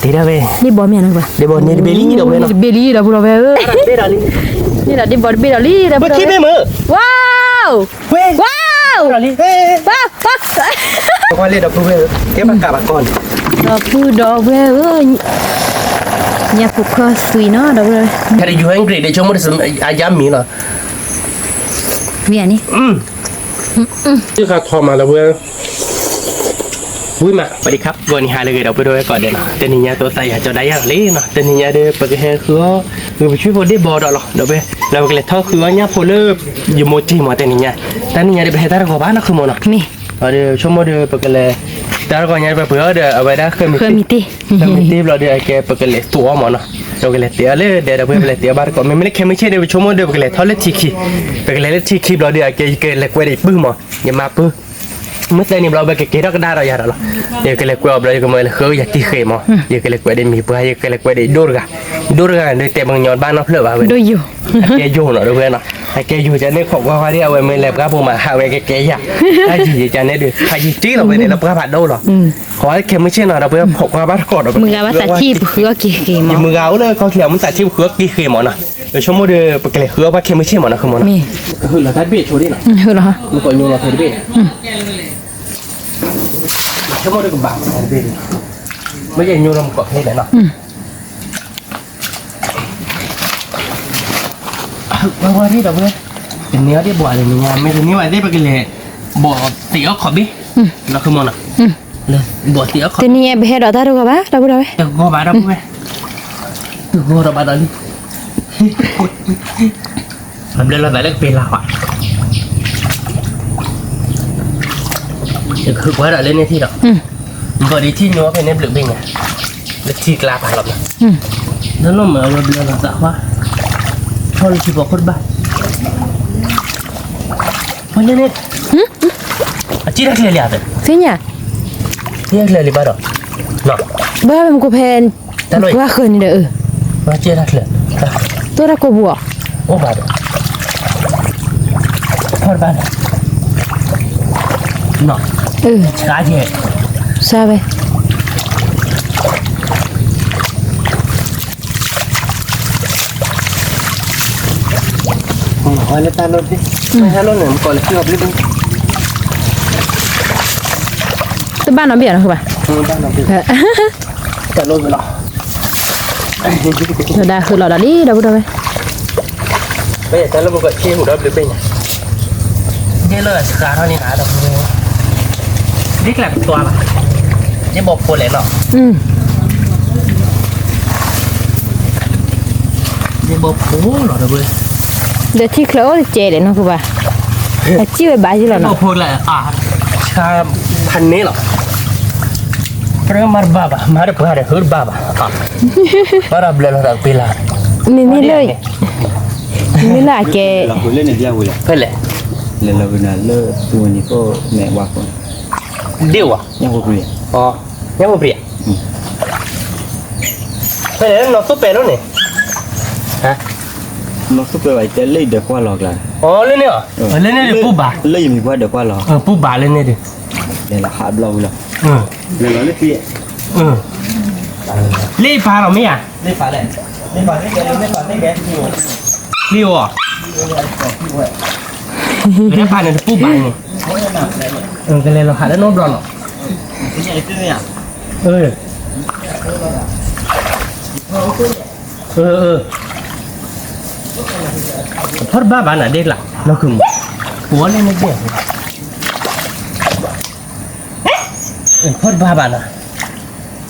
ဒ်ဘီမ့ၢ်နီၤ, ဒ်ဘီန့ၢ်တဘ့ၣ်လံဒီးဝဲနီၤ, တဘ့ၣ်လံဒီးပူၤဒီးဝဲဧၢ, န့ၢ်ဒီးဒ်ဘီတဘ့ၣ်ဒီးလံဒီးပူၤဒီးဝဲ, ဝါ, ဝါ, ဝါ, ဝါ, ဒီပုၢ်ဝဲၢ်ဧၢ, ကဲဘၣ်ကးဘၣ်ကီၢ်န့ၣ်, ဒီပုၢ်ဒီဝဲၢ်ဧၢ, ညၣ်ဖိခီသွံးနီၤ ဒီပုၢ်ဒီဝဲၢ်, အယါမံၤလီၤ, ဝံၤန့ၣ် ဃးထီၣ်မးလၢဝဲ ဝံၤမး ပှၤဒံခါ ဂီၤနံၤဟါလၢအဂ့ၤ ဒီပုၢ်ဒီဝဲၢ်ကိးဂၤဒဲးနီၤ, တနံၤညါသိးသးယၤကၠီဒၣ်ယၤလီၤလံနီၤ, တနံၤညါဒီး ပကဟဲဃုအီၣ် ဂုၢ်ပဆံဖိဒ့ၣ်ဘီဒီးလီၤ, ဒီးပ လၢပကလဲၤထီၣ်ဃုအီၣ်ညၣ်ဖိလၢ ယမိၢ်တ့ၢ်မးတနံၤညါ, တနံၤညါဒီး ပဟဲတၢ်တဂီၤဘၣ်နီၤ ဃုမီၤနီၤ, မ့ၢ်, ဒီးဆိကမိၣ်ဒီး ပကလဲၤ တၢ်တဂီၤညါဒီး ပပှ့ၤအီၣ်ဒီး အဝဲဒၣ်ဃၢမံၤတ့ၢ်, ဃၢမံၤတ့ၢ်ဘျီဒီး အကဲပကလဲၤသူအီၣ်မးနီၤ, ဒီးပကလဲၤတဲအီၤလၢဒဲဒီး ပကလဲၤတဲအီၤဘၣ်တကိး မ့မ့ၢ်လၢခဲမုၢ်ဆ့ၣ်ဒီး ပဆိကမိၣ်ဒီး ပကလဲၤထီၣ်လၢထံခံ, ပကလဲၤလၢထံခံဘျီဒီး အကဲယကလဲၤကွဲးဒီးပုၢ်မး, ယမါပုၢ် မုၢ်သၢနံၤဘျီ ပကက့ၤထီၣ်ကဒါဒီးယၤဒီးလီၤ, ယကလဲၤကွဲးအီၤဘျီ ယကမၢလၢဃုယၤက့ၤဃ့မး, ယကလဲၤကွဲးဒီးမံၤပှၢ် ယကလဲၤကွဲးဒီးဒိၣ်တဂၤ, ဒိၣ်တဂၤဒီး တဲပှၤကညီတဘၣ်နီတဖျၢၣ်ဘၣ်ဝဲ, အကဲယိၤနီၤ ဒီပုၢ်ဝဲၢ်နီၤ, အကဲယိၤကန့ၣ် ခိးကွၢ်ကွၢ်ဒ်အဝဲမ့ၢ်လဲၤပှၢ်ဖိမး ဟးဝဲကကဲယၤ, တၢ်ယံၤယကန့ၣ်ဒီး ဖးယံၤတ့ၢ်လီၤဝဲန့ၣ် လၢပှၢ်ဖးဒိၣ်လီၤ, ဃီခဲမုၢ်ဆ့ၣ်နီၤ ဒီပုၢ်ဝဲၢ် ခိးကွၢ်ဘၣ်တကိးဒီး မုၢ်ဂၤဘၣ်သးထံၣ်ပဃုအီၣ်က့ၤဃ့မး, ယမုၢ်ဂၤအိၣ်လၢကီၢ်ချံး အမုၢ်သးထံၣ်ပဃုအီၣ်က့ၤဃ့မးနီၤ, ပဆိကမိၣ်ဒီး ပကလဲၤဃုအီၣ်ပှၢ်ခဲမုၢ်ဆ့ၣ်မးနီၤ ဃုမီၤနီၤ, ဟုၣ်လီၤတၢ်တဘ့ၣ်ဆိဒ်နီၤ, ဟုၣ်လီၤ, မုၢ်ကီးညိလီၤဖဲတဘ့ၣ်, ဆိကမိၣ်ဒီးကဘၣ်တဘ့ၣ်, မ့ၢ်ယညိလီၤမုၢ်ကီးဖဲလဲၣ်နီၤ ဝဲဝဲဒ်ဒီးဝဲ, တန့ၢ်အီၣ်ဒ့ၣ်ဘီလၢနညါ မ့ၢ်တန့ၢ်ဝဲသ့ၣ် ပကလဲၤ ဘီသ့ၣ်အီၣ်ခီဘ့ၣ်, လီၤဃုမီၤနီၤ, လၢဘီသ့ၣ်အီၣ်ခီ, တနံၤညါပဟဲဒီးတၢ်တဂီၤဘၣ် ဒီပုၢ်ဒီဝဲၢ်, တဂီၤဘၣ်ဒီးဘၣ်ဒီးလံ, အဘျၢလီၤသးလၢကပ့ၤလၢ်ဟီ, ယကဟုးကွၢ်ဒီးလၢန့ၣ်ထံၣ်ဒီး, ဘီဒ်ထံၣ်ညိဖဲန့ၣ်ဘျုးဘ့ၣ်ညါ, လၢထံကျါပာ်လီၤမး, လၢလီၤမး အဝဲဘျၢလီၤသးဟီ, ထီၣ်လၢထံဖီခိၣ်တဘၣ်, ဖဲန့ၣ်န့ၣ်, အစံၣ်တၢ်ချၢလံဧါ, သ့ၣ်ညါ, စံၣ်တၢ်ချၢလံဘၣ်ဒီး, ဘၣ်မူခိၣ်ဖဲ, ပှၤဃၢၤန့ၣ်ဒီး, စံၣ်တၢ်ချၢ, တိၢ်တၢ်ကိးပူၤအီၤ, အိၣ်ဘၣ်ဒီး, ဖီၣ်တဘၣ်န့ၣ်, စါကဲ, စါဝဲ လၢတၢ်လိၣ်, တၢ်လိၣ်န့ၣ် မကီးလၢခံအီၤဘျုးဘ့ၣ်, တဘၣ်နီတဘ့ၣ်နီၤ ဃုဘၣ်, တၢ်လိၣ်လီၤ, ဒီးဒၣ်ဃုလီၤဒီးလံ ဒီပုၢ်ဒီဝဲၢ်, တၢ်လိၣ်မကီးဆ့ဟူးဒီးဘျုးဘ့ၣ်ညါ, ဒ်လၢစှၤထီၣ်န့ၣ်နၤဒီး, ဒ်ကျးပတွၤဘၣ်, ဒ်ဘီဖိလဲၣ်နီၤ ဒ်ဘီဖိလီၤဒီး, ဒီးထံချၢအိၣ်တကဲလဲၣ်နီၤ ဃုဘၣ်, အစံၣ်ဝဲဘၣ်ယလီၤနီၤ, ဘီဖိလဲၣ်, ဆါဖးန့ၣ်လီၤ, ပြၢမၤတဘၣ်ဘၣ် မၤတပှၢ်ဒီး ဟုတဘၣ်ဘၣ်, ဘၣ်ဒီးဘျၢလီၤသးကပ့ၤလၢ်, မ့မ့ၢ်လၢ, မ့မ့ၢ်လၢအကဲ, ဖဲလဲၣ်, လဲၤလီၤဝဲနၤလၢသူဝဲန့ၣ်ကိးမဲာ်ဝါကိး, ဒ့ၣ်ဝါ, ညၣ်ဖိပြံၤ, ညၣ်ဖိပြံၤ, ဖဲလဲၣ် နီၢ်သိၣ်ပဲာ်လိာ်န့ၣ်, နီၢ်သိၣ်ပဲာ်ဘၣ် ယတဲလၢယဒၢးကွၢ်လီၤကျါ, အလၢန့ၣ်, လၢန့ၣ်ဒီးပူၤဘၣ်, လၢယမံၤပှၢ်ဒၢးကွၢ်လီၤ, ပူၤဘၣ်လၢန့ၣ်ဒီး, လဲၤလီၤဟးဘျီဝံၤလီၤ, လဲၤလီၤလၢသံ, လၢပၢ်လီၤမ့ၢ်ဧါ, လံဧါ, လၢပၢ်န့ၣ်တပူၤဘၣ်န့ၣ်, ကလဲၤလီၤဟးလၢနီတဘျီနီၤ, ဖီၣ်တဘၣ်ဘၣ်နၤဒ့ၣ်ကျါ, လီၤခုၣ်မး, ပှၤလၢန့ၣ်ဒ့ၣ်, ဖီၣ်တဘၣ်ဘၣ်နၤ, တၢ်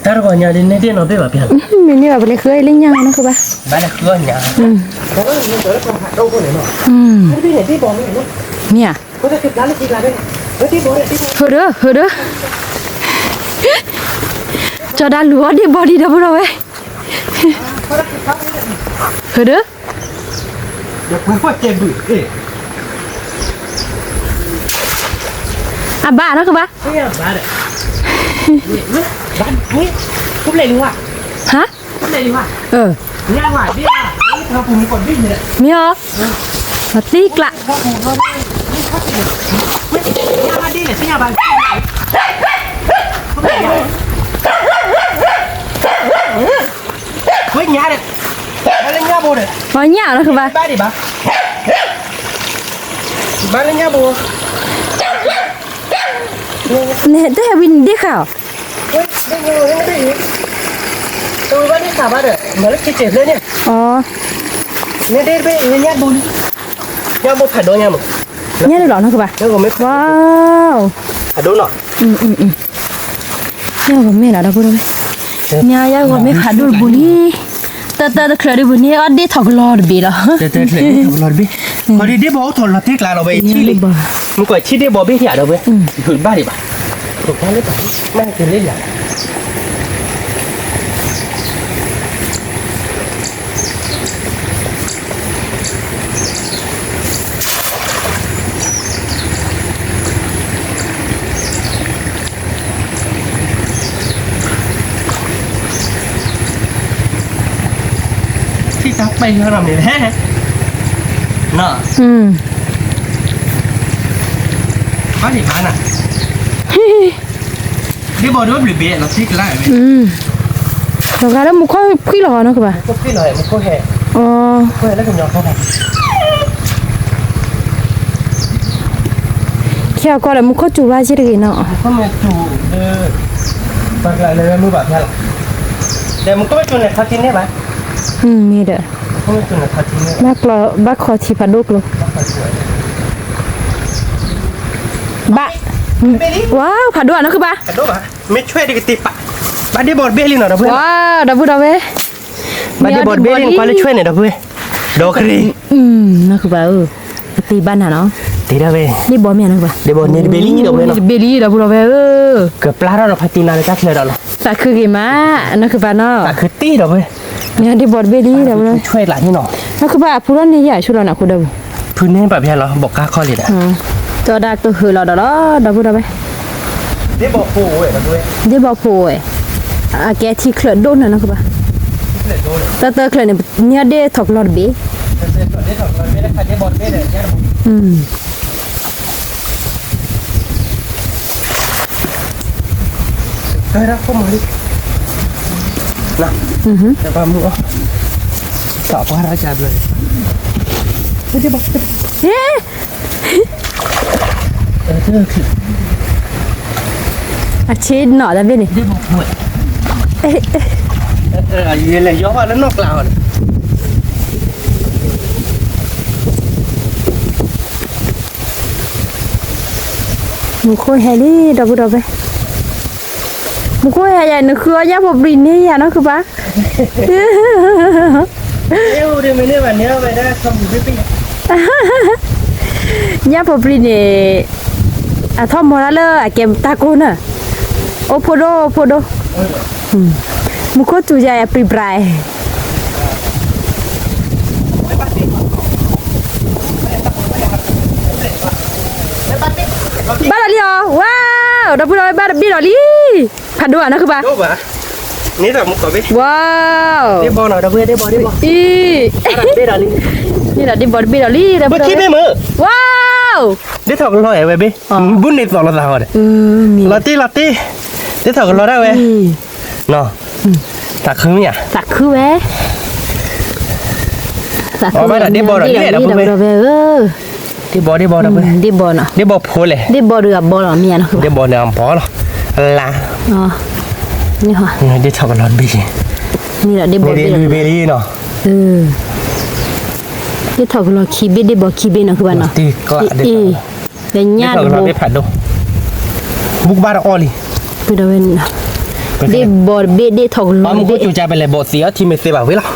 တဂီၤညါဒ်န့ၣ်ဒ့ၣ်နီၤ ဘ့ၣ်ဘၣ်ပျၢ်လီၤ, မ့ၢ်န့ၢ်ဘၣ်ပလဲၤဃုအီၣ်လၢညါနီၤ ဃုဘၣ်, ဘၣ်လဲၤဃုအီၣ်ညါ, မ့ၢ်ဧါ, ဟိဒီး ဟိဒီး, ကၠီဒၣ်လူၤအီၣ်ဒ့ၣ်ဘီဒံးဒီပုၢ်ဒီဝဲၢ်, ဟိဒီး အဘၣ်နီၤကဘၣ်, ဟါ, မ့ၢ်အီၤ, သံကျး သ့ၣ်ညါဘၣ်, သ့ၣ်ညါဘၣ်, ညါဒီး, ဘၣ်လၢညၣ်ဘိဒီး, အညၣ်လီၤကဘၣ်, ဘၣ်ဒံးဘၣ်, ဘၣ်လၢညၣ်ဘိ, နတဟဲဝံၤနဒ့ဃာ်အီၤ, တဝံၤဘၣ်ဒ့ဃာ်ဘၣ်ဒီး မၤလၢခံစဲးဖျၢၣ်န့ၣ်, အ, နဒ့တဘ့ၣ်ညၣ်ဘိလံ, ညၣ်ဘိဖးဒိၣ်ညါမး, ညၣ်ဒိၣ်လီၤနီၢ်ကဘၣ်, ဝါ, ဖးဒိၣ်နီၤ, ယဲၢ်ဂီၤမ့ၢ်လီၤဒီပုၢ်ဒီဝဲၢ်, မ့ၢ်ယဲၢ်ဂီၤမ့ၢ်ဖးဒိၣ်တဘိလံ, တၢ်တၢ်တချုးဒ်ပူၤန့ၣ် အီၣ်ဒ့ၣ်ထီၣ်ကလီတဘ့ၣ်လီၤ, တၢ်တၢ်တချုးဒ်ထီၣ်ကလီတဘ့ၣ်, ခီဒ်ဒ့ၣ်ဘီအိၣ်ထီၣ်လီၤတ့ကျါလီၤဝဲအံၤထံၣ်လံ, မ့ၢ်ကွၢ်ထံၣ်ဒ့ၣ်ဘီဘ့ၣ်ထံၣ်ဧါဒီပုၢ်ဝဲၢ်, ဘၣ်ဒံးဘၣ်, နၢ်ကလ့လံ ထံၣ်တၢ်ပဲာ်လီၤမ့ၢ်လဲၣ်, နီၤ, ဘၣ်န့ၣ်ဘၣ်နၤ, ဒ့ၣ်ဘီဒိၣ်ဘျုးဘ့ၣ်လီၤတ့ကျါဝဲ, လီၤဂာ်လၢမူခိၣ်ဖှံလီၤနီၢ်ကဘၣ်, မူခိၣ်ဖှံလီၤမူခိၣ်ဟဲ, အ, မူခိၣ်ဟဲလၢကညီဖီ, ခဲအံၤကီးဒီးမူခိၣ်စူၤဘၣ်စ့ၢ်တဂ့ၤနီၤ, မူခိၣ်မ့ၢ်စူၤဒီး, ဘၣ်ကျါလၢမုၢ်ဘၣ်ဖျါလီၤ, ဒီးမူခိၣ်မ့ၢ်စူၤန့ၣ်ခီထံန့ၢ်ဘၣ်, မ့ၢ်ဒီး, မူခိၣ်မ့ၢ်စူၤန့ၣ်ခီထံန့ၢ်, ဘၣ်ကျီ, ဘၣ်ခီထံဖးဒိၣ်ကျိ, ဘၣ်, ဝါ, ဖးဒိၣ်ဧါနီၢ်ကဘၣ်, ဖးဒိၣ်ဘၣ်, မ့ၢ်ဆွဲဒ်ကတ့ပာ်, ဘၣ်ဒ့ၣ်ဘီတဘ့ၣ်လံနီၤဒီပုၢ်ဝဲၢ်, ဝါ, ဒီပုၢ်ဒီဝဲၢ်, ဘၣ်ဒ့ၣ်ဘီတဘ့ၣ်လံနကွၢ်လၢဆွဲန့ၣ်ဒီပုၢ်ဝဲၢ်, ဒီကရံၤ, နီၢ်ကဘၣ်ဧၢ, အတ့ဘၣ်နၤနီၤ, တ့ဒၣ်ဝဲ, ဒ့ၣ်ဘီမ့ၢ်နီၢ်ကဘၣ်, ဒ့ၣ်ဘီန့ၣ်တဘ့ၣ်လံဒီပုၢ်ဝဲၢ်, တဘ့ၣ်လံဒီပုၢ်ဒီဝဲၢ်ဧၢ, ကပျၢ်ထီၣ်ဒီးဖါတံၢ်နၤလၢတၢ်ချၢဒီးလီၤ, သးခုဂ့ၤမး, နီၢ်ကဘၣ်နီၤ, သးခုတ့ဒီပုၢ်ဝဲၢ်, မ့ၢ်ဒ့ၣ်ဘီတဘ့ၣ်လံဒီပုၢ်ဒီဝဲၢ်, ဆွဲလၢ်န့ၣ်နီၤ, နီၢ်ကဘၣ်အဖူထီၣ်န့ၢ်ယၤဆိလီၤနၤခိဒီပုၢ်, ဖုန့ၢ်ဘၣ်ဖဲလီၤ ဘီးကါခီလံဒီး, ဒီးဒၣ်ကဟုးလီၤဒီးလီၤ ဒီပုၢ်ဒီဝဲၢ်, ဒ့ၣ်ဘီဖိဝဲ, ဒ့ၣ်ဘီဖိဝဲ, အကဲထံချၢးဒိၣ်နၤနီၢ်ကဘၣ်, တၢ်တၢ်ချၢးန့ၣ် မ့ၢ်ဒ့ၣ်ထီၣ်ကလီတဘ့ၣ်, အဆ့နီၣ်တဘ့ၣ်န့ၣ်, မူခိၣ်ဟဲလံ ဒီပုၢ်ဒီဝဲၢ်, မူခိၣ်ဟဲယၤ နဃုအီၣ်ညၣ်ဖိပြံန့ၢ်ယၤနီၢ်ဃုဘၣ် ညၣ်ဖိပြံန့ၣ် အထီၣ်မီၤတၢ်လၢအကဲတၢ်ကိၢ်န့ၣ်, အိၣ်ဖိဒိၣ်ဖိဒိၣ်, မူခိၣ်စူၤယၤအပြံပြါ, ဘၣ်လီၤလံအီၤ, ဝါ, ဒီပုၢ်ဒီဝဲၢ် ဘၣ်တဘ့ၣ်လီၤလံ, ဖးဒိၣ်ဧါနီၢ်ဃုဘၣ်, ဝါ, ဒ့ၣ်ဘီတဘ့ၣ်လီၤလံ, ဝါ, ဒ့ၣ်ထီၣ်ကလီဝဲဘ့ၣ်, ဘူးန့ၣ်သိးလိာ်သးဃီဒီး, လီၤတ့ၢ်လီၤတ့ၢ်, ဒ့ၣ်ထီၣ်ကလီဒၣ်ဝဲ, သးခုမ့ၢ်ဧါ, သးခုဝဲ, အဘၣ်ဒီးဒ့ၣ်ဘီဒီးလံဒီပုၢ်ဝဲၢ်, ဒ့ၣ်ဘီဒ့ၣ်ဘီဒီပုၢ်ဝဲၢ်, ဒ့ၣ်ဘီနီၤ, ဒ့ၣ်ဘီဖိလဲၣ်, ဒ့ၣ်ဘီဒုးအဘီလီၤမ့ၢ်ဧါနီၢ်ဃုဘၣ်, ဒ့ၣ်ဘီန့ၣ်အဘီလီၤ, လါ, ဒ့ၣ်ထီၣ်ကလီတဘ့ၣ်, ဒ့ၣ်ထီၣ်ကလီတဘ့ၣ်လံနီၤ, ဒ့ၣ်ထီၣ်ကလီခံဘ့ၣ် ဒ့ၣ်ဘီခံဘ့ၣ်နီၢ်ဃုဘၣ်နီၤ, လၢညၣ်တဘိ, ဘူးကဘၣ်တအီၣ်လံ, ဒ့ၣ်ဘီတဘ့ၣ် ဒ့ၣ်ထီၣ်ကလီတဘ့ၣ်, ပလဲၤဘီၣ်သံအီထံမ့ၢ်သ့ဘၣ်ဝဲလီၤ,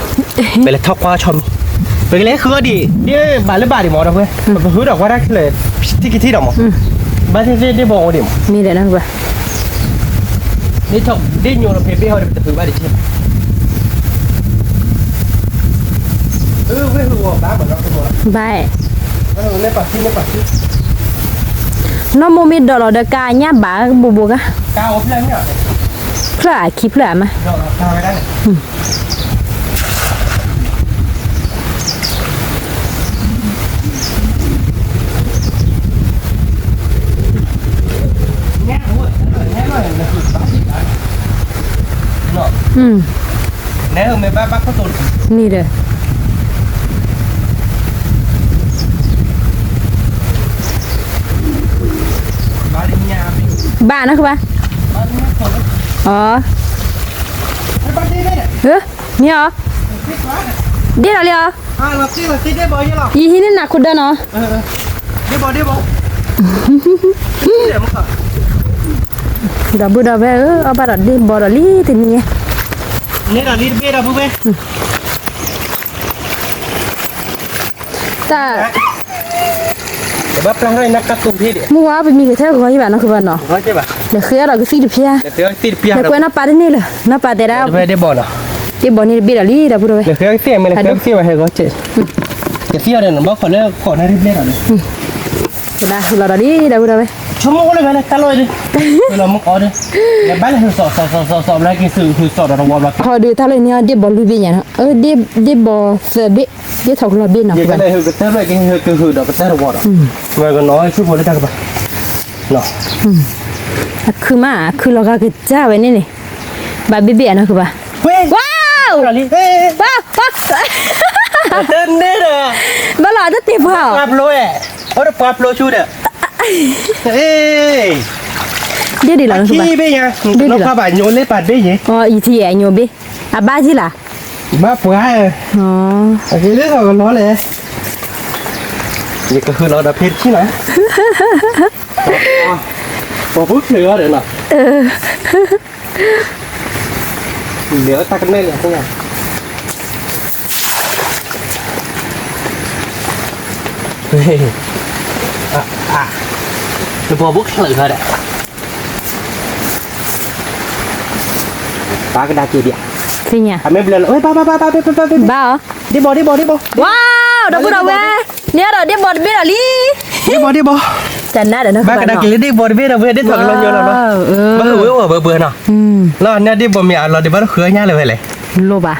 ပလဲၤထီၣ်ကွၢ်ဆီမံၤ, ပကလဲၤဃုအီၣ်ဒံး, ဒ့ၣ်ဘၣ်လၢဘၣ်ဒံးမးဒီပုၢ်ဝဲၢ်, ပကဟုဒီးကွၢ်တၢ်ချၢး, ထံကထံဒီးမး, ဘၣ်သ့ၣ်သ့ၣ်ဒ့ၣ်ဘီအိၣ်ဒံးမး, မ့ၢ်ဒီးနီၢ်ဘၣ် ဒ့ၣ်ညိးဒီးဖဲဘ့ၣ်ဟီဒီး ပတဖုးဘၣ်ဒံးဆ့, ဘၣ်, နီၢ်မိၢ်မ့ၢ်ဒိးလီၤဒီးကါညၣ်ဘၣ်ဘိဘိကါ, ဖျၢၣ်အခံဖျၢၣ်အမါ အ န့ၣ်ဒီး ဘၣ်နီၢ်ခီဘၣ်, အ, မ့ၢ်အီၤ, ဒ့ၣ်လီၤလံအီၤ, ယဟံးန့ၢ်နၤခိၣ်ဒၢနီၤ, ဒီပုၢ်ဒီဝဲၢ်ဧၢ, အီၣ်ဘၣ်ဒီးဒ့ၣ်ဘီဒီးလံတနံၤ, တၢ် မုၢ်ဝါပမံၤကထဲဂီၤယဘၣ်နီၢ်ခီဘၣ်နီၤ, ဒီးဃ့အီၣ်ဒီးကသံၣ်တဖျါ, ဒီးကွဲးနီၢ်ပာ်တန့ၢ်လၢၤ, နီၢ်ပာ်တဲဒၣ်, ဒ့ၣ်ဘီန့ၣ်တဘ့ၣ်ဒီးလံ ဒီပုၢ်ဒီဝဲၢ်, ကသံၣ်အီၤန့ၣ်ဘီခိၣ်လၢခိၣ်န့ၣ်တဘ့ၣ်ဒီးလံ, ကဒၣ်ဟ့ၣ်လီၤဒီးလံ ဒီပုၢ်ဒီဝဲၢ်, ဟီဒုးတၢ်လၢန့ၣ်ဒ့ၣ်ဘီလွံၢ်ဘ့ၣ်ညါနီၤ, ဒ့ၣ်ဘီသၢဘ့ၣ်, ဒ့ၣ်ဘီသၢဘ့ၣ်, ဒ့ၣ်ထီၣ်ကလီၤဘ့ၣ်နီၤ, အခုမး အခုလီၤဂာ်ကစၢ်ဝဲန့ၣ်န့ၣ်, ဘၣ်ဘ့ၣ်ဘ့ၣ်အနီၢ်ခီဘၣ်, ဝါ, ဘၣ်လီၤတတ့ၢ်ပှၤ, ပှၤဖျိဝဲ, အိၣ်ဒီးပှၤဖျိဆူဒီး, ဒ့ၣ်ဒ်လီၤ, ဘၣ်ညိလၢပာ်ဘ့ၣ်ယဲ, အံၤထံၣ်အညိဘ့ၣ်, အဘၣ်ကံၣ်လၢ်, ဘၣ်ပှၤ, အကလီလဲၣ်, ယကဟုၣ်လီၤဒီးဖဲတဆံလီၤ, ပှၤဖုဖျၢၣ်အီၤဒီးနီၤ, လၢတၢ်ကနဲၣ်လၢ, နပှၤဖုဖျၢၣ်အီၤဒီး ပာ်ကဒါက့ၤဒံး, သ့ၣ်ညါ, အမ့ၢ်ဘျၢလီၤ, ဘၣ်, ဘၣ်, ဘၣ်, ဘၣ်, ဒ့ၣ်ဘီ, ဒ့ၣ်ဘီ, ဒ့ၣ်ဘီ, ဝါ, ဒီပုၢ်ဒီဝဲၢ်, န့ၣ်ဒီးဒ့ၣ်ဘီတဘ့ၣ်ဒီးလံ, ဒ့ၣ်ဘီ, ဒ့ၣ်ဘီ, တနၤဒီးနီၢ်ခီဘၣ်နီၤ, ဘၣ်ကဒါက့ၤလၢဒ့ၣ်ဘီတဘ့ၣ်ဒီးဝဲ ဒ့ၣ်ထီၣ်ကလီၤညိလီၤနီၤ, ဘၣ်ဝဲဝဲပှၤပှၤနီၤ, လီၤန့ၣ်ဒ့ၣ်ဘီမ့ၢ်အလီၤဒံးဘၣ်တဃုညါလၢၤဝဲလဲၣ်, လိၣ်ဘၣ်,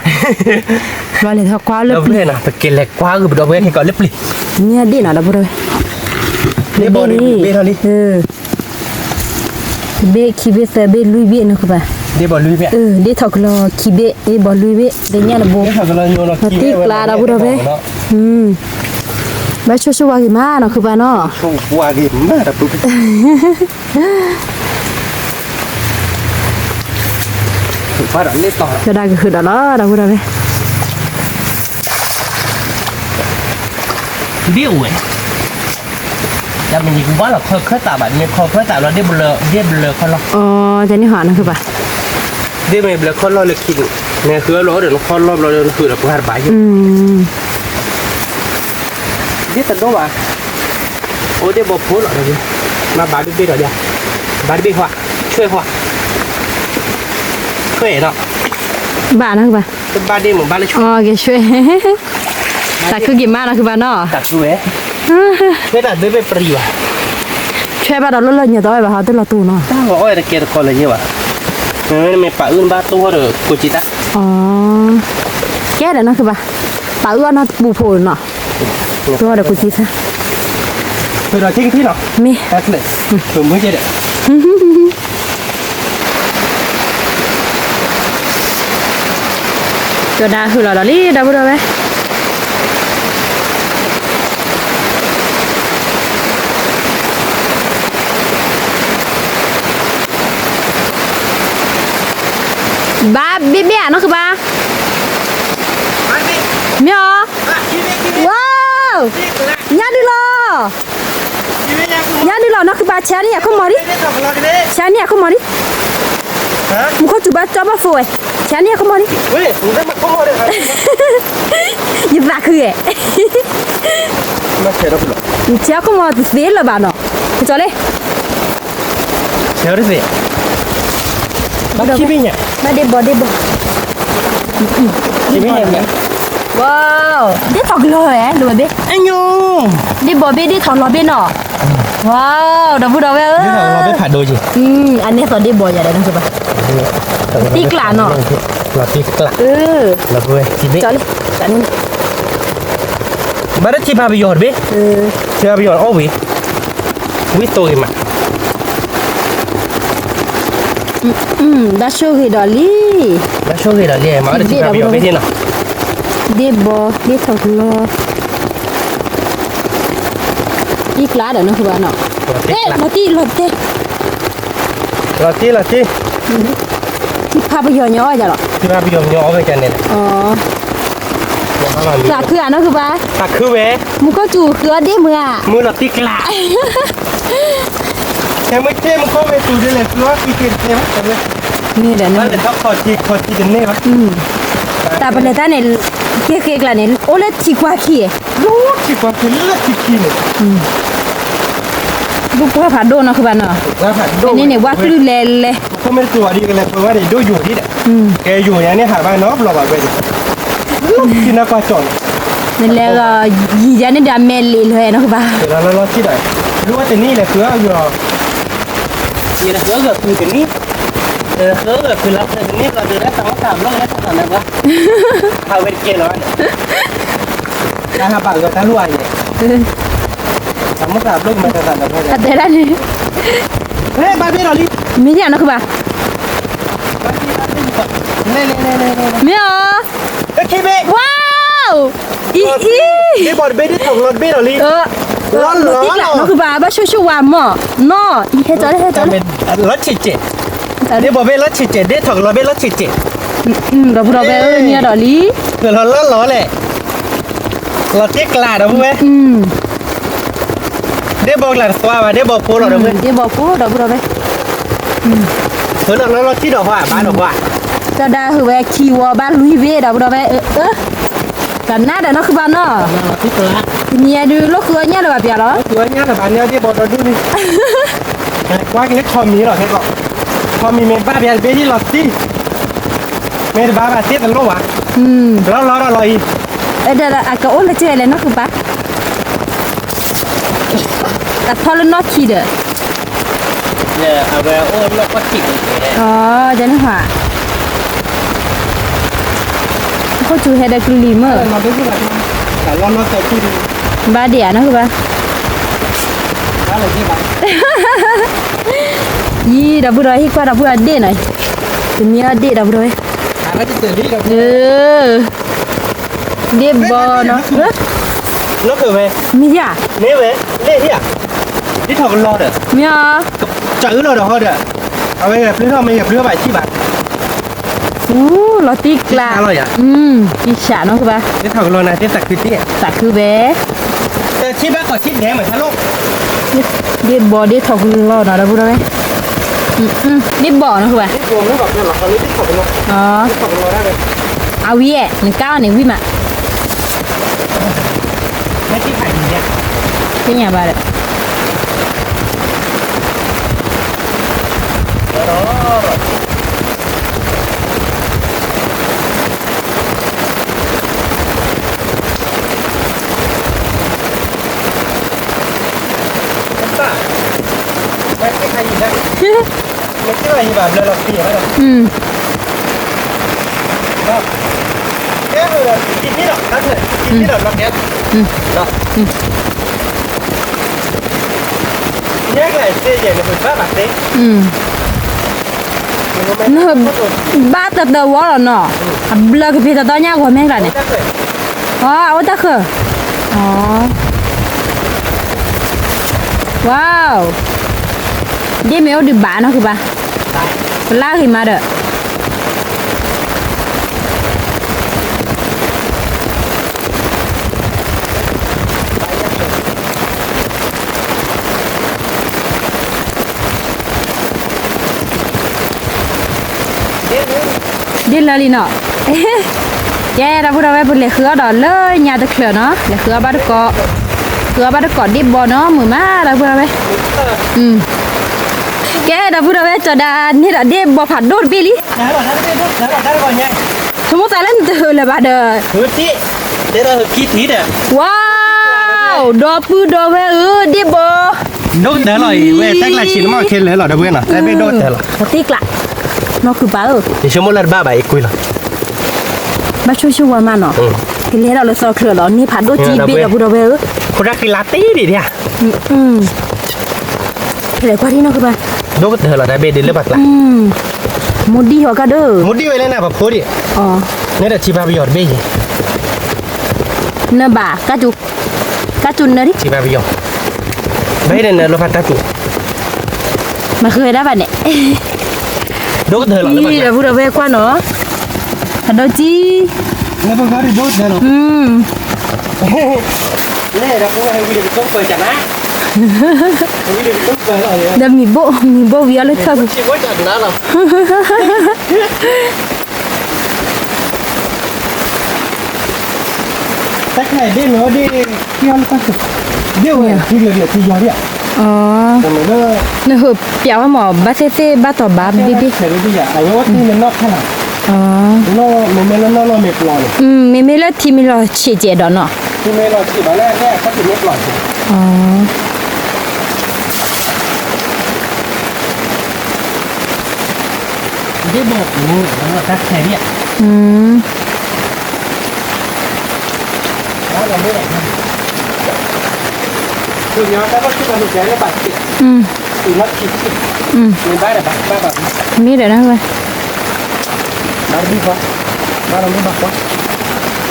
လီၤလဲၤထီၣ်ကွၢ်လၢပျံၤ, ပကလဲၤကွၢ်ဂ့ၤပဒီပုၢ်ဝဲၢ်ခဲကီးလၢပျံၤ, န့ၣ်ဒ့ၣ်နီၤ ဒီပုၢ်ဒီဝဲၢ်, ဒ့ၣ်ဘီလံ, တဘ့ၣ်ခံဘ့ၣ်သၢဘ့ၣ်လွံၢ်ဘ့ၣ်နီၢ်ခီဘၣ်, ဒ့ၣ်ဘီလွံၢ်ဘ့ၣ်, ဒ့ၣ်ထီၣ်ကလီၤခံဘ့ၣ် ဒ့ၣ်ဘီလွံၢ်ဘ့ၣ် လၢညါတဘိ, တံၢ်ကျါဒီပုၢ်ဒီဝဲၢ်, ဘၣ်ဆိၣ်ဆိၣ်ဝါဂ့ၤမးနီၢ်ခီဘၣ်နီၤ, ကဒၣ်ကဟုၣ်ဒီးလီၤ ဒီပုၢ်ဒီဝဲၢ်, ဒ့ၣ်အိၣ်ဝဲ, တမ့ၢ်ယကဘၣ်လီၤခီခၢၣ်သးဘၣ် မ့ၢ်ခီခၢၣ်သးလီၤ ဒ့ၣ်ဘျၢခီလီၢ်, တန့ၢ်ဟီနီၢ်ခီဘၣ်, ဒ့ၣ်မ့ၢ်ဘျၢခီလီၢ်လၢခံန့ၣ်, နဃုအီၣ်လီၤအိၣ်ဒီးနခီလီၢ်ဘျီဒီးနဃုဒီးပှၤတဘၣ်ယိၣ်, ဒ့ၣ်တဒိၣ်ဘၣ်, အိၣ်ဒ့ၣ်ဘီဖိလီၤ, မၤဘၣ်တဘ့ၣ်ဒီးဒ်, ဘၣ်တဘ့ၣ်ဟီ, ဆွဲၣ်ဟီ, ဆွဲၣ်နီၤ, ဘၣ်နီၢ်ခီဘၣ်, တဘၣ်ဒ့ၣ်မ့ၢ်ဘၣ်လၢဆွဲၣ်, ကဲဆွဲၣ်, တၢ်ခုက့ၤမးနီၢ်ခီဘၣ်နီၤ, တၢ်ခုဝဲ, ဆွဲၣ်တၢ်ဒၢဘ့ၣ်ပရံၤဘၣ်, ဆွဲၣ်ဘၣ်ဒီးလၢလၢညါတီဝဲဘၣ်ဟီတလီၤတူာ်နီၤ, တၢ်ဂီၤအီၣ်တကဲတကီလၢၤယဲဘၣ်, မ့ၢ်ပာ်အုၣ်နဘၣ်တိၢ်ဃီဒီးကိးကံတၢ်, ကဲဒီးနီၢ်ခီဘၣ်, ပာ်အုၣ်အီၣ်နီၢ်တပူၤဖိနီၤ, တိၢ်ဃီဒီးကိးကံတၢ်, မ့ၢ် ကဒၣ်ဟုၣ်လီၤဒီးလံ ဒီပုၢ်ဒီဝဲၢ်, ဘၣ်ဘ့ၣ်ဘ့ၣ်ဧါ နီၢ်ခီဘၣ်, မ့ၢ်အီၤ, ဝါ, ညါဒုလီၤ ညါဒုလီၤ နီၢ်ခီဘၣ် ဆဲးန့ၢ်ယၤခိၣ်မီၤဒံး, ဆဲးန့ၢ်ယၤခိၣ်မီၤဒံး, မူခိၣ်စူၤဘၣ်ကၠီဘၣ်ဖိဝဲ, ဆဲးန့ၢ်ယၤခိၣ်မီၤဒံး, ယသးခုဧဲ, ဆဲးခိၣ်မီၤတသ့လၢၤဘၣ်နီၤ, ကၠီလ့ ဆဲးတသ့, ဘၣ်ခံဘ့ၣ်ညါ, ဘၣ်ဒ့ဘီဒ့ဘီ, ဝါ, ဒ့ထီၣ်ကလီၤဝဲ ဒ့ဘီဘ့ၣ်, ဒ့ဘီဘ့ၣ်ဒ့ထီၣ်လီၤဘ့ၣ်နီၤ, ဝါ, ဒီပုၢ်ဒီဝဲၢ်ဧၢ, အန့ၣ်သိးဒ့ဘီယၤဒီး တံၢ်ကျးနီၤ, လီၤတံၢ်ကျး, ဘၣ်တထံၣ်ဖးပယီၤတဘ့ၣ်, ထံၣ်ဖးပယီၤအီၣ်ဝံၤ, ဝံသိးဂ့ၤမး, ဘၣ်ဆိၣ်ဂ့ၤဒီးလံ, ဘၣ်ဆိၣ်ဂ့ၤဒီးလံ, မၤအီၣ်တထံၣ်ဘၣ်ပယီၤဘ့ၣ်သ့ၣ်နီၤ, ဒ့ၣ်ဘီ ဒ့ၣ်ထီၣ်ကလီ, အံၤကျါဒီးနီၢ်ဃုဘၣ်နီၤ, လီၤတံၢ်လီၤတဲ, လီၤတံၢ်လီၤတံၢ်, ထံဖးပယီၤညီအီၣ်ယၤလီၤ, ထံဖးပယီၤညီအီၣ်ဝဲကန့ၣ်, သးခုဧါနီၢ်ဃုဘၣ်, သးခုဝဲ, မူခိၣ်စူၤဃုအီၣ်ဒ့ၣ်မုၢ်ဧါ, မုၢ်လီၤတံၢ်ကျါ ခဲမုၢ်ဆ့ၣ်မူခိၣ်ဝဲစူၤဒ်လဲၣ် ဃုအီၣ်ခံက့ၤတကဲဘၣ်, မ့ၢ်ဒီးန့ၣ် ဘၣ်လဲၤထီၣ်ခီၣ်ထံးခီၣ်ထံးတန့ၢ်ဘၣ်, တၢ်ပလဲၤတၢ်န့ၣ်, က့ၤဃ့ကျါန့ၣ် အိၣ်လၢထံကွၢ်ခံ, လၢထံကွၢ်ခံလၢထံခံန့ၣ်, ဒူၣ်ပှၢ်ဖးဒိၣ်နီၢ်ဃုဘၣ်နီၤ, န့ၣ်န့ၣ် ဝါကလုၢ်လဲၤလဲၤ, မူခိၣ်မ့ၢ်တစူၤအီၤဒ်ကလဲၤပှဲၤဝဲန့ၣ် ဒိၣ်ယိာ်ဒ်ဒီး, ကဲယိာ်ယၤန့ၣ်ဟးဘၣ်နီတဘျီဘၣ်ဝဲန့ၣ်, လၢထံနီၢ်ကွၢ်ကၠီၣ်န့ၣ်, နလဲၤဂီၤ, ယံၤယၤန့ၣ်ဒီးအမဲာ်လံာ်လၢၤနီၢ်ဃုဘၣ်, လီၤလီၤလီၤထံၣ်ဒီး, လူဝဲတနံၣ်လဲၤဃုအီၣ်ဂီၤ ယတဃုဂီၤဃုတနံၣ်, ဃုဂီၤဃုလါဃုတနံၣ်ဘျီဒီး တၢ်မ့ၢ်တၢ်ဘျီလၢတၢ်သးလၢပှၤ, အဝဲတကဲလီၤ, တၢ်ဟးဘၣ်ဂီၤတၢ်လိၣ်အါန့ၣ်, တၢ်မ့ၢ်တၢ်ဘျီကမ့ၢ်တၢ်သးလၢပှၤ, အတဲဒၣ်န့ၣ်, ဘၣ်ဘ့ၣ်လီၤလံ, မ့ၢ်ယၤနီၢ်ဃုဘၣ်, မ့ၢ်အီၤ, ဝါ အံၤအံၤ, ဒ့ၣ်ဘီတဘ့ၣ် ဒ့ၣ်ထီၣ်ကလီတဘ့ၣ်ဒီးလံ, လီၤလီၤလီၤ, နီၢ်ဃုဘၣ် ဘၣ်ဆိၣ်ဆိၣ်ဝါမီၢ်, နီၢ်, အံၤဟဲကၠီလၢဟဲကၠီလၢ, လီၤဆံးကဲး, ဒ့ၣ်ဘီဘ့ၣ်လီၤဆံးကဲး ဒ့ၣ်ထီၣ်ကလီဘ့ၣ်လီၤဆံးကဲး, ဒီပုၢ်ဒီဝဲၢ်ဧၢ မ့ၢ်အီၤဒီးလံ, လီၤလီၤလီၤလဲၣ်, လီၤတံၢ်ကျါဒီပုၢ်ဝဲၢ်, ဒ့ၣ်ဘီကျါတသွါဘၣ် ဒ့ၣ်ဘီဖိလီၤဒီပုၢ်ဝဲၢ်, ဒ့ၣ်ဘီဖိဒီပုၢ်ဒီဝဲၢ် လီၤလီၤထံၣ်ဒီးဟီဘၣ်ဒီးဟီ, ကၠီဒါဟုးဝဲခံဝီဘၣ်လွံၢ်ဘ့ၣ်ဒီပုၢ်ဒီဝဲၢ်, ကနၣ်ဒီးနီၢ်ဃုဘၣ်နီၤ, တနံၤအံၤဒုးလိာ်ဃုအီၣ်ညၣ်လၢၤဘၣ်ပျၢ်လီၤ, ကွၢ်က့ၤလၢခီမံၤလီၤ, ခီမံၤမ့ၢ်ဘၣ်ပျၢ်တဘ့ၣ်လီၤတံၢ်, မ့ၢ်တဘၣ်ဘၣ်သ့တလိၣ်ဘၣ်, လီၤလီၤဒီးလီၤအံၤ, အကအိၣ်လၢကဲလဲၣ်နီၢ်ဃုဘၣ် တၢ်ထီၣ်လၢနီၢ်ခံဒီး, အဝဲအိၣ်လၢကီၢ်ထံးန့ၣ်, အန့ၣ်ဟါ, ခိၣ်စူၤဟဲဒီးကလံၤမ့ၢ်, ဘၣ်ဒ့ၣ်ဧါနီၢ်ဃုဘၣ်, ယံၤဒီပုၢ်ဒီဝဲၢ် ဟံၣ်ကွၢ်ဒီပုၢ်ဒီဝဲၢ်ဒ့ၣ်နီၤ, တမံၤအီၤဒ့ၣ်ဒီပုၢ်ဒီဝဲၢ်, ဒ့ၣ်ဘီနီၤ, မ့ၢ်ယၤ, မ့ၢ်ဝဲ, ဒ့ၣ်ထီၣ်ကလီဒီး, မ့ၢ်အီၤ, ကၠီအုလီၤဒီးဟီဒီး, အဝဲပျုၢ်ထီၣ်မ့ၢ်ယပျုၢ်ထီၣ်ဘၣ်ဆံၣ်ဘၣ်, အူလီၤတံၢ်ကျါ, တံၢ်ဆးနီၢ်ဃုဘၣ်, ဒ့ၣ်ထီၣ်ကလီနၤ သ့သးခုတံၢ်, သးခုဘဲ, တဆံၣ်ဘၣ်ကီၢ်ဆံၣ်ဒဲးမးဆါလိၣ်, ဒ့ၣ်ဘီဒ့ၣ်ထီၣ်ကလီနီၤဒီပုၢ်ဒီဝဲၢ်, ဒ့ၣ်ဘီနီၢ်ဃုဘၣ်, အဝံၤအဲၣ် နကါအီၤန့ၣ်ဝံၤမး, သ့ၣ်ညါဘၣ်ဒီး ဘၣ်တၢ်တၢ်ဝီလီၤနီၤ, အဘျၢကဖံးတၢ်တီညါဂီၤမ့ၢ်ကျါန့ၣ်, အအိၣ်တၢ်ဃၢၤ, ဝါ, ဒ့ၣ်မ့ၢ်အိၣ်ဒုးဘၣ်နီၢ်ဃုဘၣ်, ကလၢ်ဂ့ၤမးဒီး ဒ်လၢလံနီၤ, ကဲဒီပုၢ်ဒီဝဲၢ် ပလဲၤဃုအီၣ်ဒီးလၢညါတချုးနီၤ, လဲၤဃုအီၣ်ဘၣ်တကိး, ဃုအီၣ်ဘၣ်တကိးဒ့ၣ်ဘီနီၤ မုာ်မးဒီပုၢ်ဒီဝဲၢ်, ကဲဒီပုၢ်ဒီဝဲၢ် ကၠီၤဒါန့ၢ်ဒီးဒ့ၣ်ဘီဖးဒိၣ်တဘ့ၣ်လံ, ဆိကမိၣ်သးလၢနတဟၢလၢၤဘၣ်ဒီး, ဝါ, ဒီပုၢ်ဒီဝဲၢ်ဧၢ ဒ့ၣ်ဘီ, ဒိၣ်ကတၢၢ်လီၤအံၤ ဝဲတၢ်ကျါဆံးနမ့ၢ်ခဲလၢာ်လီၤ ဒီပုၢ်ဝဲၢ်နီၤ တၢ်ဘ့ၣ်ဒိၣ်ကတၢၢ်လီၤ, တံၢ်ကျး, နီၢ်ဃုဘၣ်ဧၢ, ယဆိကမိၣ်လၢတဘၣ်ဘၣ်အံၤကွံာ်လီၤ, ဘၣ်ဆိၣ်ဆိၣ်ဝါမးနီၤ, ကလဲၤဒီးလၢသီချၢလီၤ န့ၢ်ဖးဒိၣ်တံၢ်ဘ့ၣ်ဒီပုၢ်ဒီဝဲၢ်ဧၢ, ခိၣ်တၢ်ဃံလါတ့ဒံးဒံးဧါ, လဲၤကွၢ်ထံနီၢ်ဃုဘၣ်, ဒိၣ်ကတၢၢ်လီၤ တၢ်ဘ့ၣ်ဒ်လၢပှၤကျါ, မူဒံၣ်ဟီကါဒိၣ်, မူဒံၣ်ဝဲလၢနၤပဖိဒံး, အီ, နဒီးထံဖးပယီၤတဘ့ၣ်ယဲ, နဘၣ်, ကၢ်ကၠူနၢဒံး, ထံဖးပယီၤ, ဘၣ်ဟ့ၣ်ဒီးနလိာ်ဖးတၢ်တူာ်, မၤဃုာ်ဝဲဒၣ်ဘၣ်န့ၣ်, ဒိၣ်ကတၢၢ်လီၤ, ဒီပုၢ်ဒီဝဲၢ်ကွၢ်နီၤ, အဒိကံ, ဒိၣ်ကတၢၢ်လီၤ, ဒီးမံၤဘိၣ်, မံၤဘိၣ်ဝံၤအီၤလၢထၢၣ်ပူၤ, တၢ်ခါဒ့ၣ်မ့ၢ်ဝဲဒ့ၣ်, ဒ့ၣ်ဝဲထံလၢာ်လၢာ်ထံယီၤဒံး, အီ, နဟၢၣ်ပျးဝဲမး ဘၣ်သ့ၣ်သ့ၣ်ဘၣ်တီၤဘၣ်ဘ့ၣ်ဘ့ၣ်, အဝဲအိၣ်တ့ၢ်လၢနီၢ်ခါလီၤ, အီ, မ့မ့ၢ်လၢနီၢ်နီၢ်မ့ၢ်ပျီန့ၣ်, မ့မ့ၢ်လၢထံမ့ၢ်လီၤဆံးကဲးဒီးနီၤ, ထံမ့ၢ်လီၤဆံးဘၣ်လၢအဟဲအခီၣ်ထံးမ့ၢ်ပျီန့ၣ်, အီ ဒ့ၣ်ဘီၣ်ပူၤ, တၢ်ခဲဒံးဧါ, မ့ၢ်ဒီးနဝဲ,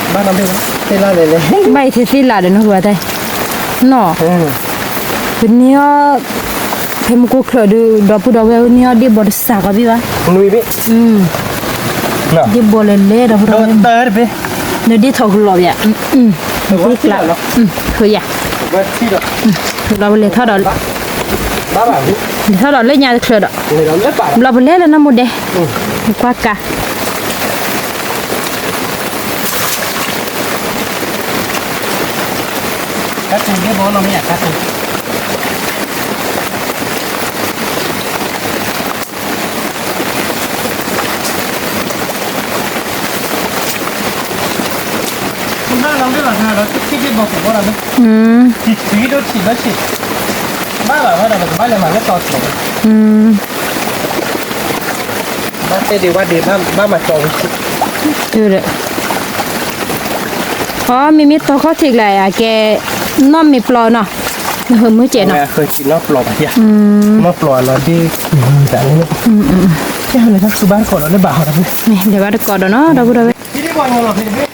ဘၣ်အံၤသ့ၣ်သ့ၣ်လၢ်ဒီးနဝဲ, နီၤ, ပန့ၢ်အီၤ, ဖဲမူကိၢ်ချၢးဒီး ဒီပုၢ်ဒီဝဲၢ်န့ၢ်အီၤဒ့ၣ်ဘီၣ်တစးကီးဘ့ၣ်ဘၣ်, ဒ့ၣ်ဘီၣ်လဲၤလဲၤဒီပုၢ်ဒီဝဲၢ်, လၢဒ့ၣ်ထီၣ်ကလီၤဘၣ်, ကျါ, ဃုယၤ, လီၤပလဲၤထီၣ်ဒီး, လဲၤထီၣ်ဒီးလၢညါတချုးဒီး, ဘျီပလဲၤလၢနမူဒဲ, ကွၢ်ကါ ကါတူၢ်ဒ့ၣ်ဘီၣ်နီၢ်မ့ၢ်ယါ ကါတူၢ်, ဘၣ်လီၤမ့ၢ်ဘၣ်ဒီး ထံဒ့ၣ်ဘီၣ်ပူၤဘၣ်လီၤမ့ၢ်, ထံဒိၣ်ထံဒိၣ်ဆံး, ဘၣ်ဘၣ်ဝဲဒီး ပကဘၣ်လဲၤမၤလၢတီၤထီၣ်, ဘၣ်တဲဒံးဝဲဒံး ဘၣ်မၤတီၤဝဲ, အီ မ့မ့ၢ်တီၤခီၣ်ထံးကျါ အကဲ နီၢ်မ့ၢ်ပျီနီၤ, နဟၢမုၢ်ကဲးနီၤ, နီၢ်ပျီဘၣ်ယါ, နီၢ်ပျီလီၤဒ့ၣ်, တၢ်န့ၣ်, ကဲဟဲလၢတၢ်ဃုဘါတကိးဒီးလၢဘၣ်ဟီဒီး, လဲၤဘါတကိးဒီးနီၤ ဒီပုၢ်ဒီဝဲၢ်,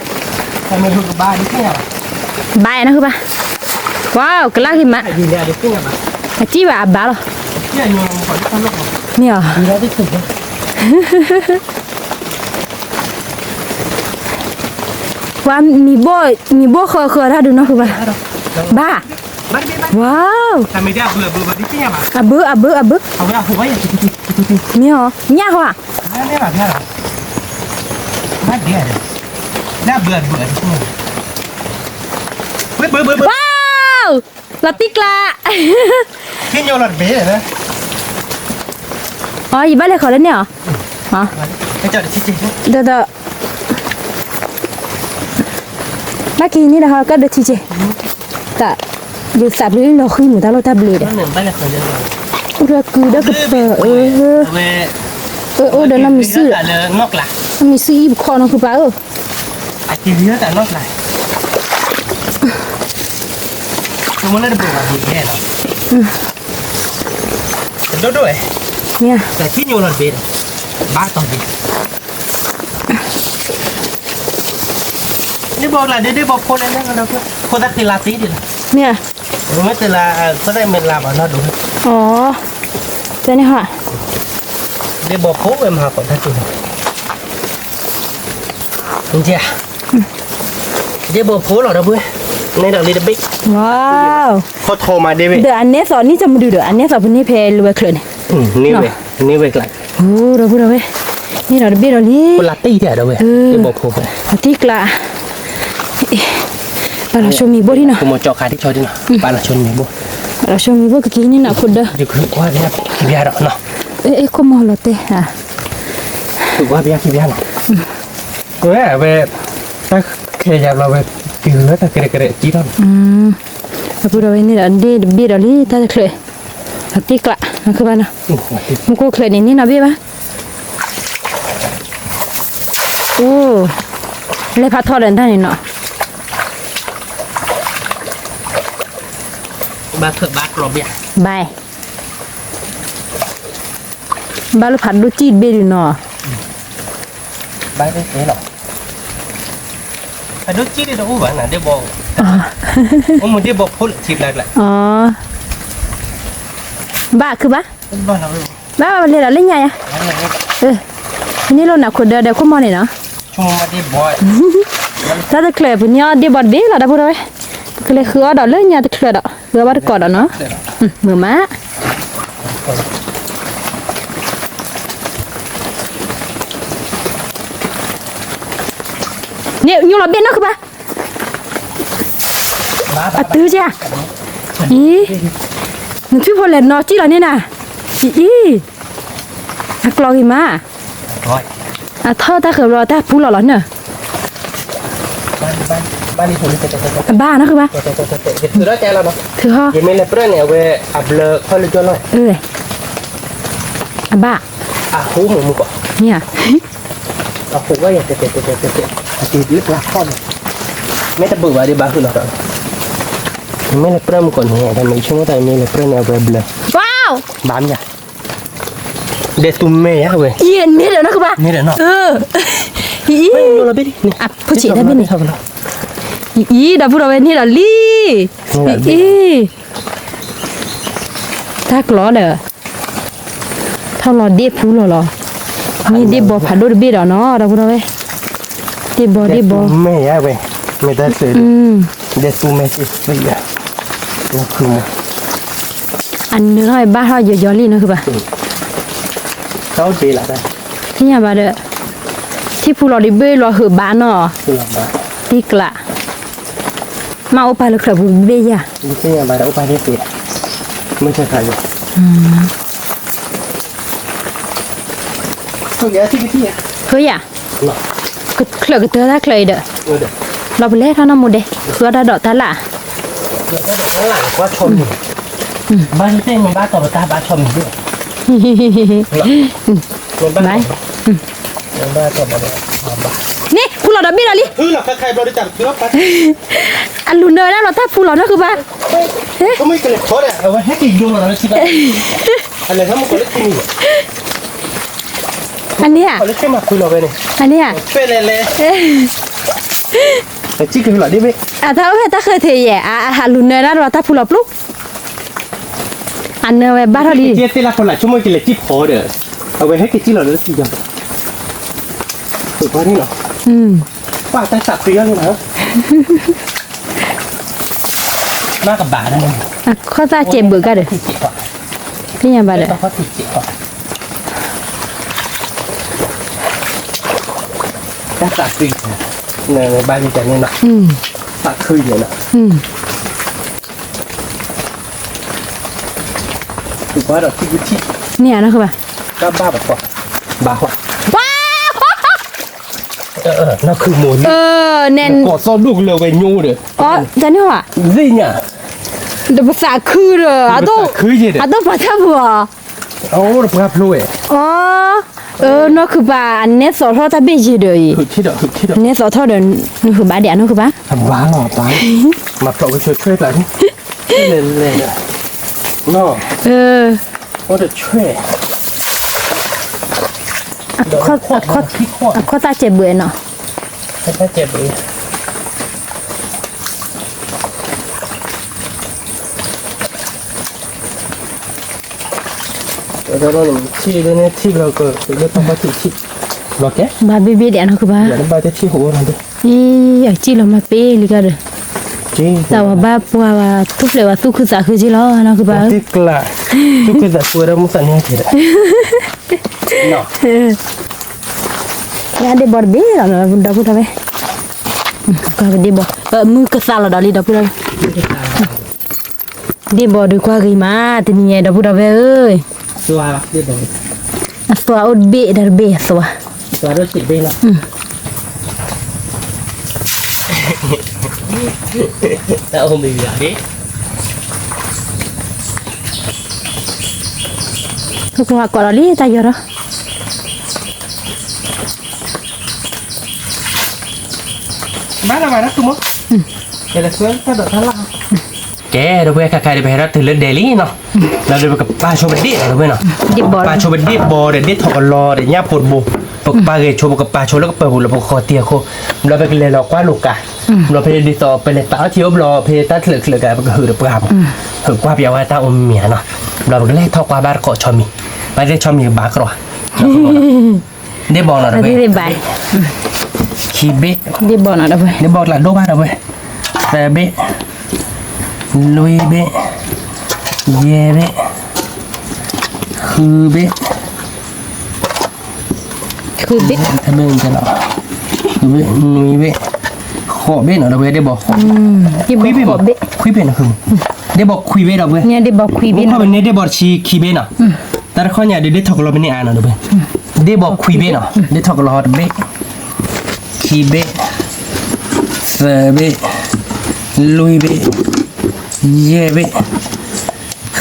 ဘါနီၤဃုဘါ, ဝါ ကလၢဂ့ၤမး, အစံၣ်ဘၣ်အဘါလီၤ, မ့ၢ်အီၤ ပှၤ မံၤဘိၣ်ဃၢဃၢတၢ်ဒုးနီၢ်ဃုဘါ, ဘါ, ဝါ, အဘု အဘု အဘု, မ့ၢ်အီၤ ညၣ်ဟီဧါ, ဝါ, လီၤတံၢ်ကျါ, အီ ယဘၣ်လဲၤဃီၤလၢန့ၣ်အီၤ, ဒီး ဒီး ဘၣ်က့ၤန့ၣ်ဒီးဟီ ကၢ်ဒိးထံက့ၤ, တၢ် ယသးဘျုးလီၤဃံမူၤတၢ်လိၣ်တၢ်ဘျုးဒီး, အိၣ်ဒီးကုဒီးကပၢၤအၢ, အိၣ်ဒီးနီၢ်မံၤစုၣ်, နီၢ်မံၤစုၣ်အံၤပခီနီၢ်ဃုဘါဧၢ, ဒိၣ်ဒိၣ်, ဘၣ်တီၤက့ၤ ဒ့ၣ်ဘီၣ်ကျါ ဒ့ၣ်ဘီၣ်ဖိလဲၣ်လဲၣ်, ဖိသၣ်သ့လါသ့ဒံးလီၤ, မ့ၢ်, မ့ၢ်သ့လါ, ဖိသၣ်မ့ၢ်လါဘၣ်နီၢ်ဒိၣ်, အီ, တန့ၣ်ဟီ, ဒ့ၣ်ဘီၣ်ဖိဝဲမၤဟးကီးတၢ်တူၢ်လီၤ, ဒ့ၣ်ဘီၣ်ဖိလီၤဒီပုၢ်ဝဲၢ်, န့ၣ်ဒီးလံတဘ့ၣ်, ဝါ, ဟီထီၣ်မးဒ့ၣ်ဝဲ, ဒီးအနဲသိးန့ၣ်တမုာ်ဒုးဒီး အနဲသိးပန့ၢ်ဖဲလၢဝဲချၢးန့ၣ်, န့ၢ်ဝဲ, န့ၢ်ဝဲကျါ အိ ဒီပုၢ်ဒီဝဲၢ်, န့ၢ်ဒီးတဘ့ၣ်ဒီးလံ, လါတံၢ်တၢ်ဒီးဝဲ, ဒ့ၣ်ဘီၣ်ဖိ, အတံၢ်ကျါ, ပာ်လီၤဆိမံၤဘိၣ်ဒံးနီၤ, ပာ်လီၤဆိမံၤဘိၣ်, ပာ်လီၤဆိမံၤဘိၣ်ကက့ၤန့ၣ်နီၤ ခိၣ်ဒၢ, ကွၢ်ဘၣ်က့ၤဘၣ်ဒီးနီၤ, ခိၣ်မီၤလီၤတဲ, ကွၢ်ဘၣ်က့ၤဘၣ်နီၤ, ဝဲ, တၢ်ခဲယၤဘျီဝဲ, က့ၤလၢတၢ်ကရဲးကရဲးကံထီၣ်, ဒီပုၢ်ဒီဝဲၢ်န့ၣ်ဒီး ဒ့ၣ်တဘ့ၣ်ဒီးလံ တၢ်တချုး, အတံၢ်ကျါ, မူခိၣ်ချၢးန့ၣ် န့ၢ်နီၢ်ဘ့ၣ်ဘၣ်, အိ, လဲၤဖးထီဒီးတၢ်န့ၣ်နီၤ, ဘၣ်, ဘၣ်လၢဖးဒိၣ်ကံၣ်တဘ့ၣ်ဒုးနီၤ ဘၣ်တဲလီၤ, အဒိကံၣ်ဒ်တအိၣ်ဘၣ်နၤဒ့ဘီ, အိၣ်မူဒ့ဘီဖိလၢထံကျါကျါ, ဘၣ်ခုဘၣ်, ဘၣ်လဲၤဒီးလၢညါယၤ, န့ၣ်လိၣ်နၤခိၣ်ဒၢဒီးခိၣ်မီၢ်န့ၣ်နီၤ, တၢ်တချုးပှၤန့ၢ်အီၣ်ဒ့ဘီတဘ့ၣ်လီၤ ဒီပုၢ်ဒီဝဲၢ်, ပကလဲၤဃုအီၣ်ဒီးလၢညါတချုးဒီး ဃုအီၣ်ဘၣ်တကိးဒီးနီၤ, မုာ်မး န့ၣ် ညိလီၤဘ့ၣ်နီၢ်ခုဘၣ်, အတုၤက, အံၤ, နထံၣ်ဖိလဲၤနီၤကံၣ်လီၤန့ၣ်နၤ, အံၤ, အကျိၤဂ့ၤမး, အထီၣ်တၢ်ဃၢၤဘျီတၢ်ပူၤလီၤလီၤနၢ်, အဘၣ်နီၢ်ခုဘၣ်, ထုးဟီ, အဘၣ်, အဟူမုၢ်မုၢ်ကီး, မ့ၢ်ဧါ, အဟူဝဲယၤတဲတဲတဲတဲတဲတဲ, အတ့လၢပှၤခီၣ်န့ၣ်, မ့ၢ်တဘုးဘၣ်ဒ်ဘၣ်ဃုာ်လီၤဒီး, မ့ၢ်လဲၤပြၢမုၢ်ကီးန့ၣ် တၢ်မ့ၢ်ဆိကမိၣ်တၢ်မ့ၢ်လဲၤပြၢန့ၣ် အဝဲဘျၢ, ဘၣ်မ့ၢ်ဧါ, ဒဲးသူမဲာ်ယါဝဲ, အံၤန့ၣ်ဒီးနီၢ်ကဘၣ်, န့ၣ်ဒီးနီၢ်, အံၤ, ဖိဆံးတၢ်ဘ့ၣ်န့ၣ်, အံၤ ဒီပုၢ်ဒီဝဲၢ်န့ၣ်ဒီးလံ, အံၤ တၢ်ကျီဒီး, ထီၣ်လီၤဒ့ၣ်ပူၤလီၤလီၤ, မ့ၢ်ဒ့ၣ်ဘီဖးဒိၣ်တဘ့ၣ်ဒီးနီၤ ဒီပုၢ်ဒီဝဲၢ်, ဒ့ၣ်ဘီဒ့ၣ်ဘီ, မဲာ်ယါဝဲ, မ့ၢ်တၢ်စဲး, ဒဲးသူမဲာ်စ့ၢ်, အနၢၤထီၣ်ဘၣ်ထီၣ်ယီၤယီၤလံနီၢ်ခုဘၣ်, သ့ၣ်ညါဘၣ်ဒီး, ထံၣ်ပူၤလီၤဒံးဘ့ၣ်လီၤဟုးဘၣ်နီၤ, တံၢ်ကျး မ့ၢ်အိၣ်ပာ်လၢချၢးပူၤဘ့ၣ်ယၤ, မ့ၢ်ဆဲးခါယၤ, ချၢးကတၢၢ်တၢ်ချၢးအံၤဒီး, လီၤပလဲၤထီၣ်နီၢ်မူဒဲး ဃုအီၣ်တၢ်ဒီးတၢ်လၣ်, ဘၣ်သ့ၣ်မ့ၢ်ဘၣ်တီၤပတၢ်ဘၣ် ဆီမံၤဒိၣ်, န့ၣ် ဖူလီၤဒီးဘ့ၣ်ဒီးလံ, အလူၤနၢၤဝဲဒၣ်လီၤတၢ်ဖူလီၤနီၢ်ခုဘၣ်, အန့ၣ်ဧါ, အန့ၣ်ဧါ, အတၢ်အိၣ်ဖဲတၢ်ဃၢၤထံးယဲၢ်, အလူၤနၢၤဒၣ်လီၤတၢ်ဖူလီၤပျူၤ, အနၢၤဝဲဘၣ်ထီၣ်ဒ်, ပှၤတၢ်သးဖှံအီၤန့ၣ်လီၤ, အခီၣ်သၣ်စဲးဘၢးကါဒီး, သ့ၣ်ညါဘၣ်ဒီး တၢ်သးခု, ဘၣ်ယတၢ်န့ၣ်နီၤ, သးခုန့ၣ်နီၤ, န့ၣ်ဧါနီၢ်ခုဘၣ်, ဘၣ်ဘၣ်, ဘၣ်, နီၢ်ခုမိၢ်, န့ၣ်, ကိးသီၣ်ဒိၣ်ကလၢၤဝဲညိဒီး, တၢ်န့ၣ်ဧါ, သ့ၣ်ညါ, ဒီးပသးခုဒီး, အဒိၣ်ပှၤထၢၣ်ပူၤဧါ, အိၣ်ဒီးပှၤဖျိဝဲ, အ, နီၢ်ခုဘၣ် အနဲသိးထီၣ်တၢ်ဘ့ၣ်ယဲၢ်ဒီးအံၤ, နဲသိးထီၣ်ဒီး, နဟုးဘၣ်ဒဲးနီၢ်ခုဘၣ်, ဘၣ်လီၤဘၣ်, မၤဖျိးဝဲဆွဲဆွဲကျါန့ၣ်, လဲၤလဲၤ, အိၣ်တဆွဲ, အခီၣ်သၣ်စဲးဘၢးနီၤ, ထံၣ်လၢန့ၣ်ထံၣ်ဘျီက, ဘၣ်ဘ့ၣ်ဘ့ၣ်ဒဲးနီၢ်ခုဘၣ်, အံၤ အစံၣ်လီၤမၤပ့ၢ်လံကဒီး, သးဝဲဘၣ်ပှၤဘၣ်သူၣ်ဖျဲးဝဲသူၣ်ခုသးခုက့လီၤနီၢ်ခုဘၣ်, သူၣ်ခုသးခုဝဲဒၣ်မုၢ်သးန့ၣ်က့ၤဒီး, ဒ့ၣ်ဘီတဘ့ၣ်လီၤ ဒီပုၢ်ဒီဝဲၢ်, ဒ့ၣ်ဘီ, မုၢ်ကသးလီၤဒီးလံ ဒီပုၢ်ဒီဝဲၢ်, ဒ့ၣ်ဘီဒုးကွၢ်ဂ့ၤမး တနံၤညါ ဒီပုၢ်ဒီဝဲၢ်ဧၢ, အသွါအိၣ်တဘ့ၣ်ဒီးတဘ့ၣ်အသွါ, တၢ်အိၣ်မ့ၢ်ဂ့ၤ, ကကွၢ်ကိးဒီးလံ တၢ်ယီၤဒီး ဘၣ်လၢဘၣ်တၢ်သူမီၤ, ကဲ ဒီပုၢ်ဝဲၢ် ခါခါဒီး ပဟဲထီၣ်တုၤလၢဒဲးလံနီၤ, လၢဒီးပကပာ်ဆိပဒ့ၣ်ဒီး ဒီပုၢ်ဝဲၢ်နီၤ, ပာ်ဆိပဒ့ၣ်ဘီဒီး ဒ့ၣ်ထီၣ်ကလီဒီး ညၣ်ဖိတဘိ ပကပာ်ဂဲၤဆိ ပကပာ်ဆိလၢကပၢၤပူၤလၢပကဃီၤတံၢ်အခိၣ်, ဘျီပကလဲၤလီၤကွၢ်လိာ်ကး, ဘျီဖဲဒ်သိးပလဲၤပာ်အီၣ်ထံအီၣ်ဘျီ ဖဲတၢ်ချၢးချၢးကး ပကဟုးဒီးပှၤမး, ဟုးကွၢ်ပၠးဝဲတၢ်အိၣ်မံၤမံၤနီၤ, ဘျီပကလဲၤထီၣ်ကွၢ်ဘၣ်တကိးဆီမံၤ, ဘၣ်သ့ၣ်ဆီမံၤကဘၣ်ကြီ, ဒ့ၣ်ဘီနီၤဒီးဝဲ, ခံဘ့ၣ်, ဒ့ၣ်ဘီကျးဒိၣ်ဘၣ်ဒီးဝဲ, သၢဘ့ၣ်, လွံၢ်ဘ့ၣ်, ယဲၢ်ဘ့ၣ်, ဃုဘ့ၣ် ဃုဘ့ၣ်, နွံဘ့ၣ်, ဃိးဘ့ၣ်နီၤဒီးဝဲ ဒ့ၣ်ဘီဃိးဘ့ၣ်, ခွံဘ့ၣ်နီၤ, ဒ့ၣ်ဘီခွံဘ့ၣ်ဒီးဝဲ, ဒ့ၣ်ဘီခွံဘ့ၣ်, ခီပန့ၢ်ဒ့ၣ်ဘီတဆံခံဘ့ၣ်နီၤ, တၢ်တခီညါဒုးဒ့ၣ်ထီၣ်ကလီၤမ့ၢ်န့ၢ်အါနီၤဒီးဝဲ, ဒ့ၣ်ဘီခွံဘ့ၣ်နီၤ, ဒ့ၣ်ထီၣ်ကလီၤတဘ့ၣ်, ခံဘ့ၣ်, သၢဘ့ၣ်, လွံၢ်ဘ့ၣ်, ယဲၢ်ဘ့ၣ်,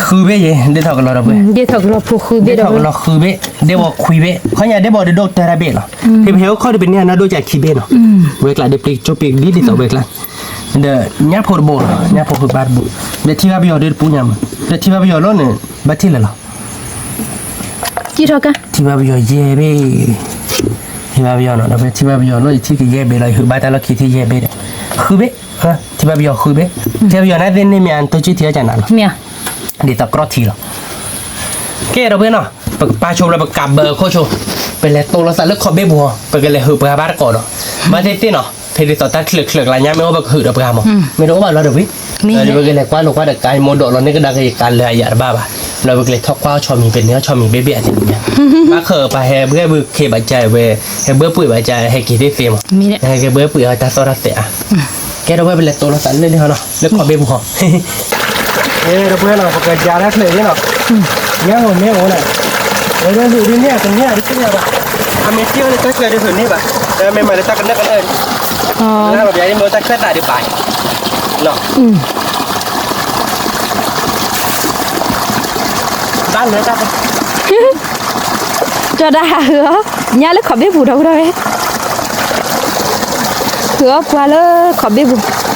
ဃုဘ့ၣ်ယဲၢ် ဒ့ၣ်ထီၣ်ကလီၤဒီးဝဲ, ဒ့ၣ်ထီၣ်ကလီၤဃုဘ့ၣ်, ဒ့ၣ်ဘီခွံဘ့ၣ်, ခီညါ ဒ့ၣ်ဘီဒုးဒိၣ်တၢ်တဘ့ၣ်လီၤ, ဖဲပဟဲအိၣ်ခီၣ်ဒီး ပန့ၢ်အနၢ်ဒိၣ်ကးခံဘ့ၣ်နီၤ, ဝဲကျးဒုးပျံၤကၠိပျံၤကဒံဒ်သိးဝဲကျါ, ဒီးညၣ်ဖိတဘိနီၤ, ညၣ်ဖိဃုဘၣ်တဘိ, ဒီးထံၣ်ဘၣ်ပယီၤဒုးတပူၤညါမး, ဒီးထံၣ်ဘၣ်ပယီၤလီၤန့ၣ်, ဘၣ်ထံၣ်လၢာ်လီၤ, ထံၣ်ဘၣ်ပယီၤယဲၢ်ဘ့ၣ်, ထံၣ်ဘၣ်ပယီၤနီၤ, ဒီးဖဲထံၣ်ဘၣ်ပယီၤလီၤ ယထံၣ်ကယဲၢ်ဘ့ၣ်လီၤ, ယဟုးဘၣ်တၢ်လီၢ်ခံထံၣ်ယဲၢ်ဘ့ၣ်ဒီး, ဃုဘ့ၣ်, ထံၣ်ဘၣ်ပယီၤဃုဘ့ၣ်, ထံၣ်ဘၣ်ပယီၤန့ၣ်သ့ၣ်န့ၢ်မ့ၢ်အတၢ်ကၠံၣ်ထံအီၣ်ကနၤလီၤ, ဒ်သိးကြီထံလီၤ, ကဲဒီးဝဲနီၤ, ပကပာ်ဆိဘျီ ပကးဘၢအခိၣ်ဆိ, ပလဲၤတိၢ်လိာ်သးလၢခီၣ်ဘ့ၣ်ပူၤ, ပကလဲၤဟုးပှၤဘၣ်တကိးဒီး, ဘၣ်သ့ၣ်သ့ၣ်နီၤ, ဖဲဒ်သိးတၢ်ချၢးချၢးကလါညါမ့ၢ်အိၣ် ပကဟုးဒီးပှၤမး, မ့ၢ်တအိၣ်ဘၣ်လီၤဒီးဝဲ, ပကလဲၤကွၢ်လိာ်ကွၢ်ဒီးကါ မိၢ်ဒိးလီၤန့ၢ်ကဒါက့ၤ ယကးလၢအယၤတဘၣ်ဘၣ်, လၢပကလဲၤထီၣ်ကွၢ်အီၣ်ဆီမံၤ ပန့ၢ်အီၣ်ဆီမံၤဘ့ၣ်ဘ့ၣ်အတမံၤညါ, ဘၣ်ဃးပှၤဟဲဘှဲၣ်ဘုခ့ဘၣ်ကါဝဲ, ဟဲဘှဲၣ်ပှ့ၤဘၣ်ကါ ဟဲက့ၤသ့ၣ်သ့မး, ဟဲက့ၤဘှဲၣ်ပှ့ၤအီၣ်တၢ်သီၣ်တၢ်သဲးအါ, ကဲဒီးဝဲပလဲၤတိၢ်လိာ်သးလၢလံဟီနီၤ, လၢခီၣ်ဘ့ၣ်ပူၤဟီ, ကဲဒီးဝဲနီၤ ပကဒါတၢ်ချၢးအံၤနီၤ, ညါဂီၤမ့ၢ်အိၣ်နီၤ, ဝဲဒၣ်ဟုးဒ်န့ၣ် တန့ၢ်တသ့ၣ်ညါဘၣ်, အမ့ၢ်ထံၣ်အီၤလၢတၢ်ချၢးဒုးဟုးန့ၢ်ဘၣ်, တမ့ၢ်မၤလၢတၢ်ကနၢၣ်ကနၢၣ်, လၢပျးဒ်မ့ၢ်တၢ်ချၢးသးဒုးဘၣ်, နီၤ ဘၣ်လၢတၢ်, ကၠီၤဒၣ်ဟးဟုးအီၤ, ညါလၢခီၣ်ဘ့ၣ်ပူၤဒီးဝဲဒီးဝဲ, ဟုးအီၣ်ပှၤလၢခီၣ်ဘ့ၣ်ပူၤ,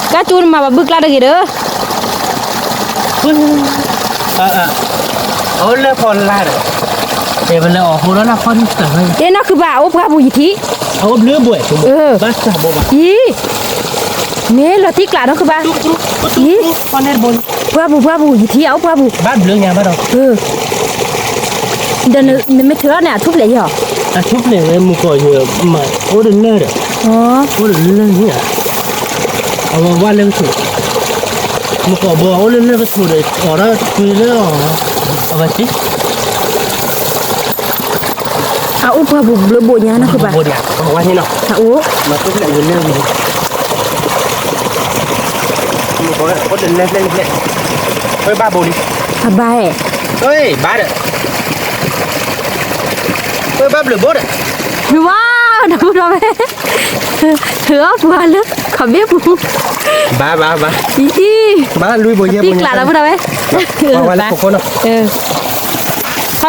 ကၢ်ကၠူနမၤဘၣ်ဘုၣ်ကျါတဂ့ၤဒီး အအိၣ်လၢဖီလာ်ဒီး, တဲဝဲလၢအီၤဟိလီၤလၢဖီတံၢ်တၢ်ဝဲ, အ့ၣ်နီၢ်ခုဘၣ် အအိၣ်ပှၢ်ပူၤယထံၣ်, အအိၣ်ဘျုးဘှဲၣ်, ဘၣ်စၢ်ဘိဘၣ်, အံၤ, မ့ၢ်လီၤတံၢ်ကျးနီၢ်ခုဘၣ်, အံၤ, ပှၢ်ပူၤပှၢ်ပူၤယထံၣ် အအိၣ်ပှၢ်ပူၤ, ဘၣ်ဘျုးညါဘၣ်ဒီး, ဒီးနမ့ၢ်ထုးအီၤန့ၣ် အထူၣ်ဖျဲးယဲၢ်, အထူၣ်ဖျဲးဝဲမုၢ်ကီၢ်ယဲၢ်မး, အိၣ်ဒီးလၢဒီး, အိၣ်ဒီးလၢန့ၣ်ဧါ အဝဲဝါလၢကထိး, မုၢ်ကီၢ်ဘိအိၣ်လၢလၢကထိးဒီး အီၤဒီးကွံလၢအီၤ, အဝဲသ့ၣ်, အအိၣ်ပှၢ်ပူၤဘျုးဘိၣ်ညါနီၢ်ခုဘၣ်, အအိၣ်, အိၣ်တလဲၣ်လဲၣ်, ဝဲဘၣ်ဘိလံ, အဘၣ်ဧဲ, ဘၣ်ဒီး ဝဲဘၣ်ဘျုးဘိဒီး, ဝါ, ဒီပုၢ်ဒီဝဲၢ်, ထုးအီၣ်ပှၤလၢခီၣ်ဘ့ၣ်ပူၤ, ဘၣ်ဘၣ်ဘၣ်, အံၤ, ဘၣ်လွံၢ်ဘိယဲၢ်ဘိ, တံၢ်ကျးဒီပုၢ်ဒီဝဲၢ်, ပှၤဝဲလၢခိခိၣ်နီၤ,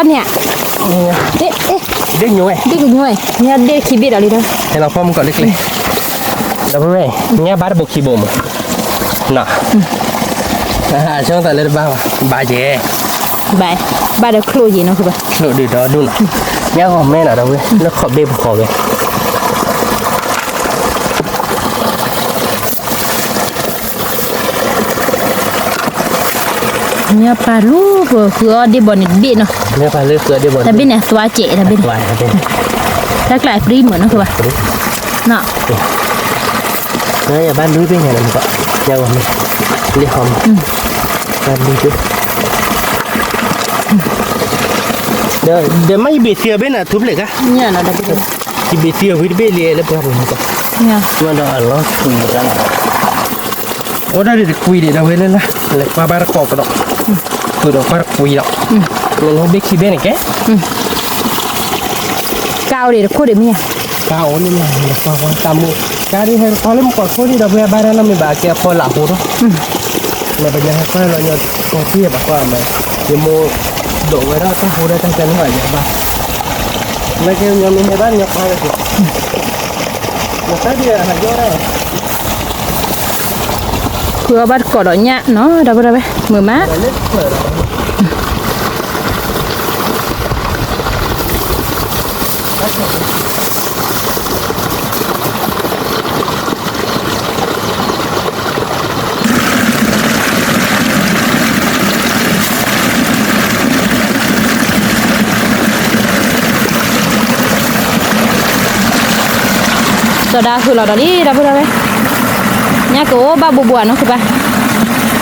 ထီၣ်န့ၣ်, ဒ့ၣ်ညိဝဲ, ဒ့ၣ်ကညိဝဲ, ညါဒ့ၣ်ခံဘ့ၣ်ဒီးလံဒီး, ဟဲလီၤဖီမုၢ်ကီၢ်လၢကျဲ, ဒီပုၢ်ဝဲၢ်, ညါဘၣ်တဘိခံဘိမး, နီၤ ဆိသးလၢတဘၣ်ဘၣ်, ဘၣ်ယဲၢ်, ဘၣ်, ဘၣ်ဒီးချိၣ်ယဲၢ်နီၢ်ခုဘၣ်, ချိၣ်ဒုးဒီဒူၣ်နီၤ, ညါဂီၤမဲနီၤ ဒီပုၢ်ဝဲၢ်လၢခီၣ်ဘ့ၣ်ပူၤဃီဝဲ ညါပာ်လူၤပဃုအီၣ်ဒ့ၣ်ဘီန့ၣ်တဘ့ၣ်နီၤ, တဘ့ၣ်န့ၣ် အသွါစဲးတဘ့ၣ်န့ၣ်, တၢ်ကျးပြံမုာ်နီၢ်ခုဘၣ်, နီၤ, ယဘၣ်လူၤဘ့ၣ်ညါန့ၣ်မ့ၢ်ကီး, ညါဂီၤမ့ၢ်, ဘၣ်လူၤဘ့ၣ်, ဒီးမ့ၢ်ယဘ့ၣ်သံအီၤဘ့ၣ်န့ၣ် ထူဖျဲးခါ, ယဘ့ၣ်သံအီၤဝံၤတဘ့ၣ်လံလၢပှၢ်ပူၤမ့ၢ်ကီး, မ့ၢ်ဒီးအလီၤကွံာ်တၢ်လီၤ အိၣ်ဒၣ်ဒံးတကွံာ်ဒံးဒီးဝဲလၢ်လၢ် လဲၤကွၢ်ဘၣ်တကိးကဒီး, ဃုာ်ဒီးကွၢ်တကွံာ်ဒီး, လီၤလီၤဘ့ၣ်ခံဘ့ၣ်န့ၣ်ကဲ, ကါအိၣ်ဒံးတခိၣ်ဒံးမ့ၢ်ဧါ, ကါအိၣ်န့ၣ်မ့ၢ် လဲၤကွၢ်ကွၢ်တၢ်မိၢ်, ကါဒ်ဟဲတခီလၢမုၢ်ကီၢ်ခိၣ်ဒံးဒီး ပှၤဘၣ်ဒၣ်နီတမံၤဘၣ်ကဲအဖီလာ်အဃိဒီး, လၢပညီဟဲကွၢ်လီၤညီကီၢ်ထံၣ်ဘၣ်ကွၢ်မး, ယမိၢ်ဒိးဝဲဒၣ်တၢ်ဟူဒၣ်တၢ်ကဲန့ၣ်ဘၣ်ယၤဘၣ်, လၢကညီမ့ၢ်ဟဲဘၣ်ညီဖျါလၢက့ၤ, နတၢ်ဒံးဟးယီဒၣ် ဃုအီၣ်ဘၣ်တကိးဒီးညၣ်နီၤ ဒီပုၢ်ဒီဝဲၢ် မုာ်မး, စီၤဒၤဃုာ်လီၤဒီးလံ ဒီပုၢ်ဒီဝဲၢ်, ညၣ်ကအိၣ်ဘၣ်ဘိဘိဧါနီၢ်ဃုဘါ,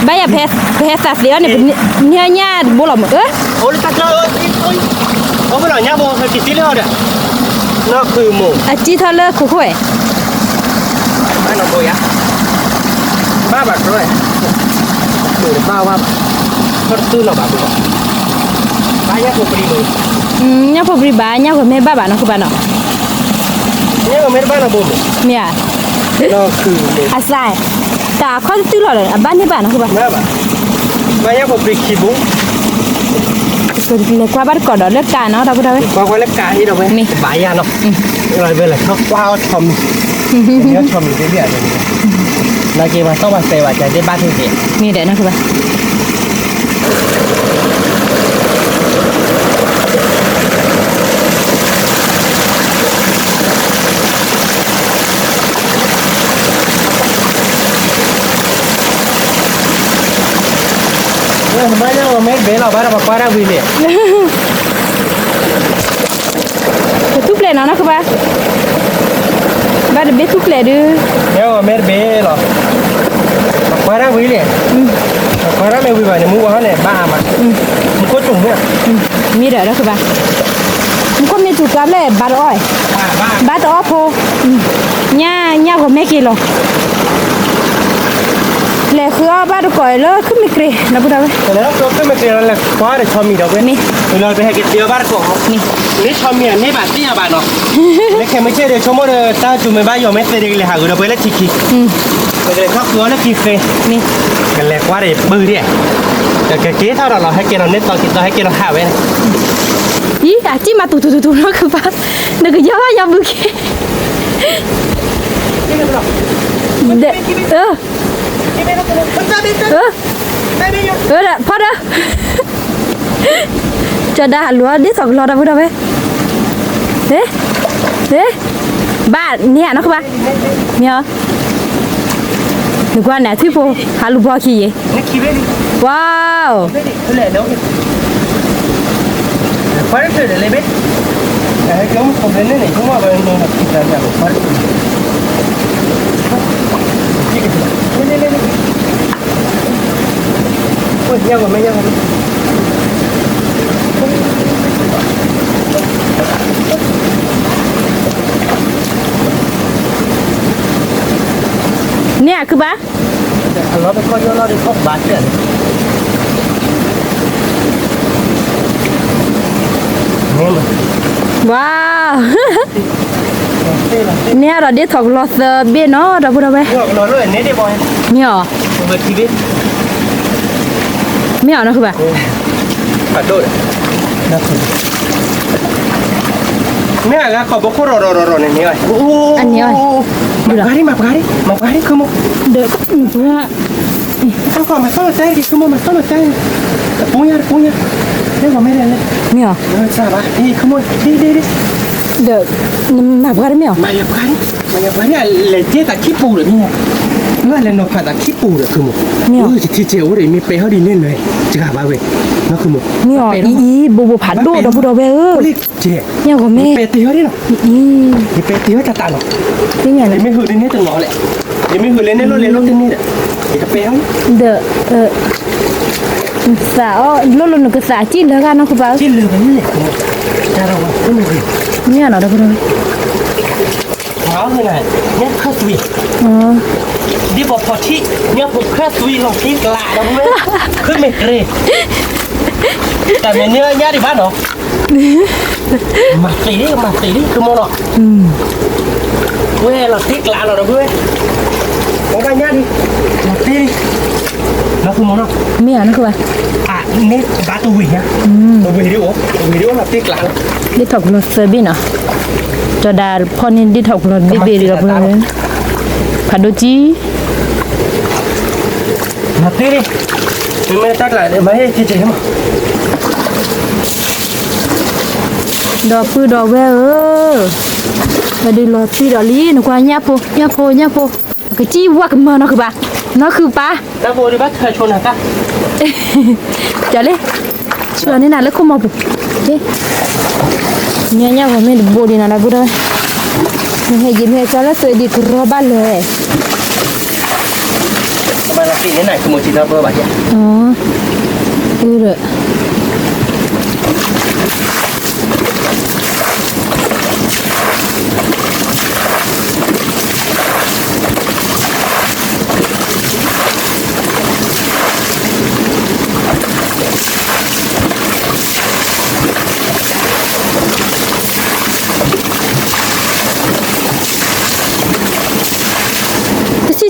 ဘၣ်ယၤ ပဟဲသးသ့အီၤန့ၣ် ပန့ၢ်ညၣ်ဘိလီၤမး, အိၣ်လၢတၢ်ကျါ, အိၣ်ဖဲလီၤညၣ်ဘိ ဟဲက့ၤသံလၢအီၤဒီး, နီၢ်ဃုမိၢ်, အစံၣ်ထီၣ်လၢခိခိၣ်ဝဲ, ဘၣ်နီၢ်ဘိယါ, ဘၣ်ဘၣ်ကျိ, ဘၣ်ဝါဘၣ်, ခီတသူလီၤဘၣ်ဘိ, ဘၣ်ညၣ်ဖိပြံ, ညၣ်ဖိပြံဘၣ် ညၣ်ဂီၤမ့ၢ်ဘၣ်ဘၣ်နီၢ်ဃုဘါနီၤ, ညၣ်ဂီၤမ့ၢ်တဘၣ်နီၢ်ဘိမး, မ့ၢ်ဧါ, အစၢ်, တၢ်ခီတသူလီၤဒီး အဘၣ်န့ၢ်ဘၣ်နီၢ်ဃုဘါ, ဘၣ်ညၣ်ဖိပြံခံဘိ လဲၤကွၢ်ဘၣ်တကိးဒီးလၢကးနီၤ ဒီပုၢ်ဒီဝဲၢ်, ကွၢ်ကွၢ်လၢကးအံၤဒီးဝဲ မ့ၢ်ဘၣ်ယါနီၤ, လၢဝဲလဲၤထီၣ်ကွၢ်အီၣ်ဆီမံၤ, ဆီမံၤသ့ၣ်ဒ်, နာ်က့မၤသီၣ်မၤသဲဘၣ် ကဲသ့ၣ်ဘၣ်သ့ၣ်သ့ၣ်, မ့ၢ်ဒီးနီၢ်ဃုဘါ မ့ၢ်လီၤ ဘၣ်ဒီးပကွၢ်တၢ်ဝံၤလံ, ပသူၣ်ပျဲၢ်နီၤ နီၢ်ဃုဘါ, ဘၣ်တဘ့ၣ်သူၣ်ပျဲၢ်ဒုး, မ့ၢ်တဘ့ၣ်လီၤ, ပကွၢ်တၢ်ဝံၤလံ, ပကွၢ်တၢ်မ့ၢ်ဝံၤဘၣ်န့ၣ် မူဝဲဟီန့ၣ် ဘၣ်အါမး, မူခိၣ်တူၢ်မ့ၢ်, မ့ၢ်ဒီး နီၢ်ဃုဘါ, မူခိၣ်မ့ၢ်တူၢ်ကျါဘျဲၣ် ဘၣ်တအီၣ်, ဘၣ်တအီၣ်ဖိ, ညၣ် ညၣ်ဂီၤမ့ၢ်က့ၤလီၤ, လဲၤဃုအီၣ်ဘၣ်တကိးလၢခုၣ်မ့ၢ်ကြ့ၤ ဒီပုၢ်ဒီဝဲၢ်, လဲၤဃုအီၣ်ဘၣ်တဆီမံၤဒီးဝဲ, မ့ၢ်လီၤပဟဲက့ၤသ့အီၣ်ဘၣ်တကိး, မ့ၢ်ဆီမံၤအန့ၢ်ဘၣ်သ့ၣ်ညါဘၣ်နီၤ, မ့ၢ်ခဲမုၢ်ဆ့ၣ်ဒီး ဆိကမိၣ်ဒီး တၢ်စူၤမ့ၢ်ဘၣ်ယီၤမ့ၢ်သ့ဒီး ကလဲၤဟးဂုာ်ဒီးပှဲၤလၢထံခံ, ပကလဲၤထီၣ်ဃုအီၣ်လၢခံဃ့, ကလဲၤကွၢ်ဒီးပုၢ်ဒံး, ကက့ၤထီၣ်ဒီးလီၤ ဟဲက့ၤလီၤန့ၢ်သီက့ၤသီ ဟဲက့ၤလီၤဟးဝဲန့ၣ်, အံၤ အစံၣ်မၤတူတူတူတူ နီၢ်ဃုဘါ, နကယီၢ်ဘၣ်ယီၢ်ဘုခ့ ဒီး, ဖီဒီး, ကၠီၤဒါဟးလူၤအီၣ်ဒ်သိးကလီၤ ဒီပုၢ်ဒီဝဲၢ်, ဘၣ်န့ၢ်ဧါ နီၢ်ဃုဘါ, မ့ၢ်အီၤ, နကွၢ်န့ၣ် အထွံၣ်ဖိ ဟးလူၤဘီခံယ့ၣ်, ဝါ န့ၣ်အခုဘါ, ဝါ, န့ၣ်ဒီးဒ်ထီၣ်ကလီၤသၢဘ့ၣ်နီၤ ဒီပုၢ်ဒီဝဲၢ်, မ့ၢ်အီၤ, မ့ၢ်အီၤ နီၢ်ဃုဘါ, မ့ၢ်အဂၤခီဘိခိၣ်ရီၤရီၤရီၤရီၤန့ၣ်န့ၣ်, အန့ၣ်, မၤပှၤဒံး မၤပှၤဒံး မၤပှၤဒံး ခုမိၢ်, ဒီး, အဃိ မၤသီၣ်မၤသဲ ခုမိၢ် မၤသီၣ်မၤသဲ, တပူၤညါ တပူၤညါ, မ့ၢ်အီၤ, ခုမိၢ်, ဒီး, မၤပှၤဒံးမ့ၢ်အီၤ, မၤပှၤဒံး, မၤပှၤဒံး လဲၤကဲသးခံပူၤဒီးမ့ၢ်, လဲၤနီၤဖးသးခံပူၤဒီး ခုမိၢ်, မ့ၢ်အီၤ, ယထံၣ်ကဲအိၣ်ဒီး မ့ၢ်ပဲာ်ဟီၣ်ဒ်န့ၣ်နၤ, စှၤဘၣ်ဝဲ, ခုမိၢ်, မ့ၢ်အီၤ, အံၤ ဘိဘိဖးဒိၣ်ဒီပုၢ်ဒီဝဲၢ်ဧၢ, ညၣ်ဂီၤမ့ၢ်, ယပဲာ်တ့ၢ်ဟီၣ်ဒ်နီၤ, ယပဲာ်တ့ၢ်ဟီၣ်တၢ်တၢ်နီၤ, ယမ့ၢ်ဟုၣ်ဒ်န့ၣ်တနီၤလဲၣ်, ယမ့ၢ်ဟုၣ်လဲၤန့ၢ်လိၣ်လဲၤလိၣ်တန့ၢ်ဒီး, ယကပဲာ်ဟီၣ်, ဒီး, သးအီၣ်လိၣ်လိၣ်နကသးစံၣ်လၢဂၤနီၢ်ကပၤ, စံၣ်လၢဂၤန့ၣ်, မ့ၢ်နီၤဒီပုၢ်ဒီဝဲၢ် ညၣ်ခၢၣ်သွံ, ဒ်ပဖီထံ, ညၣ်ဖိခၢၣ်သွံလီၤတံၢ်ကျးဒီပုၢ်ဝဲၢ်, ခုမ့ၢ်ကြ့ၤ, တၢ်မ့ၢ်န့ၢ်ညၣ်ဒံးဘၣ်နီၤ, မၤသ့လံ မၤသ့လံ ခုမိၢ်နီၤ, ဝဲလီၤတံၢ်ကျးလီၤဒီပုၢ်ဝဲၢ်, ပဘၣ်ညၣ်ဒံး, လီၤတံၢ်လံ, လီၤခုမိၢ်နီၤ, မ့ၢ်ဧါနီၢ်ကပၤ, န့ၢ်ဘၣ်တဝံၤညါ, တဝံၤဒ်အိၣ်, တဝံၤဒ်အိၣ်လီၤတံၢ်ကျးလီၤ, ဒ်ထီၣ်ကလီၤသၢဘ့ၣ်နီၤ, ကၠီၤဒၤဖီၣ်န့ၢ်ဒ်ထီၣ်ကလီၤ ဘ့ၣ်ဘ့ၣ်ဒီး ဖးဒိၣ်ကံ, မၤသ့လံ, မ့ၢ်တၢ်ကျး မၤဟ့ၣ်က့ၤက့ၤမး, ဒီပုၢ်ဒီဝဲၢ်ဧၢ, ပဒုးလီၤတံၢ်ဒီးလံ နကွၢ်ညၣ်ဖိ ညၣ်ဖိ ညၣ်ဖိ, ကစံၣ်ဝါကမၢနီၢ်ခုပၤ, နီၢ်ခုပၤ, တၢ်ဖိဒုးဘၣ်ထၢဆိနၤတၢ်, ကၠီၤလံ, ဆှၢန့ၢ်နၤလၢခိၣ်မီၤပူၤ, ညၣ်ညၣ်ဂီၤမ့ၢ်တဘိဒံးနၤဒီပုၢ်ဒီဝဲၢ်, မ့ၢ်ဟဲယံၤမ့ၢ်ဟဲကၠီလၢသုးဒံးကရီဘၣ်လၢၤ, ဘၣ်လၢသ့ၣ်န့ၣ်နၤ ကမိၣ်ထံထီၣ်ပၢဘၣ်ယၤ, အၢ, အၢဒီး တထံၣ်တံၢ်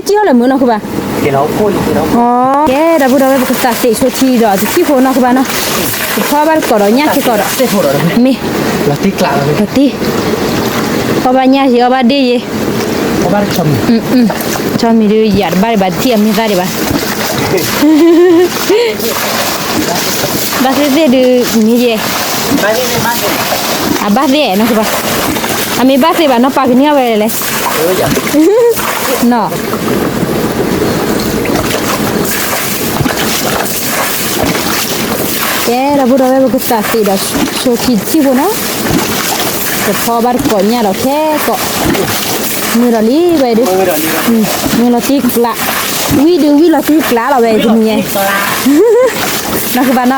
အီၤလၢမုာ်နီၢ်ခိဘၣ်, ကဲ ဒီပုၢ်ဒီဝဲၢ် ပကသးသ့ၣ်ဆိထံဒီး တထံၣ်ဖိနီၢ်ခိဘၣ်နီၤ, ကဖီဘၣ်တကိးဒီးညၣ်စ့ၢ်ကီးဒီး, မ့ၢ်, လီၤတံၢ်, ဖီဘၣ်ညၣ်ယံၤ အီဘၣ်ဒ့ၣ်ယံၤ, ဆီမံၤဒုးယၤတဘၣ်ဒံးဘၣ် တထံၣ်အမ့ၢ်သၣ်ဒံးဘၣ် ဘၣ်သ့ၣ်သ့ၣ်ဒုးမ့ၢ်ယဲ, အဘၣ်သ့ၣ်နီၢ်ခိဘၣ်, အမ့ၢ်ဘၣ်သ့ၣ်ဘၣ်နီၢ်ပၤကန့ၢ်အဝဲလဲၣ်, နီၤ ကဲ ဒီပုၢ်ဒီဝဲၢ် ပကသးသ့ၣ်ဒီးဆိထံတထံၣ်ဖိနီၤ, ကဖီဘၣ်တကိးညၣ်ဒီးခဲကိး, မုာ်ဒီးလံဝဲဒုး, မုာ်လီၤတံၢ်ကျး, ဝံၣ်ဒုးဝံၣ်လီၤတံၢ်ကျးလီၤဝဲတနံၤညါ, နီၢ်ခိဘၣ်နီၤ,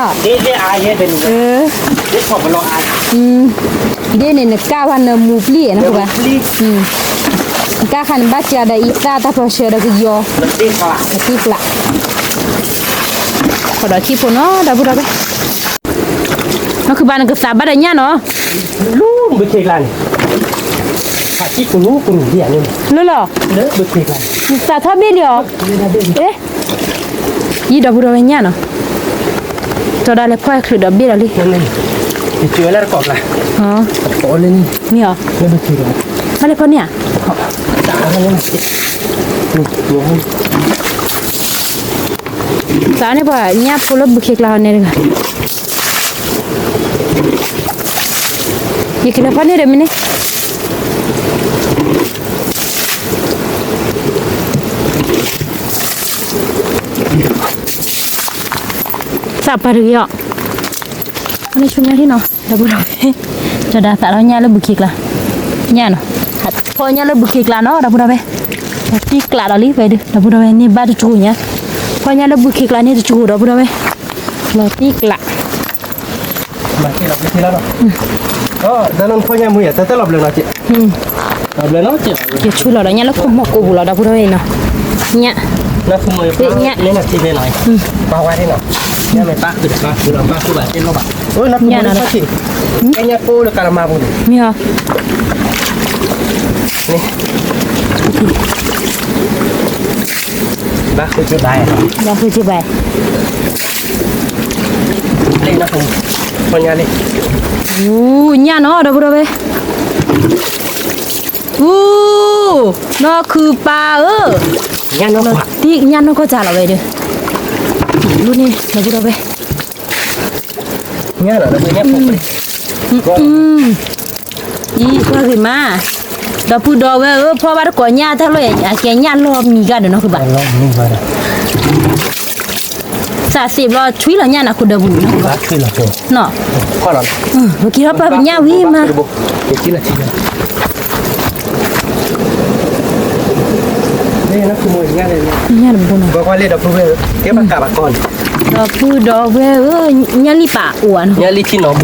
ဒ်န့ၣ်နကၢ်ဝဲနမူပျံၤနီၢ်ခိဘၣ်, နကၢ်ခါန့ၣ်ဘၣ်စှၤဒီးအံသၣ်တၢ်ပီဆၢဒီးကယီၤ, တံၢ်ကျး ဃီဒီးထံၣ်ဖိနီၤ ဒီပုၢ်ဒီဝဲၢ်, နီၢ်ခိဘၣ် နကသးဘၣ်ဒီးညၣ်နီၤ, လၢဘုခ့ကျါန့ၣ်, လၢလီၤ, သးထီၣ်ဘ့ၣ်လံအီၤ, ယံၤ ဒီပုၢ်ဒီဝဲၢ်ညၣ်နီၤ, တီဒၣ်လဲၤဖီၣ်ချုးဒီးဘ့ၣ်ဒီးလံ, ယစၢၤဝဲလၢတကိးကျါ, မ့ၢ်အီၤ, ဘၣ်လဲၤဖီၣ်န့ၢ်ဧါ သးန့ၣ်ပှၤညၣ်ဖိလၢဘုခ့ကျါအီၤန့ၣ်တဂၤ, ယကလဲၤဖီၣ်န့ၢ်ဒီးမ့ၢ်န့ၣ်, သးပှၢ်တဂ့ၤအီၤ, န့ၣ်ဆိညါထံၣ်နီၤ ဒီပုၢ်ဒီဝဲၢ်, တဒၣ်သးထီၣ်ညၣ်လၢဘုခ့ကျါ, ညၣ်နီၤ, ဖီၣ်ညၣ်လၢဘုခ့ကျါနီၤ ဒီပုၢ်ဒီဝဲၢ်, လီၤတံၢ်ကျးဒီးလံဝဲဒုး ဒီပုၢ်ဒီဝဲၢ်န့ၣ်ဘၣ်တကၠိညါ, ဖီၣ်ညၣ်လၢဘုခ့ကျါန့ၣ်တကၠိ ဒီပုၢ်ဒီဝဲၢ်, လီၤတံၢ်ကျး ဘၣ်က့ၤလီၤဘုခ့လီၤနီၤ, တၢ်လၢနဖီၣ်ညၣ်မူယၤ တၢ်တၢ်လီၤဘျၢနီၤ, လီၤဘျၢနီၤ, ကဆူလီၤဒီးညၣ်လၢခိၣ်မီၢ်ကိးပူၤလီၤ ဒီပုၢ်ဒီဝဲၢ်နီၤ, ညၣ်, ညၣ်, ပှၤဝါန့ၣ်နီၤ, ညၣ်မ့ၢ်ပၣ်ဃုာ်ဒီးပၣ်ဃုာ်လီၤ ပၣ်ဃုာ်ဘၣ်တ့ၢ်လီၤဘၣ်, အိၣ်နီၤ ညၣ်ဖိလၢကါလမါပူၤန့ၣ်, မ့ၢ်အီၤ, ဘၣ်ဃုာ်က့ၤဘၣ်, ဘၣ်ဃုာ်က့ၤဘၣ်, ဖီၣ်ညၣ်လံ, ညၣ်နီၤ ဒီပုၢ်ဒီဝဲၢ်, အူ, နီၢ်ခုပၢ်ဧၢ, ညၣ်နီၢ်ကီၢ်စၢ်လီၤဝဲဒၣ်, လူန့ၣ် ဒီပုၢ်ဒီဝဲၢ်, အံၤကွၢ်ဂ့ၤမး, ဒီပုၢ်ဒီဝဲၢ်ဧၢ ဖီၣ်ဘၣ်တကိးညၣ်တၢ်လီၢ် အကဲညၣ်လီၢ်မံၤဂၤဒီးနီၢ်ခုဘၣ်, သးသ့ၣ်ဘျီဆွံလီၤညၣ်နၤခိၣ်ဒၢပူၤန့ၣ်, ပက့ၤထီၣ်ပၢပညၣ်ဝံၤမး, ညၣ်တဘိနီၤ, ဒီပုၢ်ဒီဝဲၢ်ဧၢ ညၣ်လံၣ်ပာ်အိၣ်ဧါနီၤ, ညၣ်လံၣ်အိၣ်, ပှၤညၣ်, အံၤကွၢ်ဂ့ၤမးနီၢ်ခုဘၣ်, ညၣ်နီၤ ဒီပုၢ်ဝဲၢ်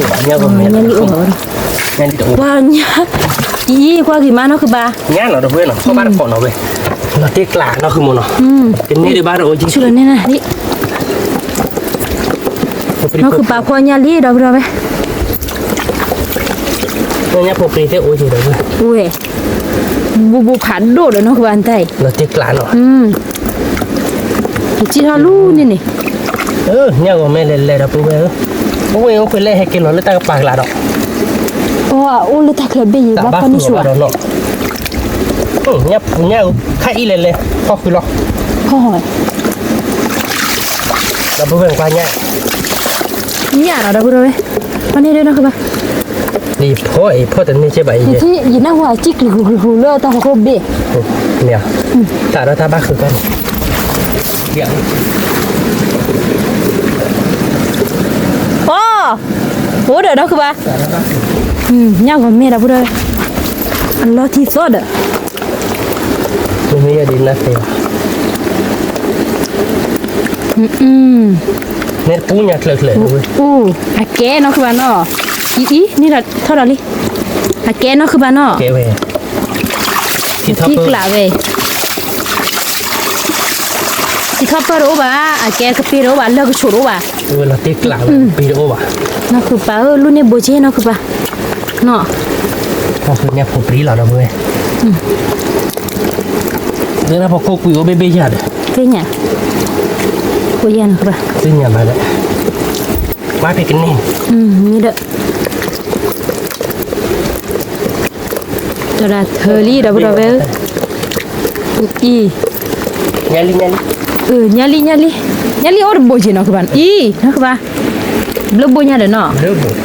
နီၤ ဖီၣ်ဘၣ်တကိးနီၤဝဲ, လီၤတ့ၢ်ကျးနီၢ်ခုမိၢ်နီၤ, ကန့ၢ်ဒံးဘၣ်တအိၣ်က့ၤ, နီၢ်ခုပၢ်ဖီၣ်ညၣ်လံ ဒီပုၢ်ဒီဝဲၢ်, ညၣ်ဖိပြံသ့ၣ်အိၣ်က့ၤဒီး, ဝဲ, ဘူးဘူးဖးဒိၣ်ဒီးနီၢ်ခုဘၣ်တၢ်အံၤ, လီၤတ့ၢ်ကျးနီၤ, ကစံၣ်ထီၣ်လူန့ၣ်န့ၣ်, ညၣ်ဂီၤမဲလဲၤလဲၤဒီပုၢ်ဝဲၢ်ဧၢ, အိၣ်ဝဲအိၣ်ဖဲလဲၣ်ဟဲက့ၤလီၤလၢတၢ်ကပၤကျါဒီး, အိၣ်လၢတၢ်ချၢဘ့ၣ်ယံၤဘၣ်ဖီၣ်န့ၢ်ဆူၣ်, ညၣ်ခါအံၤလဲၤလဲၤ, ဖီၣ်ဃုာ်လီၤ, ဒီပုၢ်ဝဲၢ်ကွၢ်ညၣ်, ညၣ်နီၤ ဒီပုၢ်ဒီဝဲၢ်, ဖီၣ်န့ၢ်ဒၣ်နီၢ်ခုဘၣ်, ယဖီၣ်အံၤဖီၣ်တန့ၢ်ကဲဘၣ်အံၤ, ယနၢ်ဟူစံၣ်ကျူၤကျူၤကျူၤကျူၤလၢတၢ်ဖီခိၣ်ဘ့ၣ်, မ့ၢ်, တၢ်ဒီးတၢ်ဘၣ်ဃုာ်တၢ်န့ၣ်, အိၣ်ဒီးနီၢ်ခုဘၣ်, ညၣ်ဂီၤမဲဒီပုၢ်ဒီဝဲၢ်, အလီၤထံသီဒီး, မ့မ့ၢ်ယဲဒ်နသ့ဘၣ်, မ့ၢ်ပူညါချၢချၢ, အူ, အကဲနီၢ်ဃုဘၣ်နီၤ, အံၤအံၤ န့ၣ်ထီၣ်ဒီးလံ, အကဲနီၢ်ဃုဘၣ်နီၤ, ကဲဝဲ, ထံကျးဝဲ ထံထီၣ်ပၢၢ်တအိၣ်ဘၣ်, အကဲကပ့ၤတအိၣ်ဘၣ်, လၢကဆိးတအိၣ်ဘၣ်, ဝဲလီၤတ့ကျးဝဲ, ပ့ၤတအိၣ်ဘၣ်, နီၢ်ဃုပၢ်ဧၢ, လူန့ၢ်ဘိးက့နီၢ်ဃုပၢ်, နီၢ်, ညၣ်ဖိပြံလီၤဒီးဝဲ, လၢတၢ်ဖီခိၣ်ကွံာ်အိၣ်ဘ့ၣ်ဘ့ၣ်ယၤဒီး, သ့ၣ်ညါ, အိၣ်ယၤနီၢ်ဃုပၢ်, သ့ၣ်ညါဘၣ်ဒီး, ကွၢ်ဖဲကန့ၢ်, မ့ၢ်ဒီး တၢ်ဒၣ်ထၢလံဒီပုၢ်ဒီဝဲၢ်ဧၢ, အံၤ, ညါလံ, ညါလံ, ညါလံ, ညါလံအိၣ်တဘိးက့နီၢ်ဃုဘၣ်, အံၤ နီၢ်ဃုဘၣ်, ဘျၢဘိညါဒီးနီ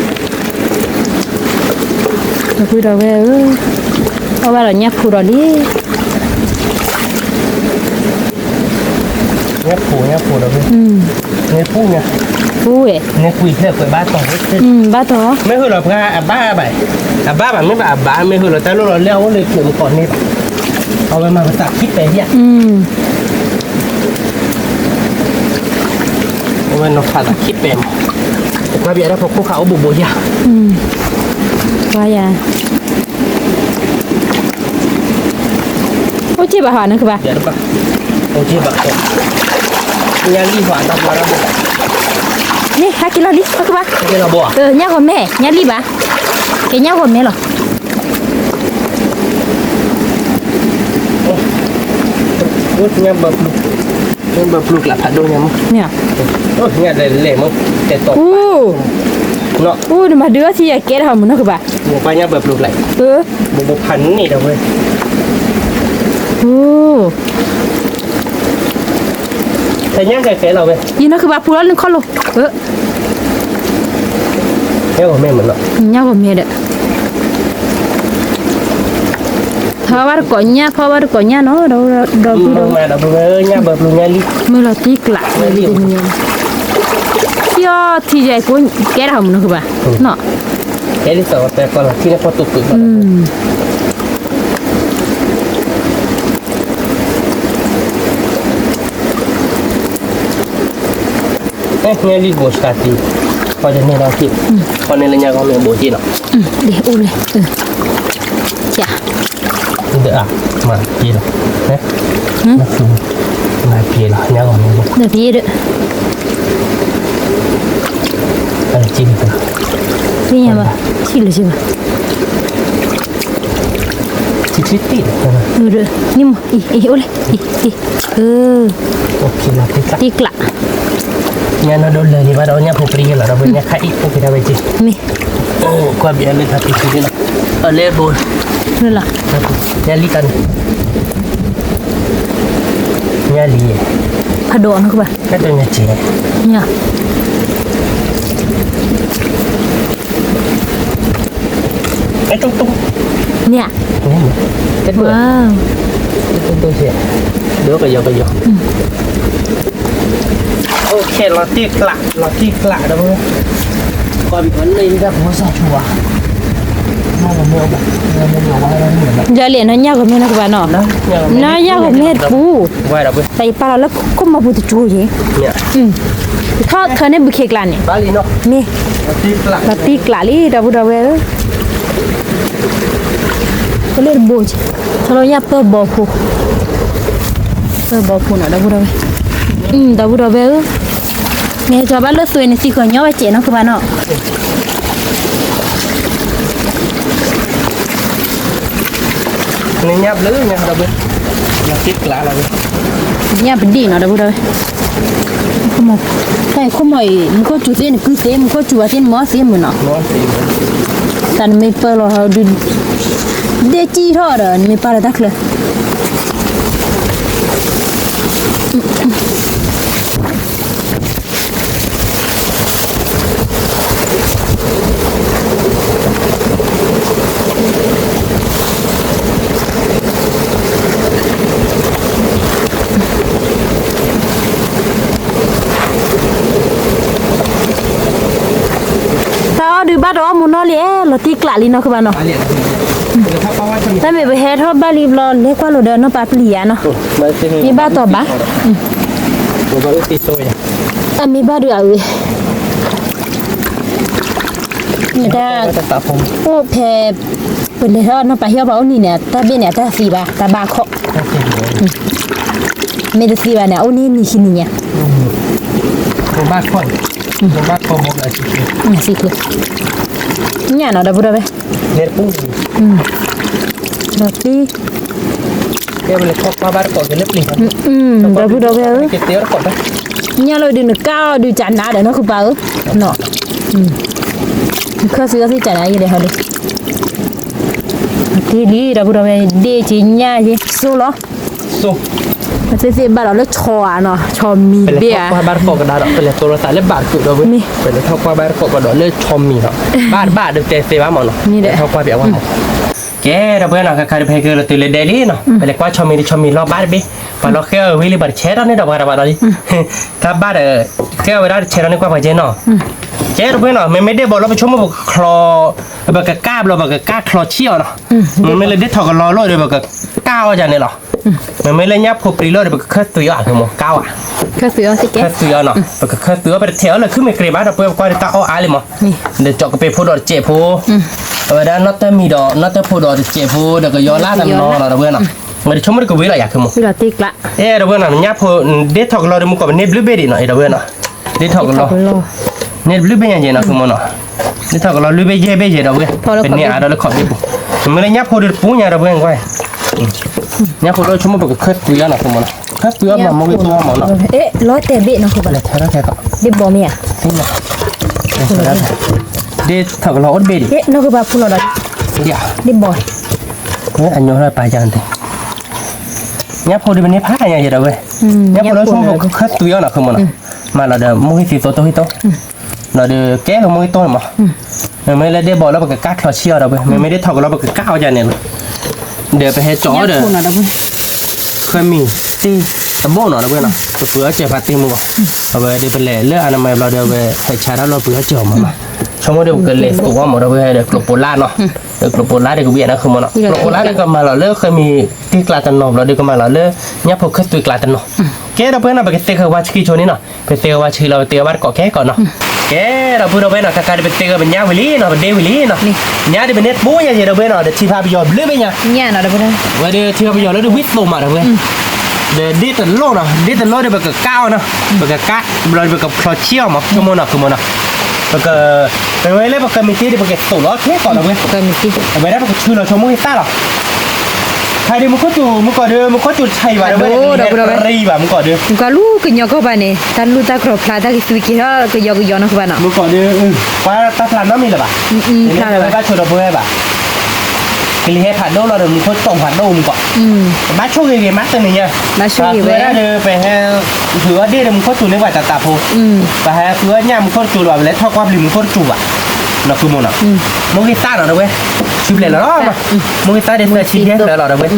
ၤ, ဒီပုၢ်ဒီဝဲၢ်ဧၢ, အီၣ်ဘၣ်ဒီးညၣ်ဖိဒီးလံ ညၣ်ဖိ, ညၣ်ဖိဒီး, န့ၣ်ပူညါ, ပူဝဲ, န့ၣ်ကွံာ်ဖျၢၣ်ကွဲးဘၣ်တီၤ, ဘၣ်တီၤ, မ့ၢ်ဟၢၣ်လီၤပှၤအဘၣ်ဘၣ်, အဘၣ်ဘၣ်မ့ၢ်ဘၣ်အဘၣ်, မ့ၢ်ဟၢၣ်လီၤတၢ်လိၣ်လီၤလဲၣ်အိၣ်လၢကျဲးမုၢ်ကီးန့ၣ်ဘၣ်, အဝဲမၤပသးခံပဲာ်ယၤ, အဝဲနီၤဖးသးခံပဲာ်မး, ကွၢ်ဘၣ်တၢ်ဖီခိၣ်ခးအိၣ်ဘိးဘိးယၤ, ကွၢ်ယၤ အိၣ်က့ဘၣ်ဟီနီၢ်ဃုဘၣ်, အိၣ်က့ဘၣ်, ညါလံဟီတၢ်ဘျါတၢ်ဘိ, န့ၣ် ဟဲက့ၤလီၤလံ နီၢ်ဃုဘၣ်, ညၣ်ဂီၤမဲ ညါလံဘၣ်, ကဲညၣ်ဂီၤမဲလီၤ, ညၣ်ဘၢပျုၤကျးဖးဒိၣ်ညါမး, ညၣ်လဲၤလဲၤမး, အိၣ်, အိၣ်နမၤဒုးအီၣ်ထံယကဲတၢ်ဟီမုၢ်နီၢ်ဃုဘၣ်, ညၣ်ဘၢပျုၤကျး, ဘိးဘိးဖးန့ၣ်ဒီးဝဲ, အိၣ် တညါကဲကဲလီၤဝဲ, ယနီၢ်ဃုဘၣ်ပူၤလီၤနခီၣ်လိၤ, ညၣ်ဂီၤမဲမးနီၤ, ညၣ်ဂီၤမဲဒီး, ဖီဘၣ်တကိးညၣ် ဖီဘၣ်တကိးညၣ်နီၤ, ဒီပုၢ်ဒီဝဲၢ်, ညၣ်ဘၢပျုၤညါလံ, မ့ၢ်လီၤတံၢ်ကျးလံ, ထံအီထံယဲကိးကဲတၢ်ဟီမုၢ်နီၢ်ဃုဘၣ်, နီၤ, ကဲလံသီးပဲကီလီၤထံန့ၣ်ဖီတိၢ်ကွံာ်ဘၣ်, ညၣ်လံဘိးစှၤတံၢ်, ဖီန့ၣ်ဒီး, ဖီန့ၣ်လၢညါဂီၤမ့ၢ်ဘိးက့နီၤ, အိၣ်လဲၣ်, မၤက့လီၤ, မၤက့လီၤ ညါဂီၤမ့ၢ်ဘိး, ဒီး, သ့ၣ်ညါဘၣ်, ထံၣ်လၢၤဘၣ်, ထံၣ်ထံၣ်တံၢ်, န့ၣ်မ့ၢ်, အံၤ အိၣ်လဲၣ်, အံၤ, တံၢ်ကျး, ညါနီၢ်ဒိၣ်လၢာ်န့ၣ်ဘၣ်ဒီး ညၣ်ဖိပြံလီၤဒီး ပညါခါအံၤ အိၣ်က့ၤဒၣ်ဝဲက့ၤ, မ့ၢ်, ကွၢ်ဘၣ်လၢတၢ်ပံၤပံၤန့ၣ်လီၤ, အလဲၣ်ဘိ, ညါလံတၢ်န့ၣ်, ညါလံ, ဖးဒိၣ်နီၢ်ကဘၣ်, ဖးဒိၣ်ညါကဲ, ညါ အဲ တုံတုံ, မ့ၢ်, တုံတုံကဲ, ဒိကယီကယီ, အိၣ်ခဲလီၤတံၢ်ကျး လီၤတံၢ်ကျးဒီး, ကွၢ်ဘၣ်လၢတၢ်ဖိစၢ်ဆိဝါ, ယလဲၣ်နီၢ်ညၣ်ဂီၤမ့ၢ်နီၢ်ကဘၣ်နီၤ, နီၢ်ညၣ်ဂီၤမ့ၢ်တပူၤ, တၢ်ယပာ်လီၤလၢခိၣ်မီၤပူၤတကၠိယဲ, ထီၣ်ထၢန့ၢ်ဘုခ့ကျးန့ၣ်, မ့ၢ်, လီၤတံၢ်ကျးလံ ဒီပုၢ်ဒီဝဲၢ်ဧၢ, ကလၢတဘိ, ထီၣ်လီၤညၣ်ပၢၢ်ဘီဖိ, ပၢၢ်ဘီဖိနီၤ ဒီပုၢ်ဒီဝဲၢ်, ဒီပုၢ်ဒီဝဲၢ်ဧၢ, မ့ၢ်ကဘၣ်လၢသွဲန့ၣ် သံကညီဝဲကဲးနီၢ်ကဘၣ်နီၤ နညၣ်ဘျုးညါဒီးဘၣ်, ညၣ်ပဒံၣ်နီၤ ဒီပုၢ်ဒီဝဲၢ်, ခိၣ်မီၤ, တၢ်အံၤခိၣ်မီၤအံၤ မူခိၣ်စူၤသ့နကုသ့ မူခိၣ်စူၤဝဲသ့နမီသ့မုၢ်နီၤ, တၢ်နမ့ၢ်ပၢၢ်လီၤဟီဒုး, ဒ့စံၣ်ထီၣ်ဒီး နမ့ၢ်ပာ်လီၤတၢ်ချၢ တၢ်အီၣ်ဒုးဘၣ်တအီၣ်မူနီၢ်လံ, လီၤတံၢ်ကျးလံနီၢ်ကဘၣ်နီၤ, တၢ်မ့ၢ်ပဟဲထီၣ်ဘၣ်လံဘျီ လဲၤကွၢ်လိာ်ဒီးနီၢ်ပၢ်ပျံၤယၤနီၤ, မ့ၢ်ဘၣ်တီၤဘၣ်, အမ့ၢ်ဘၣ်ဒုးအဂ့ၤ, မ့ၢ်တၢ်, အိၣ်ဖဲ, ပလဲၤထီၣ်နီၢ်ပၢ်ဟံၣ်အီၣ်ပှၤအိၣ်နံၤန့ၣ် တၢ်ဘ့ၣ်န့ၣ် အတၢ်သံဘၣ် တၢ်ဘၣ်ခီၣ်, မ့ၢ်တသံဘၣ်န့ၣ် အအိၣ်န့ၢ်နံၤခံနံၤညါ, ဘၣ်ခီၣ်, ဘၣ်ခီၣ်ဘိ, ညၣ်နီၤ ဒီပုၢ်ဒီဝဲၢ်, ဒီးသံ, ဒီပုၢ်ဒီဝဲၢ်ဧၢ, ညၣ်လီၤဒုးနကၣ်အီၤဒုးကနါဒီးနီၢ်ဃုပၢ်ဧၢ, နခၢၣ်သုအီၤသ့ၣ်ကနါယဲလဲၣ်ဟီဒုး, သံလံ ဒီပုၢ်ဒီဝဲၢ် ဒ့ၣ်က့ညၣ်က့ စိလီၤ, ပသ့ၣ်သ့ၣ်ဘၣ်ဒီးလၢဆီဧါနီၤ ဆီမံၤတဘ့ၣ်ဧါ, ပလဲၤထီၣ်ကွၢ်ဘၣ်တကိးကဒါဒီး ပလဲၤတိလီၤသးလၢဘၣ်တကိးဒီပုၢ်ဝဲၢ်, ပလဲၤထီၣ်ကွၢ်ဘၣ်တကိးကဒီးလၢဆီမံၤနီၤ, ဘၣ်တဘၣ်ဒီးတဲသ့ဘၣ်မးနီၤ, ပလဲၤထီၣ်ကွၢ်ပျးဝဲမး, ကဲ ဒီပုၢ်ဝဲၢ်နီၤ ခါခါဒုးပဟဲက့ၤလီၤတုၤလၢဒဲလံနီၤ, ပလဲၤကွၢ်ဆီမံၤတဆီမံၤလီၤဘၣ်တဘ့ၣ်, ပှၤလီၤဃဲအီၤဝံၤလံ ပှၤတဆဲးထီၣ်န့ၢ်ဒီးပှၤတဘၣ်ဒီးလံ, တၢ်ဘၣ်ဒီး, ဃဲအီၤဝဲဒၣ်တဆဲးထီၣ်န့ၢ်ကွၢ်ပှၤကဲနီၤ, ကဲ ဒီပုၢ်ဝဲၢ်နီၤ မ့မ့ၢ်ဒ့ၣ်ဘီလီၤ ပဆိကမိၣ်ပကချီ, ပကကၢ်ဘျီ ပကကၢ်ချီဆံၣ်အီၤနီၤ, မ့မ့ၢ်လၢဒ့ၣ်ထီၣ်ကလီၤလိာ်ဒီး ပကကၢ်အီၤဒ်န့ၣ်လီၤ, မ့မ့ၢ်လၢညၣ်ဖိပြံၤလီၤဒီး ပကခၢၣ်သွံးအီၤ ကမ့ၢ်ကၢ်ဝဲ, ခၢၣ်သွံးအီၤနီၤ, ပကခၢၣ်သွံးအီၤ ပတထဲးအီၤလၢခုမ့ၢ်ကြ့းဘၣ် ဒီပုၢ်ဝဲၢ် ပကွၢ်ဒ်တၢ်အီၣ်အါလံမး, ဒီးကၠီကပ့ၤဖိဒီးတစဲးဖိ, အဝဲဒၣ်နီၢ်တၢ်မံၤဒီး နီၢ်တၢ်ဖိဒီးတစဲးဖိ ဒီးကယီၤလၢ်တနီၤနီၤ ဒီပုၢ်ဝဲၢ်နီၤ, ဒီးဆိကမိၣ်ဒီးကဝံၤလီၤယၤ ကမ့ၢ်, အဲ ဒီပုၢ်ဝဲၢ်နီၤ ညၣ်ဖိ, ဒ့ၣ်ထီၣ်ကလီၤဒီး မုၢ်ကီၢ်ပန့ၢ်ဘျုးဘ့ၣ်ဒံးနီၤ အဲ ဒီပုၢ်ဝဲၢ်နီၤ, ဒ့ၣ်ထီၣ်ကလီၤ, န့ၢ်ဘျုးဘ့ၣ်ညါက့နီၤ ကမ့ၢ်နီၤ, ဒ့ၣ်ထီၣ်ကလီၤလွံၢ်ဘ့ၣ်ယဲၢ်ဘ့ၣ်ယဲၢ် ဒီပုၢ်ဝဲၢ်, ပန့ၢ်အါဒီးလၢခီၣ်ဘ့ၣ်ပူၤ, မ့မ့ၢ်လၢညၣ်ဖိဒီးတပူၤညါ ဒီပုၢ်ဝဲၢ်ကွၢ်, ညၣ်ဖိဒီးဆိကမိၣ်ပကခၢၣ်သွံးအီၤနီၤ ကမ့ၢ်နီၤ, ခၢၣ်သွံးအီၤမး မ့ၢ်ဂ့ၤသွံးအီၤမးနီၤ, လီၤတဲာ်ဘ့ၣ်နီၤ ကဘၣ်, ဒ့ၣ်ဘီမ့ၢ်ဧါ, ဒ့ၣ်ထီၣ်ကလီၤအိၣ်တဘ့ၣ်ဒံး, နီၢ်ကဘၣ်ဖူလီၤဒီး, ဒ့ၣ်ဘီ, အညီထီၣ်ပာ်ယၤ, ညၣ်ဖိဒီးပန့ၢ်ဖးညါယဲၢ် ဒီပုၢ်ဝဲၢ်, ညၣ်ဖိဒီးဆိကမိၣ်ပကခၢၣ်သွံးအီၤနီၤ ကမ့ၢ်နီၤ, မၤလီၤဒီး မိၢ်ဟံၣ်သံသိတိၢ်ဟံၣ်သိ, လီၤဒီးကဲကမိၢ်ဟံၣ်သိန့ၣ်မး, မ့မ့ၢ်လၢဒ့ၣ်ဘီလီၤ ပကကၢ်ချီဆံၣ်အီၤ ဒီပုၢ်ဝဲၢ်, မ့မ့ၢ်ဒ့ၣ်ထီၣ်ကလီၤ ပကကၢ်အီၤဒ်န့ၣ်လီၤ, ဒီးပဟဲကၠီဒီး ဃၢမံၤသ့ၣ်တဘိနီၤ ဒီပုၢ်ဝဲၢ်နီၤ, ပပှ့ၤအီၣ်စၢၤဖးတံၢ်မူဘၣ်, အဝဲဒီးပလဲၤလၢအနမဲဘျီဒီး အဝဲဟဲဆါတၢ်လီၤပှ့ၤအီၣ်စၢၤအီၤမးမး, ဆိကမိၣ်ဒီးပကလဲၤသူးအီၣ်မး ဒီပုၢ်ဝဲၢ်, ဒီးကျိးပိာ်လၢ်နီၤ, ဒီးကျိးပိာ်လၢ်ဒီးကဝံၤအီၤနီၤ ဃုမ့ၢ်နီၤ, ကျိးပိာ်လၢ်ဒီးကမၤလီၤလၢဃၢမံၤသ့ၣ်ကျးတနီၤဘျီဒီး ကမၤလီၤလၢညၣ်ဖိခၢၣ်သွံးကျးတနီၤ, ကဲ ဒီပုၢ်ဝဲၢ်နီၤ ပကသ့ဃၢၤဝါဆှံဆိန့ၣ်နီၤ, ပသ့ဃၢၤဝါဆှံလီၤ ပသ့ဘၣ်တကိးကဲကီးနီၤ, ကဲ ဒီပုၢ်ဝဲၢ်နီၤ ခါခါဒီးပသ့ဃၢၤပညၣ်ဝံၤလံနီၤ ပဒ့ဝံၤလံနီၤ, ညၣ်ဒီးပန့ၢ်တပူၤညါယဲၢ် ဒီပုၢ်ဝဲၢ်နီၤ, ဒီးထံဖးပယီၤဘျုးဘ့ၣ်ညါ, ဝဲဒီးထံဖးပယီၤလၢဒုးဝံၣ်သိးမး ဒီပုၢ်ဝဲၢ်, ဒီးဒ့ၣ်တလိၣ်နီၤ ဒ့ၣ်တလိၣ်ဒီးပကကၢ်အီၤနီၤ, ပကကၢ်ဘျီဒီးပကချီဆံၣ်အီၤမး ဆိကမိၣ်နီၤ ဃုမ့ၢ်နီၤ, ပက, ပဝဲလၢပဃၢမံၤသ့ၣ်ဒီး ပကသိးလီၤခဲကီး ဒီပုၢ်ဝဲၢ်, အဝဲဒၣ်ပကထုးလီၤဆိကမိၣ်ဂ့ၤသၣ်လီၤ, ဖဲဒီးမူခိၣ်စူၤ မုၢ်ကီၢ်ဒီး မူခိၣ်စူၤတဆါအံၤဘၣ် ဒီပုၢ်ဝဲၢ်, ပရံဘၣ်မုၢ်ကီၢ်ဒီး, ကလူကညီကီၢ်ဘၣ်န့ၣ် တၢ်လူၢ်တၢ်ကြီဖျါ တၢ်ကသွံက့ၤထီၣ်ကယီကယီနီၤ ဃုဘၣ်နီၤ, မုၢ်ကီၢ်ဒီး, ပှၤတၢ်ဖျါနီတမံၤလၢၤဘၣ်, ဘၣ်ဆိဒီပုၢ်ဝဲၢ်ဘၣ် ကလံၤဟဲဖးဒိၣ်လီၤဒီး မူခိၣ်စူၤဖးဒိၣ်မုၢ်ကီၢ်, ဘၣ်ဆိၣ်ဂ့ၤဂ့ၤမးတနံၤညါ, ဘၣ်ဆိၣ်ဂ့ၤဝဲဒၣ်ဒီး ပဟဲ, ဃုအီၣ်ဒ့ၣ်ဒီးမူခိၣ်စူၤန့ၢ်ပှၤတၢ်သးဖိ, ပဟဲဃုအီၣ်ညၣ်မူခိၣ်စူၤလီၤ ပလဲၤထီၣ်ကွၢ်ပျံၤမူခိၣ်စူၤဘၣ်, နီၤ ဃုမ့ၢ်နီၤ, မ့ၢ်ဂ့ၤသၣ်နီၤ ဒီပုၢ်ဝဲၢ်, ဆူဘျဲၣ်လီၤနီၤ, မ့ၢ်ဂ့ၤသၣ်ဒီးသၢဆံယဲၢ်ဖျၢၣ်လီၤ ဒီပုၢ်ဝဲၢ်,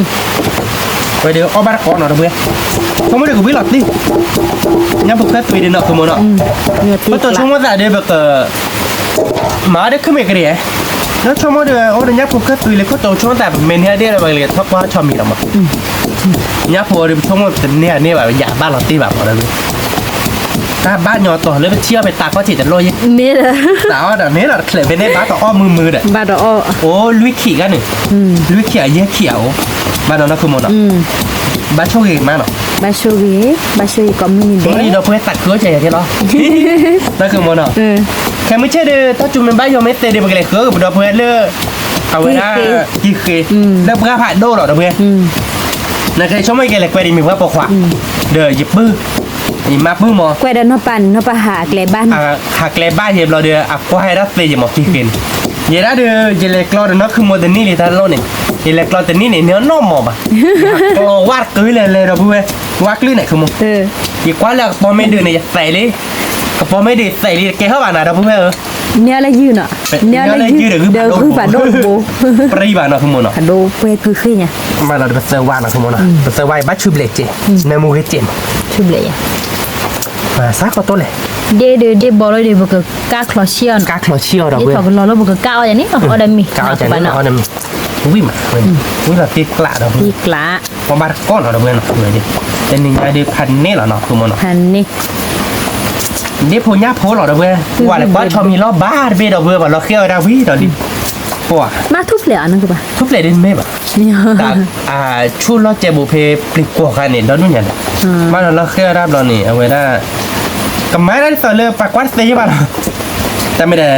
ဝဲဒီးအီၣ်ဘၣ်တကိးနီၤ ဒီပုၢ်ဝဲၢ်, ဆိကမိၣ်ဒီးကဝံၤလီၤသ့, ညၣ်ဖိခၢၣ်သွံးဒီးနီၤ ဃုမ့ၢ်နီၤ, ပတိၤဆိကမိၣ်သးဒီးပက မၤအီၤဒီးခုမ့ၢ်ကရံၣ်, လၢဆိကမိၣ်ဒီး အိၣ်ဒီးညၣ်ဖိခၢၣ်သွံးလၢခိၣ်တိၤဆိကမိၣ်သး ပမ့ၢ်န့ၢ်အဒ့ၣ်လၢပကလဲၤထီၣ်ကွၢ်ဆီမံၤလီၤမး, ညၣ်ဖိဒီး ပဆိကမိၣ်တန့ၢ်အန့ၢ်ဘၣ် ယၤဘၣ်လီၤတ့ၢ်ဘၣ်မးဒီး, တၢ်ဘၣ်ညီတီၤလၢပထံၣ်အီၣ်ဖဲတၢ်ခီၣ်ထံးတလိၣ်ယဲၢ်, တၢ်အီၣ်ဒီးန့ၣ်လီၤတချဲးဖဲန့ၣ် ဘၣ်တအီၣ်မုာ်မုာ်ဒီး, အိၣ်လွံၢ်ခံးဂၤန့ၣ်, လွံၢ်ခံးအယဲၢ်ခံးအအိၣ်, ဘၣ်နီၤနီၤ ခုမ့ၢ်နီၤ, ဘၣ်ဆိၣ်ဂ့ၤမးနီၤ, ဘၣ်ဆိၣ်ဂ့ၤ, ဘၣ်ဆိၣ်ဂ့ၤကိးမုၢ်နံၤဒဲး, ဒီပုၢ်ဝဲၢ်သးခုအိၣ်ကယၤကဲလီၤ, နီၤ ခုမ့ၢ်နီၤ, ခဲမုၢ်ဆ့ၣ်ဒီး တၢ်စူၤမ့ၢ်ဘၣ်ယိာ်မ့ၢ်သဲးဒီး ပကလဲၤဃုကဒီပုၢ်ဝဲၢ်လၢ အဝဲဒၣ်, ကံဃ့, လၢပှၢ်ဖးဒိၣ်လီၤ ဒီပုၢ်ဝဲၢ်, နကဆိကမိၣ်ကလဲၤကွဲးဒံးမ့ၢ်ပှၤပိာ်ခွါ, ဒီးယပုၢ်, ယမါပုၢ်မး, ကွဲးဒီးနီၢ်ပၢ်န့ၣ် နီၢ်ပၢ်ဟးကျဲဘၣ်န့ၣ်, ဟးကျဲဘၣ်ယဲၢ်ဘျီဒီး အကွၢ်ဟဲဒၣ်သ့ယဲၢ်မး ကံဃ့န့ၣ်, ယဲဒၣ်ဒီး ယလဲၤကျီဒီးနီၢ်ခုမိၢ်တနံၣ်လံတၢ်လီၢ်န့ၣ်, ယလဲၤကျီတနံၣ်န့ၣ် န့ၢ်နီၢ်မးဘၣ်, ကျီဝၣ်တကုလဲၤလဲၤ ဒီပုၢ်ဝဲၢ်, ဝါကျုန့ၣ် ခုမိၢ်, ယကွၢ်လၢအကပီၤမ့ၢ်ဒုးန့ၣ် ယသဲးလံ, ကပီၤမ့ၢ်ဒုးသဲးလံ တကဲထီၣ်ဘၣ်နၤ ဒီပုၢ်ဝဲၢ်ဧၢ န့ၢ်လၢယုၢ်နီၤ, န့ၢ်လၢယုၢ်ဒီးဂုၢ်ဖးဒိၣ်တဘိ, ပြံဘၣ်နီၤ ခုမိၢ်နီၤ, ဖးဒိၣ်ပှဲၤကုဃ့ညါ, မ့ၢ်လီၤဒီးပသၢဝါနီၤ ခုမိၢ်နီၤ, ပသၢဝါအံၤဘၣ်ဆူဘျဲၣ်ကဲး, နၢမူဂ့ၤကဲးမး, ဆူဘျဲၣ်ယါ, စးကီးတိၢ်လဲၣ်, ဒ့ၣ်ဒီးဒ့ၣ်ဘီလီၤဒီး ပကကၢ်ချီဆံၣ်အီၤ, ကၢ်ချီဆံၣ်အီၤဒီး ဒ့ၣ်ထီၣ်ကလီၤလၢပကကၢ်အီၣ်ယၤန့ၣ် အီၣ်ဒီးမ့ၤ, ကၢ်အီၣ်ယၤန့ၣ် အီၣ်ဒီးမ့ၤ ဝံၣ်မး, ဝံၣ်လီၤတ့ကျးဒီး, ပှၤဘၣ်တကီနီၤဒီပုၢ်ဝဲၢ်နီၤ, တနံၤညါဒုးဖးန့ၢ်လီၤနီၤ ဃုမိၢ်နီၤ, ဒ့ဖိညၣ်ဖိလီၤဒီပုၢ်ဝဲၢ်, ကွၢ်လဲၤကွၢ်ဆီမံၤလီၤဘၣ်တဘ့ၣ်ဒီပုၢ်ဝဲၢ်, ပှၤလီၤဃဲအီၤဒၣ်ဝံၤဒီးလံ, ပှၤ, ထူၣ်ဖျဲးအီၤန့ၣ်, ထူၣ်ဖျဲးဒ်မ့ၢ်ဘၣ်, ဆူၣ်လီၤစဲးဘိးဖဲပျံၤကွီၤခါန့ၣ် ဒီဒူၣ်ညါဒီး, ဘၣ်ဒီးလီၤဃဲအီၤဒၣ်ဘျီန့ၣ် အဝဲဒၣ် ကမၤဒၣ်ဒ်သိးလၢပှၤကွၢ်တသ့ယဲၢ်ဘၣ်လီၤ, တၢ်မ့ၢ်ဒီး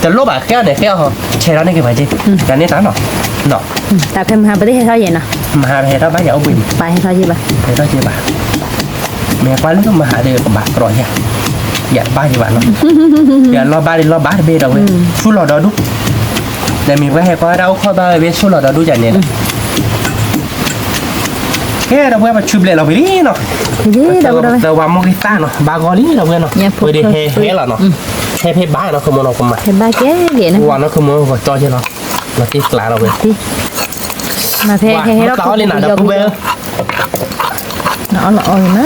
တလိၣ်ဘၣ်ဃဲအီၤန့ၣ် ဃဲအီၤ, ဆဲးထီၣ်န့ၢ်က့ၤပှၤက့ၤ, တၢ်န့ၣ်တၢ်နီၤ, တၢ်ဖဲမဟါပတဟဲထီၣ်ယဲၢ်နီၤ, မဟါပဟဲထီၣ်ဘၣ်ယၤအိၣ်ဘှံးန့ၣ်, ပဟဲထီၣ်ယဲၢ်ဘၣ်, ဟဲထီၣ်ယဲၢ်ဘၣ်, မ့ၢ်ကွၢ်လၢမဟါဒီးကဘၣ်ကြီယၤ, ယၤဘၣ်ယဲၢ်ဘၣ်နီၤ, ယၤလီၤဘၣ်ဒ်လီၤဘၣ်တဘ့ၣ်ဒီပုၢ်ဝဲၢ်, ဆူၣ်လီၤဒီဒူၣ်, ဒီးမ့ၢ်ပှၤဟဲကွၢ်ဒၣ်အိၣ်ခိးဘၣ်ဝဲ ဆူၣ်လီၤဒီဒူၣ်ယၤန့ၣ်ဒီး ကဲဒီပုၢ်ဝဲၢ်ပဆူၣ်ဘျဲးလီၤဝံၤလံနီၤ, ပသၢဝါမိၢ်ဂံၢ်သၣ်နီၤ, ဘၣ်ဂီၤလံဒီပုၢ်ဝဲၢ်နီၤ, ဝဲဒၣ်ဟဲဟဲလီၤနီၤ, ဟဲဖဲဘၣ်နီၤ ဃုမိၢ်နီၤ ကမၤ, ဝၤနီၤ ဃုမိၢ် ကကၠီက့ၤလီၤ, လီၤတ့ကျးလီၤဝဲ, မၤဖဲဟဲဟဲလီၤ လီၤအီၣ်လံနၤဒီပုၢ်ဝဲၢ်ဧၢ, လီၤအီၣ်လီၤအီဂ့ၤ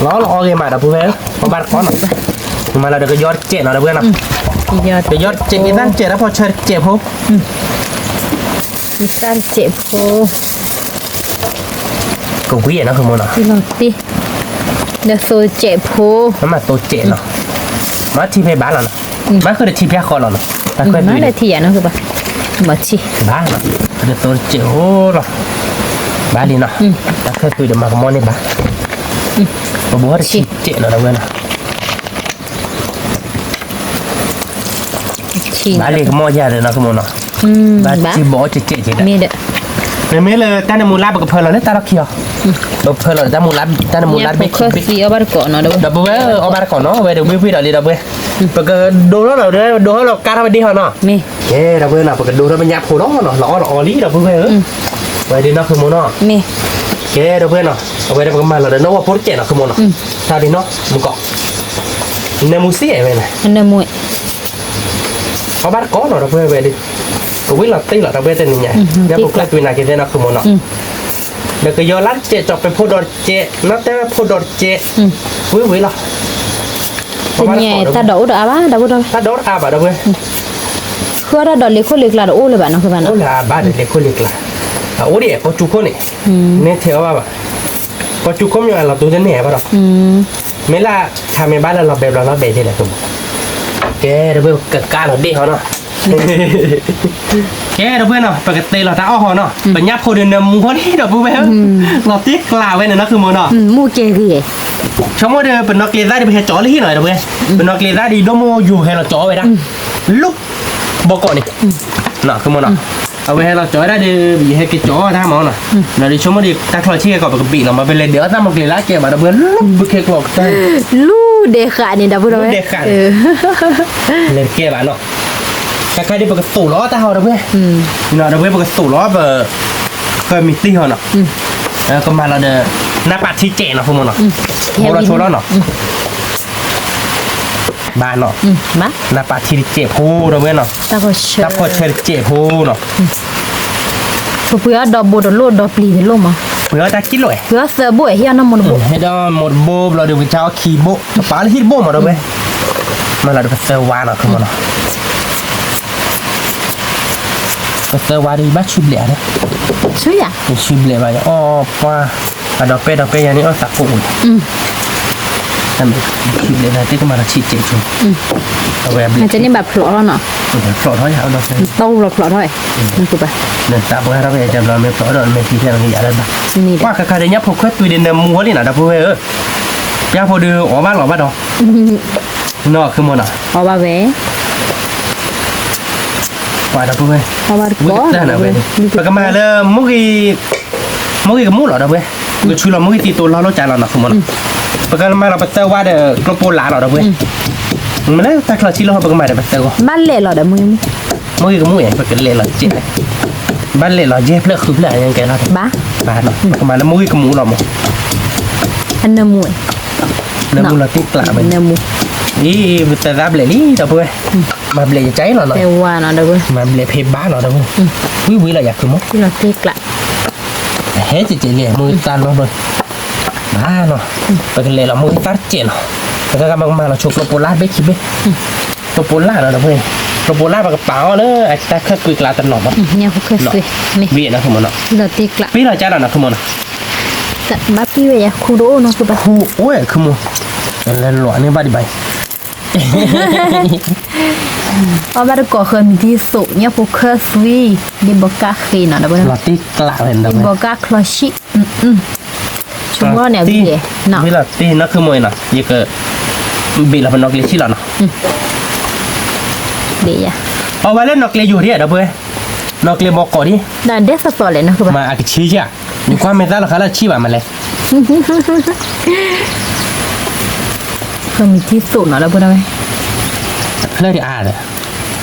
မးဒီပုၢ်ဝဲၢ်ဧၢ, လီၤအီၣ်လီၤအီဂ့ၤမးဒီပုၢ်ဝဲၢ်ဧၢ, မၤလီၤဒီးကယီတစဲးနီၤဒီပုၢ်ဝဲၢ်နီၤ, ကယီတစဲး က့ၤသၣ်တစဲး တၢ်ဖီၣ်ဆၢတစဲးဖိ က့ၤသၣ်တစဲးဖိ ကဝံၤနီၤ ဃုမိၢ်နီၤ, ဒီးသိတစဲးဖိ, မ့ၢ်သိတစဲးနီၤ, မ့ၢ်ထံဖဲဘၣ်လီၤနီၤ, မ့ၢ်ဃုာ်ဒီးထံဖဲဃီလီၤနီၤ, တၢ်ခွဲးဘၣ်လၢထံယၤနီၤ ဃုာ်ဘၣ်, ဘၣ်လီၤ, ဒီးသိတစဲးဖိလီၤ, ဘၣ်လံနီၤ, တၢ်ခွဲးဘၣ်ဒီးမၤကမီန့ၢ်ဘၣ်, ပဘိးထံတစဲးနီၤ ဒီပုၢ်ဝဲၢ်နီၤ ဘၣ်လံကမီၢ်ယၤဒီးနီၤ ဃုမိၢ်နီၤ, ဘၣ်ထံဘိးအီၣ်ကဲးကဲးကဲးဒီး, မ့မ့ၢ်လၢတၢ်နၢမူလါ ပကဖၢလီၤလၢတၢ်လီၢ်ခံအီၤ, ပဖၢလီၤတၢ်နၢမူလါတဘ့ၣ်ခံဘ့ၣ်, ဒီပုၢ်ဝဲၢ်အီၣ်ဘၣ်တကိးနီၤ ဒီပုၢ်ဝဲၢ်, ပကဒိထီၣ်ဒီး ဒိထီၣ်လီၤကါထီၣ်ဝဲဒ့ဟီနီၤ, ကဲ ဒီပုၢ်ဝဲၢ်နီၤ ပကဒိထီၣ်ပညၣ်ဖိလီၤနီၤ လီၤအီၣ်လီၤအီလံ ဒီပုၢ်ဝဲၢ်ဧၢ, ဝဲဒၣ်နီၤ ဃုမိၢ်နီၤ, ကဲ ဒီပုၢ်ဝဲၢ်နီၤ အဝဲဒၣ်ပကမၤလီၤဒီး နီၣ်ဝီဖိတစဲးနီၤ ဃုမိၢ်နီၤ, တၢ်ဒ်နီၤ မုၢ်ကီး, နၢမူစ့ၢ်ဝဲန့ၣ်, အီၣ်ဘၣ်တကိးနီၤ ဒီပုၢ်ဝဲၢ်ဝဲဒၣ်, ကဝံၣ်လီၤတ့လီၤ ဒီပုၢ်ဝဲၢ်တနံၤညါ, ညၣ်ဖိကျဲၢ်ကွံာ်နၤက့ၤသ့နီၤ ဃုမိၢ်နီၤ, ဒီးကယီလါတစဲး ကၠီၤပဲဖိဒီးတစဲး နီၣ်တဲဖိဒီးတစဲး, ဝံၤဝံၤလီၤ, တနံၤညါတၢ်ဒိးအိၣ်ဒီးအါဘၣ် ဒီပုၢ်ဝဲၢ်, တၢ်ဒိးအိၣ်ဒီးအါဘၣ် ဒီပုၢ်ဝဲၢ်, ဃုအီၣ်တၢ်ဒိးလ့ၤခိၣ်လ့ၤကျါတအိၣ်လၢၤဘၣ်နီၤ ဃုဘၣ်နီၤ, အိၣ်လၢအဘၣ်ဒီးလ့ၤခိၣ်လ့ၤကျါ, အအိၣ်ဒံး ကိးစူခိၣ်န့ၣ်, နဲထဲအီၣ်ဘၣ်ဘၣ်, ကိးစူခိၣ်မ့ၢ်အလီၤတူၢ်တန့ၢ်ဘၣ်ဒီး, မ့ၢ်လၢခါမ့ၢ်ဘၣ်လၢလီၤဘဲးဘျီလီၤဘဲးက့ၤလဲၣ် ကဲ ဒီပုၢ်ဝဲၢ် ကကါလီၤဒ့ၣ်ဟီနီၤ, ကဲ ဒီပုၢ်ဝဲၢ်နီၤ ပကတ့လီၤတၢ်အီၣ်ဟီနီၤ, ပညၣ်ဖိဒီးနၢမူဟီလံ ဒီပုၢ်ဝဲၢ်ဧၢ, လီၤတ့ကျးဝဲန့ၣ်နီၤ ဃုမိၢ်နီၤ, မူကဲဂ့ၤ, ဆိကမိၣ်ဒီး ပနီၢ်ကျ့သၣ်ဒီး ပဟဲကၠီလၢဟံၣ်နီၤ ဒီပုၢ်ဝဲၢ်, ပနီၢ်ကျ့သၣ်ဒီး ဒိၣ်မိၢ်ယိၤဟဲလီၤကၠီဝဲဒၣ်, လူၢ်, ဘီကီးန့ၣ်, နီၤ ဃုမိၢ်နီၤ, အဝဲဟဲလီၤကၠီဝဲဒၣ်ဒီး ယဟဲက့ၤကၠီအီၣ်တၢ်မၤနီၤ, ဒီးဒ်ဆိကမိၣ်ဒီး တၢ်ချီဆံၣ်ကဲကီး ပကဘ့ၣ်နီၤ မ့ၢ်ပလဲၤဒဲးအီၣ်တၢ်မီၢ်ကျ့လၢကဲဘၣ် ဒီပုၢ်ဝဲၢ် လူၢ်ဘုခ့ကျီကတၢၢ်, လူၢ်ဒဲးဃာ်န့ၣ် ဒီပုၢ်ဝဲၢ်, လဲၤတကဲဘၣ်နီၤ, တခါဒီး ပကသိးလီၤတၢ်ဟီ ဒီပုၢ်ဝဲၢ်, ဒီပုၢ်ဝဲၢ် ပကသိးလီၤ ပ ကမံးတံၢ်ဟီနီၤ, ကမၤလီၤဒီး နၢ်ပာ်ထံစဲးနီၤ ဃုမိၢ်နီၤ, ဖိလီၤဆိလီၤနီၤ, ဘၣ်နီၤ, နၢ်ပာ်ထံတစဲးဖိ ဒီပုၢ်ဝဲၢ်နီၤ, တၢ်ဖီၣ်ဆၢတစဲးဖိနီၤ, ပပှ့ၤအီၣ်ဒီဘိတလိၣ် ဒီပျံၤတလိၣ်မး, ပှ့ၤအီၣ်တၢ်ကံၣ်လိာ်, ပှ့ၤအီၣ်သၢဘိ ဟ့ၣ်အီၣ်နီၢ်မိၢ်တဘိ, ဟ့ၣ်ဒီးမိၢ်တဘိဘျီဒီး ပကစၢ်အီၣ်ခံဘိ ပပာ်လၢဟံၣ်တဘိမး ဒီပုၢ်ဝဲၢ်, မၤလီၤဒီးပသၢဝါနီၤ ဃုမိၢ်နီၤ ပသၢဝါဒီး ယဘၣ်ဆူဘျဲးဧါ, ဆူဘျဲးဘၣ် ယအီၣ်ပှၢ်, အဒီးပဲဒီးပဲ ယၤန့ၣ်အီၣ်သးကိးဝဲ, ဆူဘျဲးသးတ့ၢ်ကမၤဒီးဆံးစဲးဆိ, အဝဲဘျဲးန့ၣ်ဘၣ်ဖျိးထီၣ်နီၤ, ဖျိးထီၣ်ယၤအီၣ်ဒီး, တီၢ်ပူၤလီၤဖျိးထီၣ်, နသးပှၢ်ထီၣ်ဖဲယၤဘျီ မ့ၢ်ဖျိးဒီးမ့ၢ်ဖံးထဲလီၤ ယၤလၢဘၣ်, ပှၢ်ဃးဃးဒီးညၣ်ဖိခွဲးသွံးဒီးနၢမူဝဲလံနီၤ ဒီပုၢ်ဝဲၢ်ဧၢ, ပျၢ်ဖိဒီးအီၣ်ဘၣ်လီၤဘၣ်ဒီး နီၤ ဃုမိၢ်နီၤ, အီၣ်ဘၣ်ဝဲ, ပှၤဒီပုၢ်ဝဲၢ်, ဝံတၢ်နီၤဝဲ, ပကမၤလၢ မိၢ်ဂ့ၤကမူၣ်လီၤ ဒီပုၢ်ဝဲၢ်, ပကဆူလီၤမိၢ်ဂ့ၤသံသိးလီၤလိာ်ကၢ်လီၤနီၤ ဃုမိၢ်နီၤ, ပကမၤလီၤပသၢဝါဒီးကျိပိလးလီၤ ဒီပုၢ်ဝဲၢ်, မ့ၢ်လၢတၢ်ချီဆံးလီၤ ပကမၤဒီးပသၢဂီၢ်, မိၢ်ဂ့ၤကမူၣ် ပကလဲၤလီၤစဲးလဲၣ်, ဘၣ်လဲၤလီၤယဲၢ်ဖျၢၣ်ဃုဖျၢၣ် ယကဲလီၤ, ဘၣ်, ပကမၤလၢမိၢ်ဂ့ၤကမူၣ်လီၤမး, အနၢမူ နၢမူလီၤတံၢ်ကျးဝဲ, အံၤပသၢသၣ်ဘျဲးလံ ဒီပုၢ်ဝဲၢ်, မၤဘျဲးယကဲလီၤနီၤ, မၤဘျဲးဖဲဘၣ်လီၤ ဒီပုၢ်ဝဲၢ်, ဝံၤဝံၤလီၤယၤဃုမိၢ်, ဟဲကဲကဲလံ မိၢ်ဂ့ၤသၣ်လီၤဘၢ, ဘၣ်နီၤ, ပကလဲၤလီၤမိၢ်ဂ့ၤသၣ်တစဲးနီၤ, ပကမၤလီၤဆိကျိပိလးဘ့ၣ်ခံဘ့ၣ်, ကျိပိလးနီၤ ဒီပုၢ်ဝဲၢ်, ကျ ပှၤလၢပကပာ်အီၤလၢအတၢ်ခၢၣ်သွံကျါတနီၤမး, ညၣ်ဖိခၢၣ်သွံ, ဝံၤနီၤ ခုမိၢ်နီၤ, ပ့ၢ်လီၤကၢ်လီၤနီၤ ခုမိၢ်နီၤ, ဘၣ်ပ့ၢ်ဝဲယၤ ခူတအိၣ်နီၤ ခုဘၣ်, ခူအိၣ်ဝဲ ခုမိၢ်, လဲၤလီၤန့ၢ်ဘၣ်ဒံးဘၣ်အံၤ အီၣ်ဘၣ်တကိးဃၢၤမံၤတံၢ်သိး ညၣ်ဖိခၢၣ်သွံ, ဒ့ဘီကၢ်ဃ့နီၤ ဒီးဝဲ လီၤတံၢ်ကျးဝဲ ဒ့ဘီကၢ်ချီဆံၣ်, ဆိကမိၣ်န့ၣ် ဝံၤလီၤတံၢ်နီၤ ခုမိၢ်နီၤ, ယက ဘ့ၣ်လီၤပနီၣ်ကျဲဆံၣ်လီၤနီၤ, ဘ့ၣ်ယၤ, အီၣ်ဝဲလၢနီၣ်ကျဲယိာ်ဒံး ဒီပုၢ်ဝဲၢ်, နီၣ်ကျဲဘီကီးဒံး, ဒ်သိးသိးလဲၣ်နီၤ မၤအကဆံယၤ, နကွၢ်မဲာ်သၣ်လီၤဃာ်လၢဆံၣ်ဘၣ်မးလဲၣ် ဃၢၤမံၤတံၢ်သိးနီၤ ဒီပုၢ်ဝဲၢ်, တဖျၢၣ်ဒံးအါဒီး,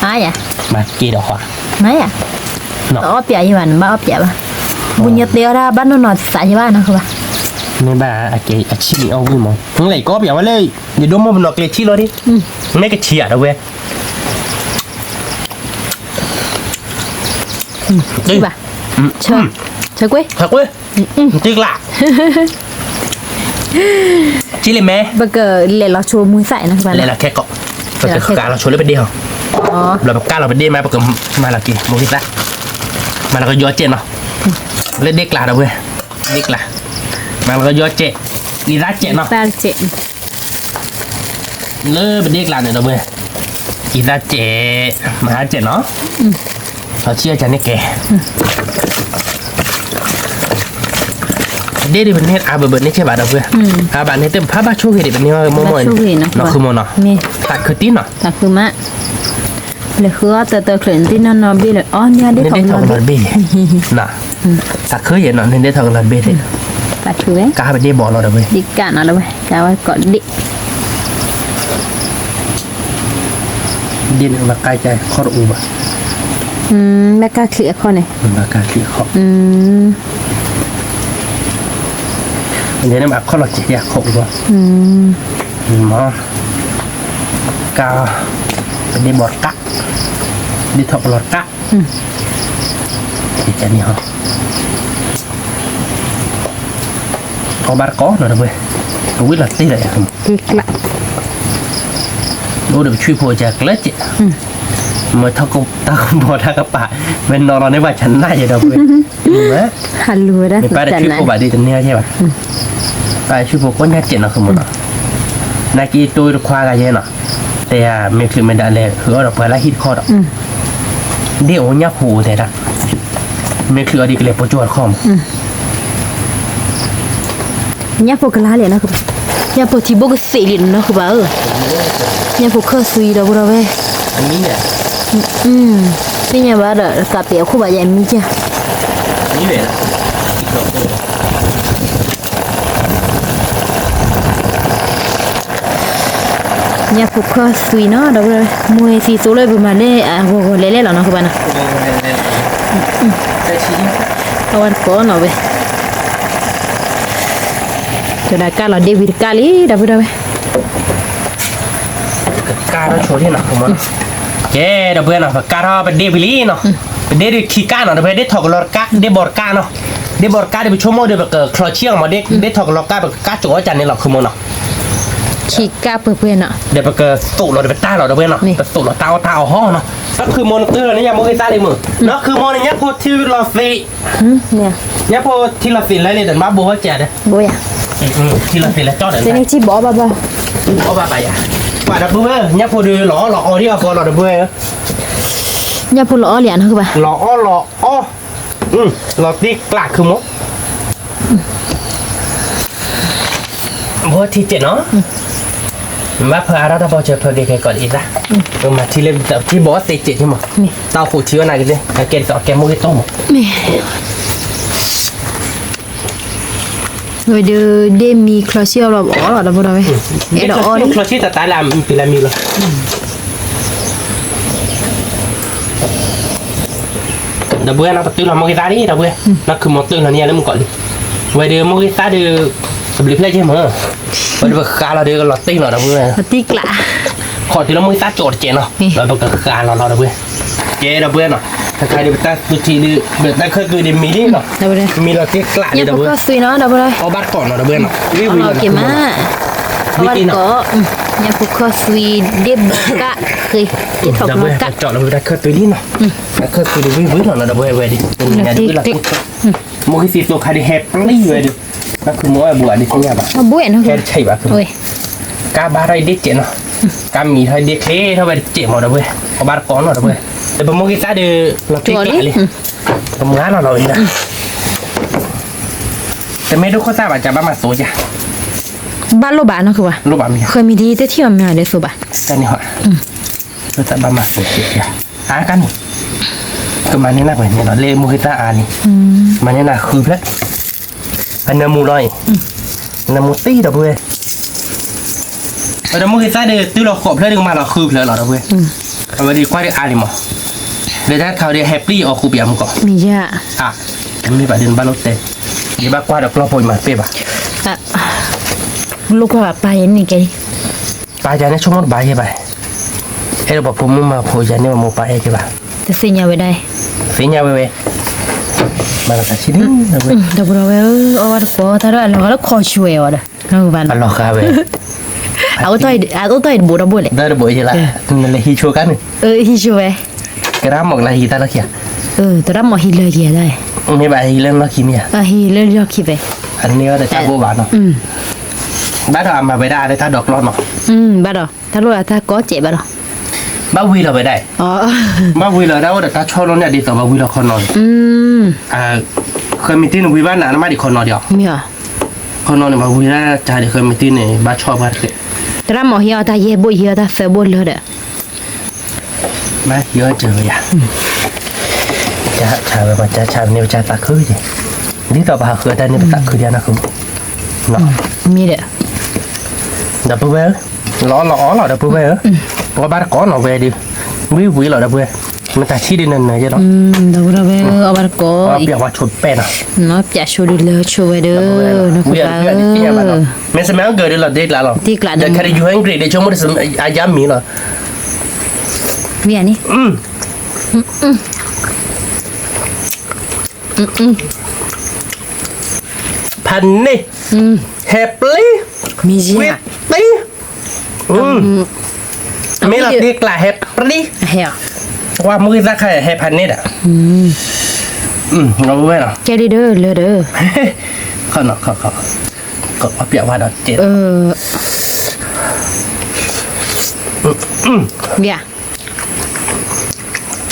အါယၤ, မၤက့ၤဒီးဃီ, မၤယၤ, အီၣ်ပၠးယဘၣ် နဘၣ်အီၣ်ပၠးဘၣ်, ဘူးညါတဲအီၣ်ဒၣ်ဘၣ်နီၢ်နီၢ်သးယဘၣ်နီၤ ခုဘၣ်, မ့ၢ်ဘၣ်အကဲအဆံၣ်န့ၣ်အီၣ်ဝံၣ်မး, လဲၤကီၢ်ပၠးဝဲလၢ ယဒိၣ်မိၢ်ပနီၣ်ကျဲဆံၣ်လီၤဒံး, မ့ၢ်ကဆံၣ်ယၤ ဒီပုၢ်ဝဲၢ် ဘၣ်, ဆၢကွ့, ဆၢကွ့, တံၢ်ကျး, ကံလံမဲ, ပကလဲၤလီၤဆိမူသၣ်နီၤ လဲၤလီၤခဲကိး, ပကကးလီၤဆိလၢပဒ့ဟီ, ဘျီပကးလီၤပဒ့မး ပကမၤလီၤက့ၤ မိၢ်ဂ့ၤသၣ်, မၤလီၤကယီကဲးနီၤ, လၢဒ့ကျး ဒီပုၢ်ဝဲၢ်, ဒ့ကျး, မၤလီၤကယီကဲး, အံသၣ်ကဲးနီၤ လၢပဒ့ကျးန့ၣ် ဒီပုၢ်ဝဲၢ်, အံသၣ်ကဲး, မၤကဲးနီၤ, လီၤဆံၣ်အကန့ၣ်ကဲ, ဒ့ဒံးပန့ၢ်အါဘၢဘၢန့ၢ်ဆဲးဘၣ် ဒီပုၢ်ဝဲၢ်, အါဘၣ်န့ၢ်သ့ၣ်ဖးဘၣ်ဆိၣ်ဂ့ၤဒံး ပန့ၢ်မိၢ်မိၢ်နီၤ ခုမိၢ်နီၤ, သးခုတံၢ်နီၤ, သးခုမး, လဲၤဃုအီၣ်တၢ်တၢ်ချၢးန့ၣ် သ့ၣ်နီၢ်နီၢ်ဘ့ၣ်လၢ အီၣ်ညါဒ့ထီၣ်ကလီၤတဘ့ၣ်, သးခုယဲၢ်နီၤ န့ၢ်ဒ့ထီၣ်ကလီၤတဘ့ၣ်သ့ၣ်, သးခုဝဲ, ကးဘၣ်ဒ့ဘီလီၤ ဒီပုၢ်ဝဲၢ်, ဒ့ကးနီၤ ဒီပုၢ်ဝဲၢ်, ကးဝဲကိးဒ့ ဒ့န့ၣ်ဘၣ်ကါကါခီၣ်တအိၣ်ဘၣ်, ဘၣ်ကါချံးအခီၣ်န့ၣ်, ဘၣ်ကါချံးအခီၣ်, ဒ့န့ၣ်ဘၣ်ခီၣ်လီၤစဲးယခီၣ်အိၣ်ဘၣ်, မ့ၢ်, ကါ, ပဒ့ဘီတကး, ဒ့ထီၣ်ပလီၤတကး, န့ၣ်ဟီ အီၣ်ဘၣ်တကိးနီၤ ဒီပုၢ်ဝဲၢ်, ပဝံၣ်လီၤတ့ၢ်လီၤယၤ, အိၣ်ဒီးပဆွံၣ်ဖိကကျၢၤကဲး, မ့ၢ်ထီၣ်ကဘီတၢ်ကပၤ, မ့ၢ်နီၤလီၤန့ၢ်ဘၣ်ကနၣ်ယဲ ဒီပုၢ်ဝဲၢ်, မ့ၢ်ပၢ်တဆွံၣ်ဖိဘၣ်ဒ်တန့ၢ်ကဲဘၣ်, ပၢ်တဆွံၣ်ဖိကိးညါကဲးနီၤ ခုမိၢ်နီၤ, နာ်က့တိၢ်တခွါဂၤယဲနီၤ, တဲယၤမ့ၢ်ချုးမ့ၢ်ဒၣ်လဲၤ ဟုးအီၣ်ဒီးပှၤလၢဟံၣ်တခီဒီး, ဒ့အိၣ်ညၣ်ဖိအိၣ်တဲဒၣ်, မ့ၢ်ချုးအီၤဒ်ကလဲၤပိကၠိတခီမး ညၣ်ဖိကလါလံနီၤ, ညၣ်ဖိထံဘိကသ့လံနီၤ ခုဘၣ်ဧၢ, ညၣ်ဖိခၢၣ်သွံဒီး ဒီပုၢ်ဝဲၢ်, သ့ၣ်ညါဘၣ်ဒီး ကးပဲာ်အခိၣ်ဘၣ်ယဲမံကၢ် ညၣ်ဖိခၢၣ်သွံနီၤ ဒီပုၢ်ဝဲၢ်, မူသံသိလၢပမၤလၢအဂီၤဂီၤလဲၤလဲၣ်လီၤနီၤ ခုဘၣ်နီၤ, အဝဲတကိးနီၤဝဲ တဒၣ်ကၢ်လီၤဒ့ဝံၤတကၢ်လံ ဒီပုၢ်ဝဲၢ်, ကကၢ်ထီၣ်ဆိလံနီၤ ကဲ ဒီပုၢ်ဝဲၢ်နီၤ ပကၢ်ထီၣ်ပဒ့ဝံၤလံနီၤ, ပဒ့ဒုးခံကၢ်နီၤ ဒီပုၢ်ဝဲၢ် ဒ့ထီၣ်ကလီၤတကၢ် ဒ့ဘီတကၢ်နီၤ, ဒ့ဘီတကၢ်ဒီး ပဆိကမိၣ်ဒီး ပကချီဆံၣ်အီၤမး ဒ့ထီၣ်ကလီၤတကၢ် ပကကၢ်ကၠိအီၣ်ကၢ်န့ၣ်လီၤ ခုမိၢ်နီၤ, ခံကၢ်ပှဲၤပှဲၤနီၤ, ဒီးပကသိးလီၤဒီးပတၢ်လီၤ ဒီပုၢ်ဝဲၢ်နီၤ, ပသိးလီၤတၢ်အီၣ်တၢ်အီဟီနီၤ, နီၤ ခုမိၢ်နတုၤလီၤန့ၣ် ယမိၢ်ဂ့ၤသၣ်လံမုၢ်, နီၤ ခုမိၢ်န့ၣ် ညၣ်ဖိထံလီၤသ့း ညၣ်ဖိထံလီၤသ့းလၢလံဒီး နဘၣ်ဘိဟီၣ်ကၢ်ဒီး, ထံလီၤသ့းလၢကၠီဒီး, အီၣ်ဘၣ်ဘၣ်ယၤ, ပှၤဒီပုၢ်ဝဲၢ် ညၣ်ဖိဒုးလီၤအီၣ်လီၤအီဒံးအီၤဃီလီၤ ဒီပုၢ်ဝဲၢ်, ညၣ်ဖိလီၤအီၣ်လံနီၤ ခုဘၣ်, လီၤအီၣ်လီၤအီ, လီၤတ့ၢ်ကျး ခုမိၢ် ဘိထံကဲးနီၤ, ဘၣ်ဖၢအါထီၣ်တၢ်ဘီဆၢဖၢက့ၤကဲကီးဒ်အံၤသၣ်, မၤထံလၢထံဘိသ့းကဲးထံမး, တၢ်အိၣ်ဖှိၣ်ထံဝဲနာ်က့ၤသ့ၣ် အကဲဒ်သိးအကဲမိၢ်ဂ့ၤတီၢ်မး, ဝဲဒုးဒ့မံချီဆံၣ်အီၤလီၤ အီၣ်လီၤ ဒီပုၢ်ဝဲၢ်, အဲၣ်ဒိးအီၣ်လံ ချီဆံၣ်တၢ်တၢ်လၢအမံၤပံၤလၢမံၤလီၤ ဒီပုၢ်ဝဲၢ်နီၤ ပတုၤလီၤမိၢ်ဂ့ၤသၣ်လံ ဒီပုၢ်ဝဲၢ်, နီၤ ခုမိၢ်တုၤလီၤန့ၣ်ယၤလၢမုၢ်ကီးလံ, ဝဲဒုးမိၢ်ဂ့ၤသၣ်ဒုး, တဘျုးဖျၢၣ်က့မး, ဝဲဒုးပဃးလီၤဒုးကလီၤတ့ၢ်လီၤ ဒီပုၢ်ဝဲၢ်, ခီၣ်တုၤလၢမိၢ်ဂ့ၤသၣ်ကၠိတကဲးနီၤ, ဒီးပကဃးလီၤလီၤ ဒီပုၢ်ဝဲၢ်, ကဲ ဒီပုၢ်ဝဲၢ်နီၤ, တခါဒုးပတၢ်သူထံဒုး, ပတၢ်ခၢၣ်သွံဒုးမံလံနီၤ, မံလီၤတ့ၢ်ကျးလံ ဒီပုၢ်ဝဲၢ်, အီၣ်ဘၣ်တကိးနီၤ ဒီပုၢ်ဝဲၢ်နီၤ, ဝံၣ်ဝံၣ်လီၤ အီၣ်ဘၣ်တကိး, ညၣ်ဖိခၢၣ်သွံဒ့ၣ်ဘီကၣ်ဃ့, ဒ့ၣ်ထီၣ်ကလီကၣ်, ဒီပုၢ်ဝဲၢ် ကၠီၣ်လီၤဝဲဒၣ်ခၢၣ်သွံလံနီၤ, ခၢၣ်သွံဒ့ၣ်ဝံၣ်ဝံၣ်လီၤနီၤ ဒီပုၢ်ဝဲၢ်ဝဲဒၣ်, တနံၤညါဒ်ဝံၣ်လီၤ, မိၢ်ကသံၣ်သိခါဒ်ဟဲပျံၤဝဲဒၣ်, ဘၣ်ခုမိၢ်ဝဲဘူးအဒ့ၣ်သ့ၣ်ညါဘၣ်, ဟဲတဆံးဘၣ်ခု, ကါဘါထီၣ်အံၤဒ့ၣ်စဲးနီၤ, ကါမံၤထီၣ်အံၤဒ့ၣ်ချ့ထီၣ်ဝဲတစဲးမး ဒီပုၢ်ဝဲၢ်, အဘၣ်တကိးနီၤ ဒီပုၢ်ဝဲၢ်, ဒီးပမိၢ်ကသံၣ်သးဒီး လီၤတ့ၢ်ကျးလံ, ပမုၢ်ဂၤလီၤလီၤဝဲဒၣ် တမ့ၢ်ဒိၣ်ခိၣ်သၣ်ဘၣ် ကဘၣ်မၤသိးယၤ, ဘၣ်လိၣ်ဘၣ်နီၤ ကဘၣ်, လိၣ်ဘၣ်မ့ၢ်ယၤ, ဃၢၤမံၤဒ်တထံၣ်အီၤမ့ၢ်အီၤဒီးသိးဘၣ်, ကန့ၣ်ဟီ, ခိၣ်သၣ်ဘၣ်မၤသိးယၤ, အါကန့ၣ်, ကမၤန့ၢ်နၤပှဲၤန့ၣ်လီၤ လၢမိၢ်ကသံၣ်သးအါန့ၣ်, မၤန့ၢ်နၤဃုဖျၢၣ်, အနၢမူလီၤအံၤ, နၢမူသံဒီပုၢ်ဝဲၢ် ဒီးမိၢ်ကသံၣ်သးဒီး တုၤလီၤဃိးဖျၢၣ်ဒီးကမၤလီၤဃုဖျၢၣ်လီၤ ဒီပုၢ်ဝဲၢ်, အဝဲဒၣ်ကွၢ်ဒ်အါလံမး, ဒီးတၢ်ခးဝဲဒၣ်ဟဲပျံၤအီၤဃူပယၤမူကီး, မ့ၢ်ယၤ, မ့ၢ်ဘၣ်ဒ်နဘၣ်လိၣ်တဲ, ယဘၣ်ကွၢ်ဒီးကျီၢ်ဖိအံၤမၤပ့ၢ်ဘၣ်, လိၣ်ကွၢ်ဘၣ်ပၢ်ယဲန့ၣ်ကဲ, ပၢ်ယၤန့ၣ်ဆိကမိၣ်တဘၣ်ယဲဘၣ်, အဲၣ်ဒိးပှၤဖိမုၣ်မၤဖိယၤန့ၣ် ပမိၢ်ပၢ်အဲၣ်က့ၤဘၣ်, တသ့ၣ်ညါဝဲဒၣ်, သ့ၣ်ညါဝဲဝဲ, မၤလီၤသးဆံးဒ်, ဒီပုၢ်ဝဲၢ်ဧၢ, အီၣ်ဘၣ်တကိး တၢ်ဒီးအလီၤဂာ်လၢခီဆူၣ်ဝဲအီၤဒီး, အလီၤဂာ်ဝဲ, အအိၣ်တ့ၢ်တဘိဒီပုၢ်ဝဲၢ်လဲၣ်, တဘိယဲလၢ, နလဲၤဟံးဆိကါန့ၣ်, ဟံးဆိဝဲ, ကရၢမိၢ်ကလၢဟံးတၢ်လီၢ်ခံဧါ, သရၣ်မိၢ်ဟံးလၢက့ၤဧါ, မ့ၢ်ဘၣ်ဟံးလၢလီၢ်ခံမ့ၢ်ဧါ, ဟံးလၢလီၢ်ခံဖဲ, အန့ၣ်အီၤဒီးတၢ်ဘိဘၣ်နီၤ, ဘၣ်ဒီးအမၤဝဲဒၣ်အါလၢတၢ်ဒိးကျီၢ်နီၤ, ဘၣ်ဒီး တၢ်လိၣ်အတၢ်ကီစဲးဘၣ်ဒီး, ဘၣ်ဝံၤလီၤဝဲဒၣ်, ဘၣ်ဝံၤလီၤဒၣ်အိၣ်ဒီးတၢ်ဆီလိန့ၣ်ဒ်သိးဘၣ်ဝံၤလီၤခီနီၤန့ၣ်, ဃၢၤမံၤတံၢ်န့ၣ် ဝံၤဘၣ်နးနမးဒံးခီနီၤဒံး, ခီနီၤန့ၣ် ဘၣ်ဝံၤဒၣ်တၢ်ဒံးဃၢၤမံၤတံၢ်န့ၣ် ဘၣ်ဆီဘၣ်တဃဲး, သရၣ်မိၢ်ဟံးအီၤတၢ်ယဲၢ်ဘိၣ် ယံၤအီၤတၢ်သၢဘိၣ်လၢဒီး, ဘၣ်ယံၤအီၤစၢၤဝဲယၤ, ကၢ်ဆါဝဲ ပှၤကၢ်ဆါဝဲန့ၣ် ပကၢ်သးခုက့ၤ, ဒ်သိးပဟးဃုအတၢ်န့ၣ် ပသးခုဒံးနီၤ, မ့ၢ်ဒီး, ဒီပုၢ်ဝဲၢ်, လီၤအီၣ်လီၤအီလီၤ ဒီပုၢ်ဝဲၢ်ဧၢ, ပှၤဘၣ်တကိးနီၤဝဲဒၣ်, ဝံၤဝံၤလီၤ ဒီပုၢ်ဝဲၢ်, မတၤထံၣ်ဒ်နနၢၤယဲလီၤ, ဒီပုၢ်ဝဲၢ် အီၣ်ဘၣ်တကိး, ပျးဝါဆိးပဲနီၤ, ပျးဆိးဒ်လၢဆိးဝဲဒီး, မ့ၢ်စမဲအကၢၤဒ်လီၤတ့ကျးလီၤ, တ့ကျးဒီး ခဲဒ်ယူၤဟဲကရံးဒ်ဆိကမိၣ်အယါမံၤလီၤ, မ့ၢ်န့ၣ်, ဖးန့ၢ်, ဟဲပျံၤ, ဝံၤပျံၤ, မ့ၢ်လီၤတ့ကျးဟဲပျံၤ, ဝဲမုၢ်ဂံၢ်သၣ်ခါဟဲဖးန့ၢ်ဒီး, ဝဲလီၤ, ကဲဒ်ဒီးလၢဒီး, ခီနီၤခီခီ, ကပျးဝါဒီးတဲ, ဘၣ် လီၤ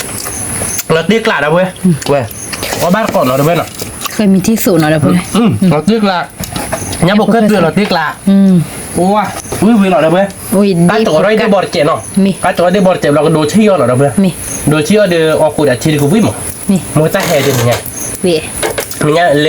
တ့ကျးဒီပုၢ်ဝဲၢ်, ဝဲ, အီၣ်ဘၣ်တကိးနီၤဒီပုၢ်ဝဲၢ်နီၤ, ဃဲမံၤတံၢ်သိးနီၤဒီပုၢ်ဝဲၢ်, လီၤတ့ကျး, ညါဘိးကဲတုၤလီၤတ့ကျး, ဝဲဝံၤဝံၤလီၤဒီပုၢ်ဝဲၢ်, တၢ်တြီဒ့ၣ်ဘီတစဲးနီၤ, တၢ်တြီဒ့ၣ်ဘီတစဲးဘျီကဒိဆံၣ်အီၤလီၤဒီပုၢ်ဝဲၢ်, ဒိဆံၣ်အီၤဒီးအီၣ်ဃိးဒီးဆံးတကဝံၣ်မး, မ့ၢ်တၢ်ဟဲဒ်န့ၣ်ညါ, မ့ၢ်ညါလဲၤလိၣ်ဒီး, လီၤအီၣ်လီၤအီထီၣ်လံဒီပုၢ်ဝဲၢ်, ဒ့ၣ်ထီၣ်ကလီၤနီၤဒီပုၢ်ဝဲၢ်, မ့ၢ်ဧါ, ခီၣ်ထံးလိၣ်ဒီးလီၤအီၣ်ထီၣ်လံနၤ ကၢ်လီၤဒီး, ကၢ်လီၤမံၤထီၣ်စဲးနီၤ,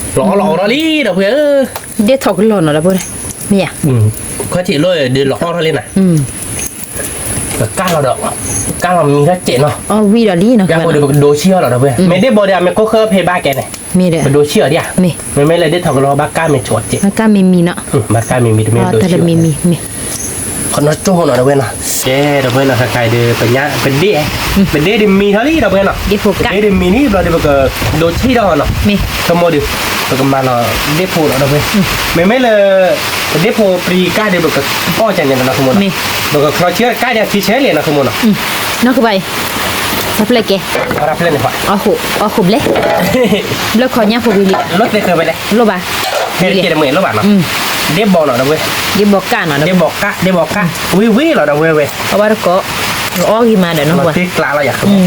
အီၣ်ဝံၤဒီးလံနီၤ, ယၤဖိဒီးပကဒိဆံၣ်အီၤလီၤဒီပုၢ်ဝဲၢ်, မ့ၢ်ဒ့ၣ်ဘီဒီး အမ့ၢ်ကိၢ်ဃၢဖဲဘၣ်ကဲန့ၣ်, ပဒိဆံၣ်အီၤဒံးဧါ, မ့မ့ၢ်လၢဒ့ၣ်ထီၣ်ကလီၤဘၣ်ကၢ်မ့ၢ်ဆိးစဲး, ဘၣ်ကၢ်မံၤမံၤနီၤ, ဘၣ်ကၢ်မံၤမံၤတမ့ၢ်ဒိဆံၣ်အီၤ, ခီနီၤကၠိနီၤဒီပုၢ်ဝဲၢ်နီၤ, ကဲဒီပုၢ်ဝဲၢ်နီၤ ခဲခါအံၤဒီး ပညါပဒ့ၣ်, ပဒ့ၣ်ဒ်မံၤထီၣ်လံဒီပုၢ်ဝဲၢ်နီၤ, ပဒ့ၣ်ဒ်မံၤလံဘျီဒီးပကဒိဆံၣ်ထီၣ်နီၤ, ဆိကမိၣ်ဒီး, ပကမၤလီၤဒ့ၣ်ဖိလီၤဒီပုၢ်ဝဲၢ်, မ့မ့ၢ်လၢ, ပဒ့ၣ်ဖိပျံၤကၢ်ဒီးပကအီၣ်ကန့ၣ်နီၤဆိကမိၣ်နီၤ, ပကချီဆံၣ်ကၢ်ဒီးအခံဆဲးလံနီၤဆိကမိၣ်နီၤ, နီၢ်ကဘၣ်အံၤ, တၢ်ဖျၢၣ်ကဲ, တၢ်ဖျၢၣ်န့ၣ်, အီၣ်ဃိးဘျဲၣ်, ဘျၢၣ်ခီညၣ်ဖိဝံၤလံ, လိၣ်သဲးဃဲၤဝဲလဲၣ်, လိၣ်ဘၣ်, ဟဲကဲတမ့ၢ်လိၣ်ဘၣ်နီၤ, ဒ့ၣ်ဘီနီၤဒီပုၢ်ဝဲၢ်, ဒ့ၣ်ဘီကၣ်နီၤ, ဒ့ၣ်ဘီကၣ်, ဒ့ၣ်ဘီကၣ်, ဝံၤဝံၤလီၤဒီပုၢ်ဝဲၢ်, အီၣ်ဘၣ်တကိး, အီၣ်ဂ့ၤမးဒီးနီၤ, လီၤတ့ကျးလီၤယၤ, လီၤတ့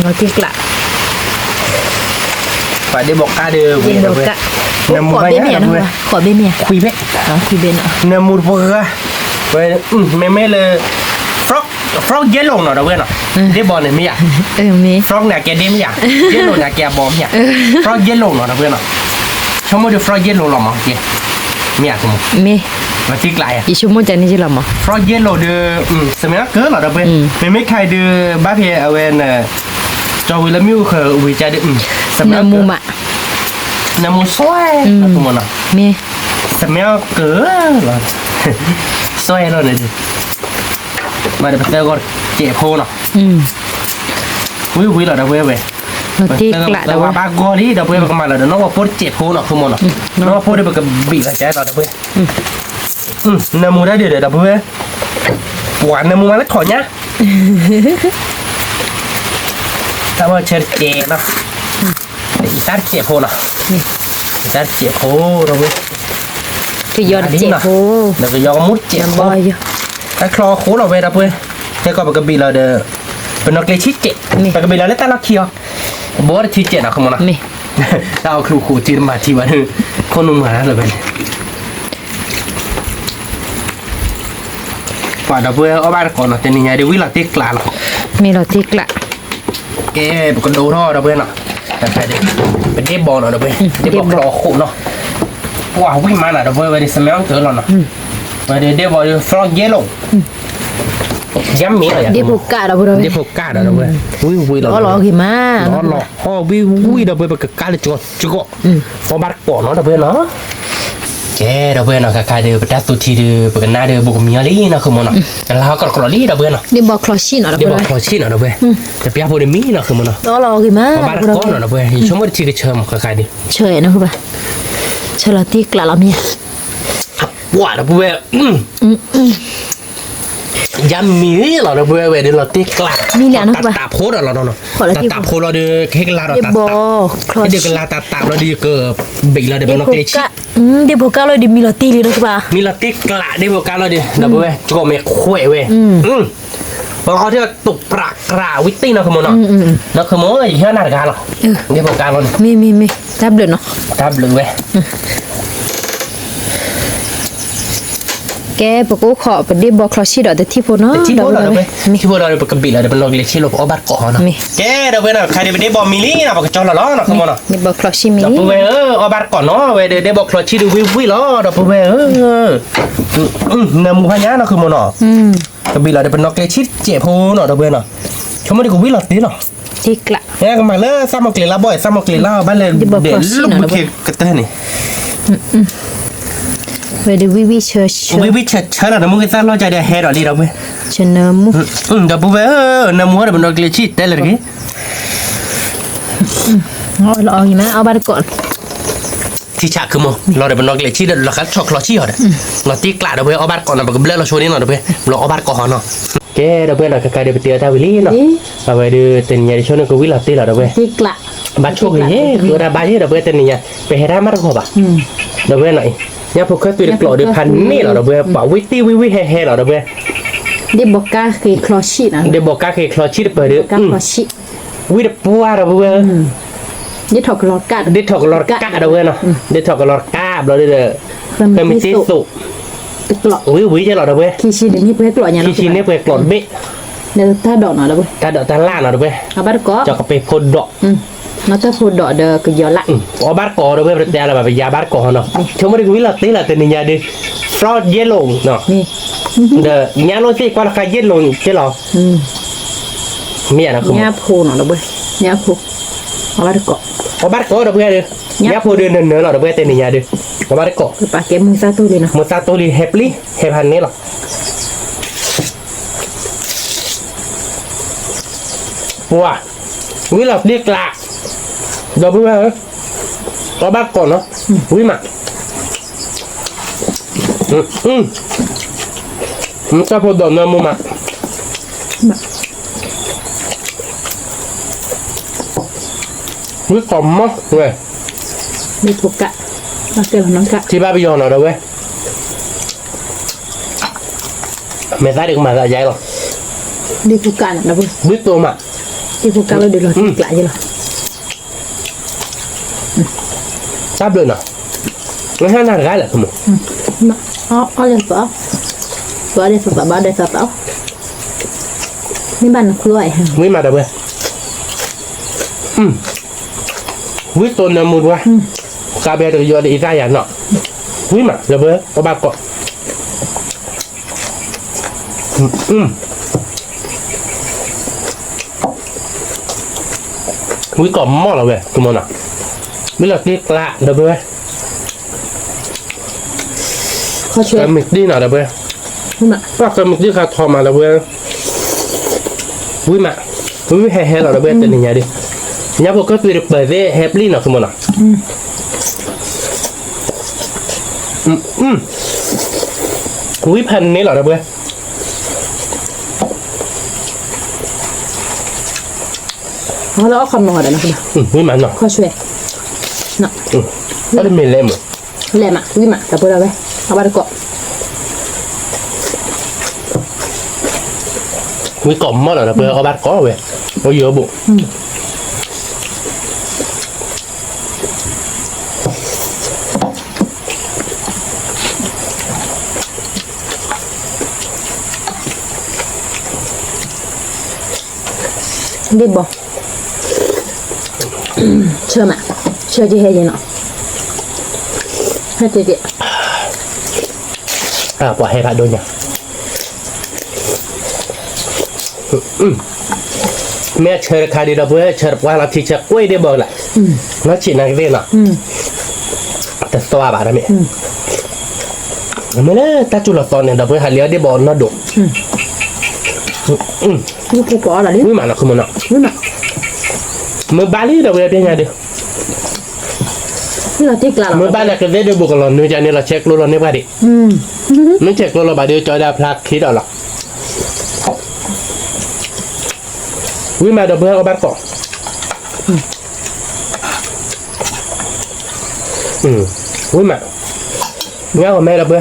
ကျး ပှၤဒ့ၣ်ဘီကၣ်ဒီးဝံၤဒီပုၢ်ဝဲၢ်, နမူဘၣ်ညါဒီပုၢ်ဝဲၢ်, ခွံဘ့ၣ်, ခွံဘ့ၣ်, နမူတပှၢ်, ဝဲ, မ့မ့ၢ်လၢ, frog yellowနီၤဒီပုၢ်ဝဲၢ်နီၤ, ဒ့ၣ်ဘီန့ၣ်မ့ၢ်ဧါ, frogန့ၣ်အကဲဒ့ၣ်မ့ၢ်ဧါ, yellowန့ၣ်အကဲအဘီမ့ၢ်ဧါ, frog yellowနီၤဒီပုၢ်ဝဲၢ်နီၤ, ဆိကမိၣ်ဒီး frog yellow လီၤမး, မ့ၢ်ဧါ, မ့ၢ်, လီၤတ့ကျးယၤ, ယဆိကမိၣ်ကန့ၣ်ယလီၤမး, frog yellow ဒီး, စမဲကၢလီၤဒီပုၢ်ဝဲၢ်, မ့မ့ၢ်ခါအံၤဒီး ဘၣ်ဖဲအဝဲန့ၣ်, ကၠီဝံၤလၢမ့ၣ်အူဃၢၤဝံၤကဒီး, နမူမး, နမူစွဲ, မ့ၢ်, စမဲကၢလီၤ, စွဲလီၤန့ၣ်ဒီး, မ့ၢ်ဒီးပသၢဂီၤစဲးဖိနီၤ, ဝံၤဝံၤလီၤဒီပုၢ်ဝဲၢ်, ပသၢဂီၤဘၣ်ဂီၤလံဒီပုၢ်ဝဲၢ် ပကမၤလီၤဒီး နီၢ်ဝီၤဖိတစဲးဖိနီၤ ဆိကမိၣ်နီၤ, နီၢ်ဝီၤဖိဒီးပကဘံးလီၤကဲလီၤဒီပုၢ်ဝဲၢ်, နမူတၢ်ဒုးဒီးဒီပုၢ်ဝဲၢ်, ပှၤနၢမူမၤလၢထီၣ်ညါ, တၢ်ဘၣ်ဆၢတကဲးနီၤ, အံသၣ်တစဲးဖိနီၤ, အံသၣ်တစဲးဖိ ဒီပုၢ်ဝဲၢ်, ကယီတစဲးဖိ, ဒီးကယီကမူတစဲးဖိ, တၢ်ချီဃိလီၤဝဲ ဒီပုၢ်ဝဲၢ်, ခဲကီးပကဘ့ၣ်လီၤဒီး ပနီၣ်ကျဲဆံးတစဲး, ပကဘ့ၣ်လီၤလၢတၢ်လီၢ်ခံအီၤ, ဘီတထံတစဲးနီၤ ခမနီၤ, တၢ်အီၣ်ချုးဃိးထံတမၤထံဘၣ်ဒီး ခိၣ်နူာ်မၤတၢ်လၢၤဝဲန့ၣ် ပှၤဒီပုၢ်ဝဲၢ်အီၣ်ဘၣ်တကိးနီၤ တနံၤညါဒ်ဝံၣ်လီၤတ့ၢ်ကျးလီၤ, မ့ၢ်လီၤတ့ၢ်ကျး, ကဲ ပကဒိထီၣ်ဒီပုၢ်ဝဲၢ်နီၤ, ပဒ့ဘီနီၤဒီပုၢ်ဝဲၢ်, ဒ့ဘီချီဃိးနီၤ, ပှၤဝံၣ်မးနီၤဒီပုၢ်ဝဲၢ် ဝဲဒၣ် smell တၢ်လီၤနီၤ, ဝဲဒၣ်ဒ့ဘီဒီး frog yellow ယါမ့ၢ်လီၤယါ, ဒ့ဖိကၣ်ဒီပုၢ်ဝဲၢ်, ဒ့ဖိကၣ်ဒီပုၢ်ဝဲၢ်, ဝံၣ်ဝံၣ်လီၤ, လီၤလီၤအီၣ်ဂ့ၤမး, လီၤလီၤအီၣ်ဝံၣ်ဝံၣ်ဒီပုၢ်ဝဲၢ် ပကကၣ်လၢကၠီကၠီ, အီၣ်ဘၣ်တကိးနီၤဒီပုၢ်ဝဲၢ်နီၤ, ကဲဒီပုၢ်ဝဲၢ်နီၤ ခါခါဒီး ပတၢ်သူထံဒီး ပကနၣ်ဒီး ဘိးကမံၤအီၤလံနီၤ ဃုမနီၤ, ကလါဟီၣ်ကီးတကြၢးလံဒီပုၢ်ဝဲၢ်နီၤ, ဒ့ဘီချီဆံၣ်နီၤဒီပုၢ်ဝဲၢ်, ဒ့ဘီချီဆံၣ်နီၤဒီပုၢ်ဝဲၢ်, တပျၢ်ဖိဒီးမံနီၤ ဃုမနီၤ, လီၤလီၤအီၣ်ဂ့ၤမး, အီၣ်ဘၣ်တကိးနီၤဒီပုၢ်ဝဲၢ်, ယဆိကမိၣ်တထံကဆၢမး ခါခါဒီး, ဆၢနီၤဃုဘၣ်, ဆၢလီၤတ့ၢ်ကျးလီၤမ့ၢ်ဧါ ပှၤဒီပုၢ်ဝဲၢ်, ယါမ့ၢ်လီၤဒီပုၢ်ဝဲၢ် ဝဲဒၣ်လီၤတ့ၢ်ကျး, မ့ၢ်လၢနီၤ တၢ်တၢ်ဖိဒီးလီၤနီၤ, တၢ်တၢ်ဖိလီၤဒီး ကဟ့ၣ်ကလၤဒီးတၢ်တၢ်, ဟ့ၣ်ဒုးကလၤတၢ်တၢ်လီၤဒီး ယကဘ့ၣ်လီၤဒီး ပနီၣ်ကျဲဆံၣ်, ဒ့ဖိကၣ်လီၤဒီး မံလီၤတ့ၢ်လံနီၤဃုဘၣ်, မံလီၤတ့ၢ်ကျး ဒ့ဖိကၣ်လီၤဒီး ဒီပုၢ်ဝဲၢ် ကီၢ်မဲာ်ခွဲးဝဲ ပလီၤထီၣ်တိာ်ပြးကြးဝံတ့ၢ်နီၤ ဃုမနီၤ, နီၤ ဃုမနီၤ ယဟၢနၤတဂၤလီၤ, ဒ့ဖိကၣ်လီၤန့ၣ်, မ့ၢ်မ့ၢ်မ့ၢ် တၢ်ဘျုးနီၤ, တၢ်ဘျုးဝဲ, ကဲ ပကအိၣ်ခိး ပဒ့ဘီချီဆံၣ်ဒီးတထံၣ်ဖိနီၤ, တထံၣ်ဖိဒီး ပကဘ့ၣ်လီၤဒီး ပနီၣ်ကျဲဆံၣ်လီၤ ပအီၣ်ဘၣ်တကိးနီၤ, ကဲ ဒီပုၢ်ဝဲၢ်နီၤ ခါဒီးပဒ့ဘီမံလံနီၤ ပကကၠီလီၤလီၤနီၤ ဃုမနီၤ, ဒ့ဘီချီဆံၣ်မံလံ, ဒီပုၢ်ဝဲၢ်ဧၢ အီၣ်ဘၣ်တကိးနီၤ ဝဲဒၣ်ဒ့ဘီချီဆံၣ်ဒီးဝံၣ်ဝံၣ်လီၤ ဒီပုၢ်ဝဲၢ်ဧၢ, နၢမူဖးညါနီၤ ဃုမနီၤ ကဘ့ၣ်လီၤဒီးပနီၣ်ကျဲဆံၣ်တစဲးဖိနီၤ ဒီပုၢ်ဝဲၢ်နီၤ, ဆိကမိၣ်ဒ်ကဝံၣ်လီၤတ့ၢ်လီၤ, ကမၤလၢသးမီၣ်ကျဲၤလါဘီၣ် သးမီၣ်ကျဲၤလါအီၤ ဘၣ်လဲၣ်ဒဲးလၢဘုခ့ကတၢၢ်န့ၣ်, ဝံၣ်ဝံၣ်ဆၢဆၢလီၤ နၢမူကသၣ်လီၤကဒီးဟဲဒီးလံဒီပုၢ်ဝဲၢ်, ဒီပုၢ်ဝဲၢ်ဧၢ နၢမူဒီးပနီၣ်ကျဲဆံၣ်တဲလၢာ်တဂ့ၤ, အီၣ်ဘၣ်တကိး ထံဆးခုမီၤ လီၤဒီးပနီၣ်ကျဲဆံၣ်ဒီး လီၤဃးဆီၣ်ချီဆံၣ်အီၤဒီး လီၤတ့ၢ်ကျးဒီပုၢ်ဝဲၢ် အီၣ်ဘၣ်တကိးနီၤ ပကဘျၢလီၤဆိန့ၣ်နီၤ ဒီပုၢ်ဝဲၢ် လီၤအီၣ်ဘၣ်တကိးဟီနီၤ, ကဲ ဒီပုၢ်ဝဲၢ်နီၤ ခဲခါဒီးပတ့အီၣ်တၢ်ဝံၤလံနီၤ, အဝဲဒီးတနံၤညါဒ်ဆိန့ၣ် ကဝံၣ်လီၤတ့ၢ်လီၤ ဒီပုၢ်ဝဲၢ်, ဘၣ်ဆိၣ်ဂ့ၤ ဃုဝဲဒၣ်ဘၣ်ယဲ ဒီပုၢ်ဝဲၢ် တနံၤညါ ပဟဲတၢ်မးတဂီၤဘၣ်, ဒီပုၢ်ဝဲၢ်နီၤအံၤ ညါဖိခၢၣ်သွံးတကျိးဒီးဖးန့ၢ်လီၤ ဒီပုၢ်ဝဲၢ် ပှၤဝံၣ်တ့ၢ်ဝံၣ်ဝံၣ်ဟဲဟဲလီၤ ဒီပုၢ်ဝဲၢ်, ဒ့ဘီကၣ်ဃ့ချီဆံၣ်နီၤ ဒ့ဘီကၣ်ဃ့ချီဆံၣ်တပၢၤဒီး ဝံၣ်တပှၢ် ဒီပုၢ်ဝဲၢ်, ဒ်ထီၣ်ကလီၤတကး ဒီပုၢ်ဝဲၢ်နီၤ, ဒ်ထီၣ်ကလီၤတကးဘျီဒီး ဃဲမ့ၢ်တ့ၢ်သိး ဝံၣ်ဝံၣ်ယဲလီၤ ဒီပုၢ်ဝဲၢ်, ခံဆံန့ၢ်ပှဲၤကျိးတဘ့ၣ်, တၢ်ဒိးတၢ်လၣ်နီၤ ဒီပုၢ်ဝဲၢ်, ကပ့ၤဖိဒိး တၢ်ဖိဒိးဒီးကယီၤလၢ်, အီၣ်ဘၣ်တကိး ဒီပုၢ်ဝဲၢ် ပတဲလၢၤဘၣ် ပယါဘၣ်တကိးနီၤ, ဆိကမိၣ်ဒ်ကဝံၣ်လီၤတ့ၢ်လီၤ တနံၤညါဒီး fraud yellow နီၤ, ဒီးညါလိၣ်သ့ၣ်ကွၢ်လီၤခါ yellow ကဲလီၤ မ့ၢ်ဧါနီၤ ညါဖိနီၤ ဒီပုၢ်ဝဲၢ်, ညါဖိ, အီၣ်ဘၣ်တကိး, အီၣ်ဘၣ်တကိး ဒီပုၢ်ဝဲၢ်ဒီး, ညါဖိဒီးနၢၤနၢၤလီၤ ဒီပုၢ်ဝဲၢ် တနံၤညါဒီး, အီၣ်ဘၣ်တကိး, မိၢ်သၣ်တိၢ်လံနီၤ, မိၢ်သၣ်တိၢ်လံ ဟဲပျံၤ ဟဲဖးန့ၣ်လီၤ ပှၤ, ဝံၣ်လီၤတ့ၢ်ကျး, ဒီပုၢ်ဝဲၢ်ဧၢ, အီၣ်ဘၣ်တကိးနီၤ, ဝံၣ်မး, တၢ်ဖိဒိးနၢမူမး, ဝံၣ်ကိးမီၢ်ဝဲ, ထံဘၣ်ပယီၤနီၤ ဒီပုၢ်ဝဲၢ် မဲာ်သၣ်ဒုးကမၤသးယါလီၤ, ဒ်ဖိကၣ်န့ၣ် ဒ်ဖိကၣ်လီၤဒုးလီၤတ့ၢ်ကျးယဲလီၤ, တၢ်ဘျုးနီၤ, ဟဲနၤတဂၤလဲၣ်, အီၣ်ဒဲးသးသး, အီၣ်ဒဲးသးသးဘၣ်ဒဲးသးသး, မ့ၢ်ဘၣ်နခွံအီၣ်, ဝံၣ်မး ဒီပုၢ်ဝဲၢ်, ဝံၣ်တိၢ်နၢမူတဝဲ, ကါဘဲတကယီဒီးအံသၣ်ယၤနီၤ, ဝံၣ်မး ဒီပုၢ်ဝဲၢ် အီၣ်ဘၣ်ကိး ဝံၣ်ကိးမီၢ်လီၤဝဲ ကမီၢ်နီၤ, ဝံၣ်လီၤတ့ၢ်ကျး ဒီပုၢ်ဝဲၢ်, ကမံးတံၢ်နီၤ ဒီပုၢ်ဝဲၢ်, ပှၤကမံးတံၢ်ခါထီၣ်မး ဒီပုၢ်ဝဲၢ်, ဝံၣ်မး, ဝံၣ်ဝံၣ်ဟဲဟဲလီၤ ဒီပုၢ်ဝဲၢ် တနံၤညါဒုး, ညါဖိကၢၢ်သွံးတပၢၤသ့ၣ်ဟဲပျံၤနီၤ ကမီၢ်နီၤ ဝံၣ်ဖးန့ၣ်လီၤ ဒီပုၢ်ဝဲၢ်, လၢအီၣ်ခီမနီၤဒီးနီၤ, ဝံၣ်မးနီၤ, ခီဆွဲ, အီၣ်တမ့ၢ်လဲၣ်မး, လဲၣ်မး ဝံၣ်မး ဒီပုၢ်ဒီဝဲၢ်, အီၣ်ဘၣ်တကိး, ဝံၣ်ကိးမီၣ်နီၤ ဒီပုၢ်ဝဲၢ် အီၣ်ဘၣ်တကိးဝဲ, အိၣ်ယိာ်ဘိၣ် ဒ့ၣ်ဘီ, ဆၢမး, ဆၢက့ၤဟဲက့ၤနီၤ, ဟဲက့ၤက့ၤ, ပှၤဟဲဖးဒိၣ်ညါ, မ့ၢ်အဆၢတခါဒံး ဒီပုၢ်ဝဲၢ် ဆၢတပှၢ်လီၤ ထံဆၢကွံာ်ဒ့ၣ်ဘီလၢ်, နီၢ်ဆံးနၤကသ့ၣ်နီၤ, တသွါဘၣ်တမ့ၢ်, မ့ၢ်လၢတၢ်စူၤလီၤသီန့ၣ် ဒီပုၢ်ဝဲၢ် ဟးလံအီၣ်ဒ့ၣ်ဘီနီၢ်ဒိၣ်, ဝံၣ်မးနီၤ ခုမနီၤ, မ့ၢ်ဘၣ်လံ ဒီပုၢ်ဝဲၢ် ပျဲညါဒုး, မ့ၢ်ဘၣ်နၤကသ့ၣ်ဒုး ဘူးကလီၤနုၤကန့ၣ်လီၤ ဆဲးကျိးလီၤန့ၢ်ပှၤဒံး, မ့ၢ်ဆဲးကျိးလီၤဘၣ်ဒုး ကၠီဒၣ်ဖျါခံဒီးလီၤ, ဝံၣ်မး ဒီပုၢ်ဝဲၢ် အီၣ်ဘၣ်တကိး, ဝံၣ်မး, ညါဂီၤမဲ ဒီပုၢ်ဝဲၢ် ဝံၣ်လီၤတံၢ်ကျးလီၤ ဒီပုၢ်ဝဲၢ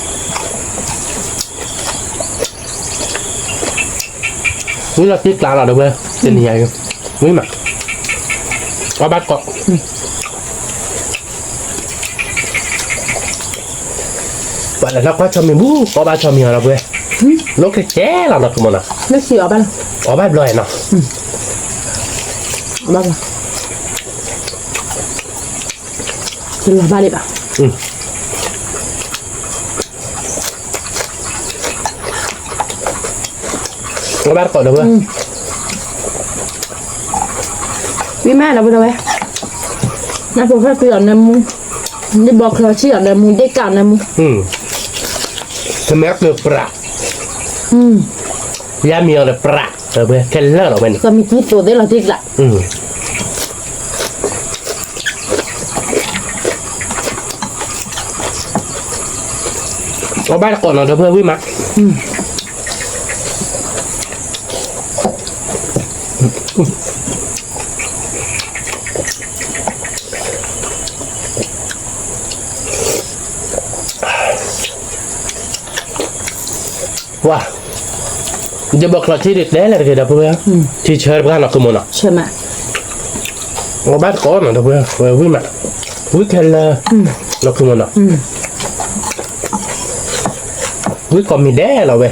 ် တနံၤညါအံၤ, ဝံၣ်မး, အီၣ်ဘၣ်တကိး, ပှၤလၢနီၢ်ကွၢ်ဆီမံၤဘူး ကအီၣ်ဘၣ်ဆီမံၤအီၤ ဒီပုၢ်ဝဲၢ်, လိၣ်ကဲကဲလီၤနီၤ ခုမနီၤ, အီၣ်ဘၣ်ဘျီနီၤ, ဘၣ်ဘၣ်, ဘၣ်ဘၣ် အီၣ်ဘၣ်တကိး ဒီပုၢ်ဝဲၢ်, ဝံၣ်မး ဒီပုၢ်ဝဲၢ်, နဖိဖဲပယီၤနၢမူ, ဒ့ၣ်ဘီချီဆံၣ်အီၤနၢမူ ဒ့ၣ်ကၣ်နၢမူ, တမ့ၢ်ကပြး, ယါမံၤအီၤဒီးပြး ဒီပုၢ်ဝဲၢ် ခဲလၢာ်လီၤဝဲန့ၣ်, ကမံၤကံသိးသ့ၣ်လီၤတံၢ်ကျး အီၣ်ဘၣ်တကိးနီၤ ဒီပုၢ်ဝဲၢ် ဝံၣ်မး, ဝါ, ဒ့ၣ်ဘီချီဆံၣ်ဒုးတဲလဲၣ်တဂ့ၤ ဒီပုၢ်ဝဲၢ်, ထံဆၢတပှၢ်နီၤ ခုမနီၤ, အီၣ်ဘၣ်တကိးနီၤ ဒီပုၢ်ဝဲၢ် ဝံၣ်မး, ဝံၣ်ခဲလၢာ် နီၤ ခုမနီၤ, ဝံၣ်ကိးမံၤဒဲးလီၤဝဲ,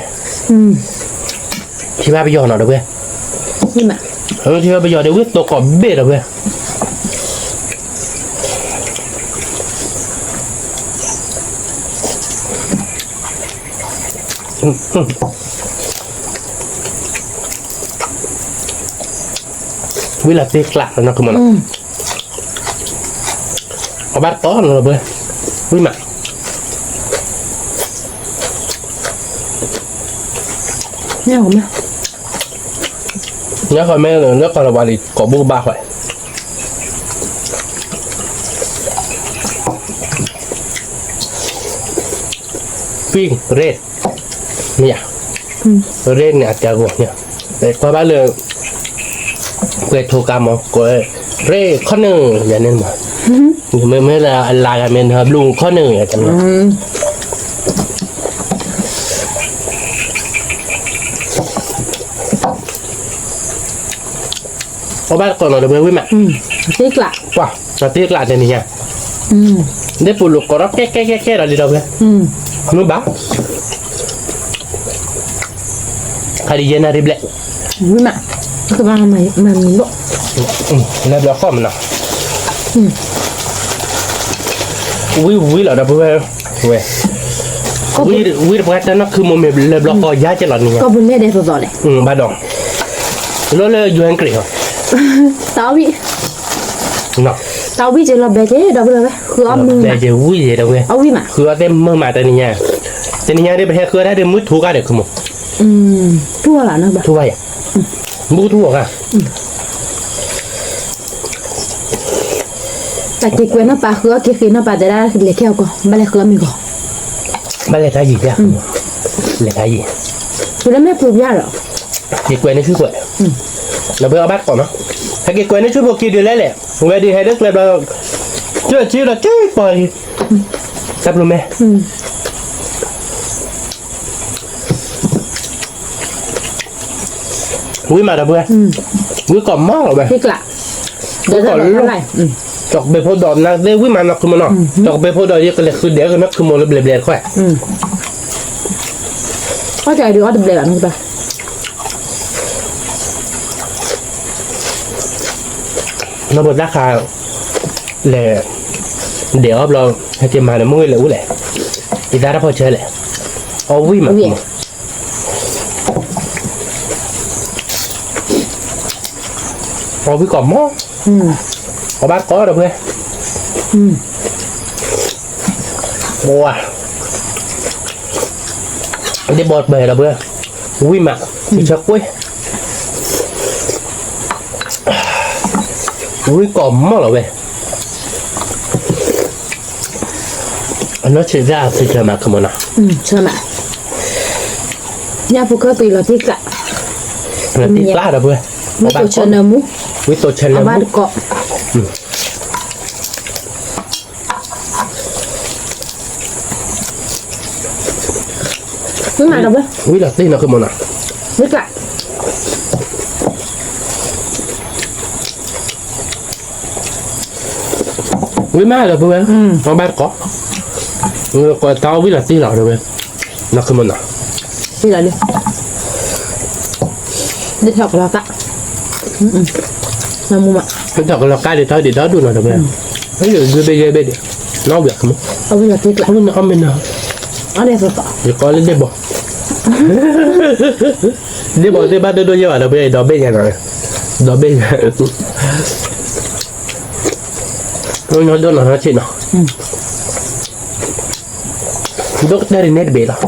ထံဘၣ်ပယီၤနီၤ ဒီပုၢ်ဝဲၢ်, ထံဘၣ်ပယီၤဒီး ဝံၣ်သိးကိးဘ့ၣ် ဒီပုၢ်ဝဲၢ် ဝံၣ်လီၤတံၢ်ကျးနီၤ ခုမနီၤ, အီၣ်ဘၣ်တကိးနီၤ ဒီပုၢ်ဝဲၢ်, ဝံၣ်မး, ညါဃီမဲ လၢကီၢ်လီၤဝါလံ ကိးဘိကဘၣ်ဃီ, ပံၢ်ရ့ၣ် မ့ၢ်ယါ, ရ့ၣ်န့ၣ် အတၢ်ဂီၤန့ၣ်, ကွၢ်ဘၣ်လၢ ကွဲးထိးကါမး ကွဲးရ့ၣ်ခီနၢၣ် ယၤန့ၣ်မး, မ့မ့ၢ်လၢအလါဂၤမ့ၢ်နဘျုးခီနၢၣ် ယၤတမ့ၢ် အီၣ်ဘၣ်တကိးနီၤ ဒီပုၢ်ဝဲၢ် ဝံၣ်မး, တံၢ်ကျး, ကွၢ် တံၢ်ကျးတနံၤညါ, ဒ့ၣ်ပူၤလိာ်ကိးထီၣ်ကဲကဲကဲကဲဒီးလံ ဒီပုၢ်ဝဲၢ်, မုၢ်ဘၣ်, ခါဒံးယဲၢ်နၣ်ရံၣ်ဘျဲၣ်, ဝံၣ်မး, ကဘၣ်မၤမံၤဘၣ်, လဲၤဘျီဃီမနီၤ, ဝံၣ်ဝံၣ်လီၤ ဒီပုၢ်ဝဲၢ်, ဝဲ, ဝံၣ်တပှၢ်တၢ်နီၢ်ခုမိၣ်မ့ၢ်လဲၤဘျီဃီယါက့ၤလီၤန့ၣ်, ကီၢ်ပူၤလဲၣ်ဒဲးသိးသိးလဲၣ်, ဘၣ်ဒီး, လီၤလၢ ယူၤအဲၣ်ကရံး တၢ်ဝံၣ်, တၢ်ဝံၣ်က့ၤလီၤဘဲက့ၤ ဒီပုၢ်ဝဲၢ်, ဃုအီၣ်မုၢ်မး, ဝံၣ်ယဲ ဒီပုၢ်ဝဲၢ်, ဃုအီၣ်သ့ၣ်မုၢ်မးတနံၤညါ, တနံၤညါဒ်ပဟဲဃုအီၣ်တၢ်ဒ်မုၢ်ထူကါဒီး ခုမိၣ်, ထူကါလီၤ, ထူကါယါ, ဘူးထူကါ, တၢ်က့ၤကွဲးနီၢ်ပၤ ဃုအီၣ်က့ၤဃ့နီၢ်ပၤ တဲဒၣ်လဲၤခဲအီၤကီး ဘၣ်လဲၤဃုအီၣ်မ့ၤကီး, ဘၣ်လဲၤတၢ်ယံၤယါ, လဲၤခါယံၤ, မ့ၢ်ပူၤဘၣ်ဒီး, ယကွဲးန့ၢ်ဆူၣ်ကွဲး, ဒီးပှၤအီၣ်ဘၣ်တကိးနီၤ, ဟဲက့ၤကွဲးန့ၢ်ဆူၣ်ဖိခံဒုးလဲၣ်လဲၣ်, ဝဲဒုးဟဲဒၣ်ကျဲဘျီ, ကၢၢ်ကၢၢ်ဒီးကၢၢ်ပီၤ, တၢ်ပျိမဲ ဝံၣ်မးဒီပုၢ်ဝဲၢ်, ဝံၣ်ကိးမီၢ်လီၤဝဲ, ဝံၣ်ကိးလီၢ်, ကၠီၣ်ကပ့ၤဖိဒီးနၤသ့ၣ်ဝံၣ်မးနီၢ်ခုမိၢ်နီၤ, ကၠီၣ်ကပ့ၤဖိဒီးယကလဲၤဃုဒဲးကနီၢ်ခုမိၢ်လၢဘျဲးဘျဲးတခီ, အီၣ်တဘျဲးဘၣ်နီၤ, နီၢ်ဖိတၢ်ခါ, လဲၤ, ဒဲးအီၣ်ဘျီ, ဟဲက့ၤမၤဒီးမုၢ်ဝံၤလဲၤအူလဲၣ်, ယသးတၢ်ဖီၣ်ဆၢလဲၣ်, အီၣ်ဝံၣ်မး အီၣ်ဝံၣ်ကိးမီၢ်, အီၣ်ဘၣ်ကိးဒီပုၢ်ဝဲၢ်, ဝါ, ဒ့ဘီပှဲၤဒီပုၢ်ဝဲၢ်, ဝံၣ်မး, ဆၢကွ့ၢ်, ဝံၣ်ကိးမီၢ်လီၤဝဲ အနီၢ်ဆံးဒၣ်အသုဆၢမး ခမနီၤ, ဆၢမး, ညၣ်ဖိခီၣ်သံးလီၤတံၢ်ကျး, လီၤတံၢ်ကျးဒီပုၢ်ဝဲၢ်, ဝံသိးဆၢနၢမူ, ဝံသိးဆၢနၢမူ, ဘၣ်တကိး, ဝံၣ်မးဒီပုၢ်ဝဲၢ်, ဝံၣ်လီၤတံၢ်နီၤ ခမနီၤ, တံၢ်ကျး ဝံၣ်မးဒီပုၢ်ဝဲၢ်, အီၣ်ဘၣ်တကိး, ကိးတၢ်အီၣ်ဝံၣ်လီၤတံၢ်လီၤဒီပုၢ်ဝဲၢ်, နီၢ်ခမနီၤ, ဝံၣ်လီၤလံ, ဒ်ထီၣ်ကလီၤကါ, နမူမး, ဒ်ထီၣ်ကလီၤကါဒ်ထီၣ်ဒ်ဒီဒူၣ်နီၤဒီပုၢ်ဝဲၢ်, ယဂ့ၤဘ့ၣ်ယဲဘ့ၣ်ဒံး, နီၣ်ဝံၣ်ခမ, အီၣ်ဝံၣ်လီၤတံၢ်ကျး, အီၣ်မ့ၢ်နီၤ, ယကိးလၢဒ့ဘီ ဒ့ဘီသ့ၣ်ဘၣ်ဒိၣ်ဒိၣ်ယဲၢ်ဘၣ်ဒီပုၢ်ဝဲၢ် ဒီဘ့ၣ်ညါနီၤ, ဒီဘ့ၣ်ညါ, ဒိၣ်နီၢ်နီၢ်ဆံးနီၤ, ဒိၣ်ကတၢၢ်န့ၣ်တဘ့ၣ်လီၤ,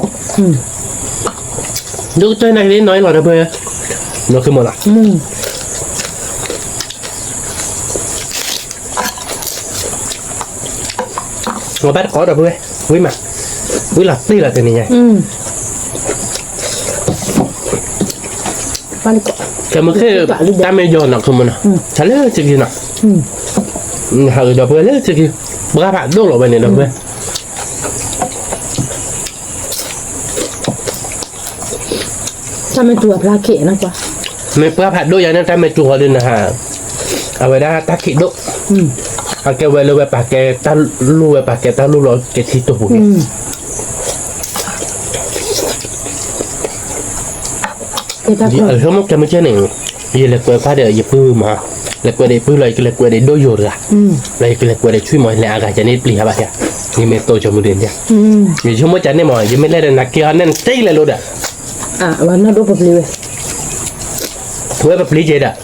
ဒိၣ်ကတၢၢ်န့ၣ်လီၤနီၤလီၤဒီပုၢ်ဝဲၢ်, နီၢ်ခမနီၤ, အီၣ်ဘၣ်တကိးဒီပုၢ်ဝဲၢ်, ဝံၣ်မး, ဝံၣ်လီၤတံၢ်လီၤတနံၤညါ, ကမုၢ်ခ့ၣ် တၢ်မ့ၢ်ယီၤနီၢ်ခမနီၤ, ဆါလၢစကံနီၤ, ဟးဒီပုၢ်ဝဲၢ်လၢစကံ, ပှၢ်ဖးဒိၣ်လီၤဝဲန့ၣ်ဒီပုၢ်ဝဲၢ် တၢ်မ့ၢ်တူၢ်အဖျါက့ၤနီၤကွၢ်, မ့ၢ်ပှၢ်ဖးဒိၣ်ယၤန့ၣ် တၢ်မ့ၢ်တူၢ်ဃီဒုးနဟး, အဝဲဒၣ်တၢ်ခံးဒိၣ်, အကဲဝဲလၢဝဲပာ်ကဲတၢ်လူၢ်ဝဲပာ်ကဲတၢ်လူၢ်လီၤကဲထံတိာ်ပူၤက့ၤ, ဆိကမိၣ်ကဲမုၢ်ကဲန့ၣ်, ယလဲၤကွဲးခွါဒီးယပုၢ်မး, လဲၤကွဲးဒီးယပုၢ်လီၤ ယကလဲၤကွဲးဒီးဒိၣ်ယိာ်တဂၤ, လၢယကလဲၤကွဲးဒီးဆွံမး လဲၤအဂၤကဲန့ၣ်ပျံၤဟးဘၣ်ယၤ, ယမ့ၢ်တိၢ်ဆိကမိၣ်ဒ်န့ၣ်, ယဆိကမိၣ်ကဲန့ၣ်မး ယမ့ၢ်လဲၤဒီးနၤက့ၤဟီန့ၣ် နတ့လဲၤလိၤဒီး အဝဲနီၢ်ဒိၣ်ပပျံၤဝဲ, ဝဲပပျံၤကဲဒီး,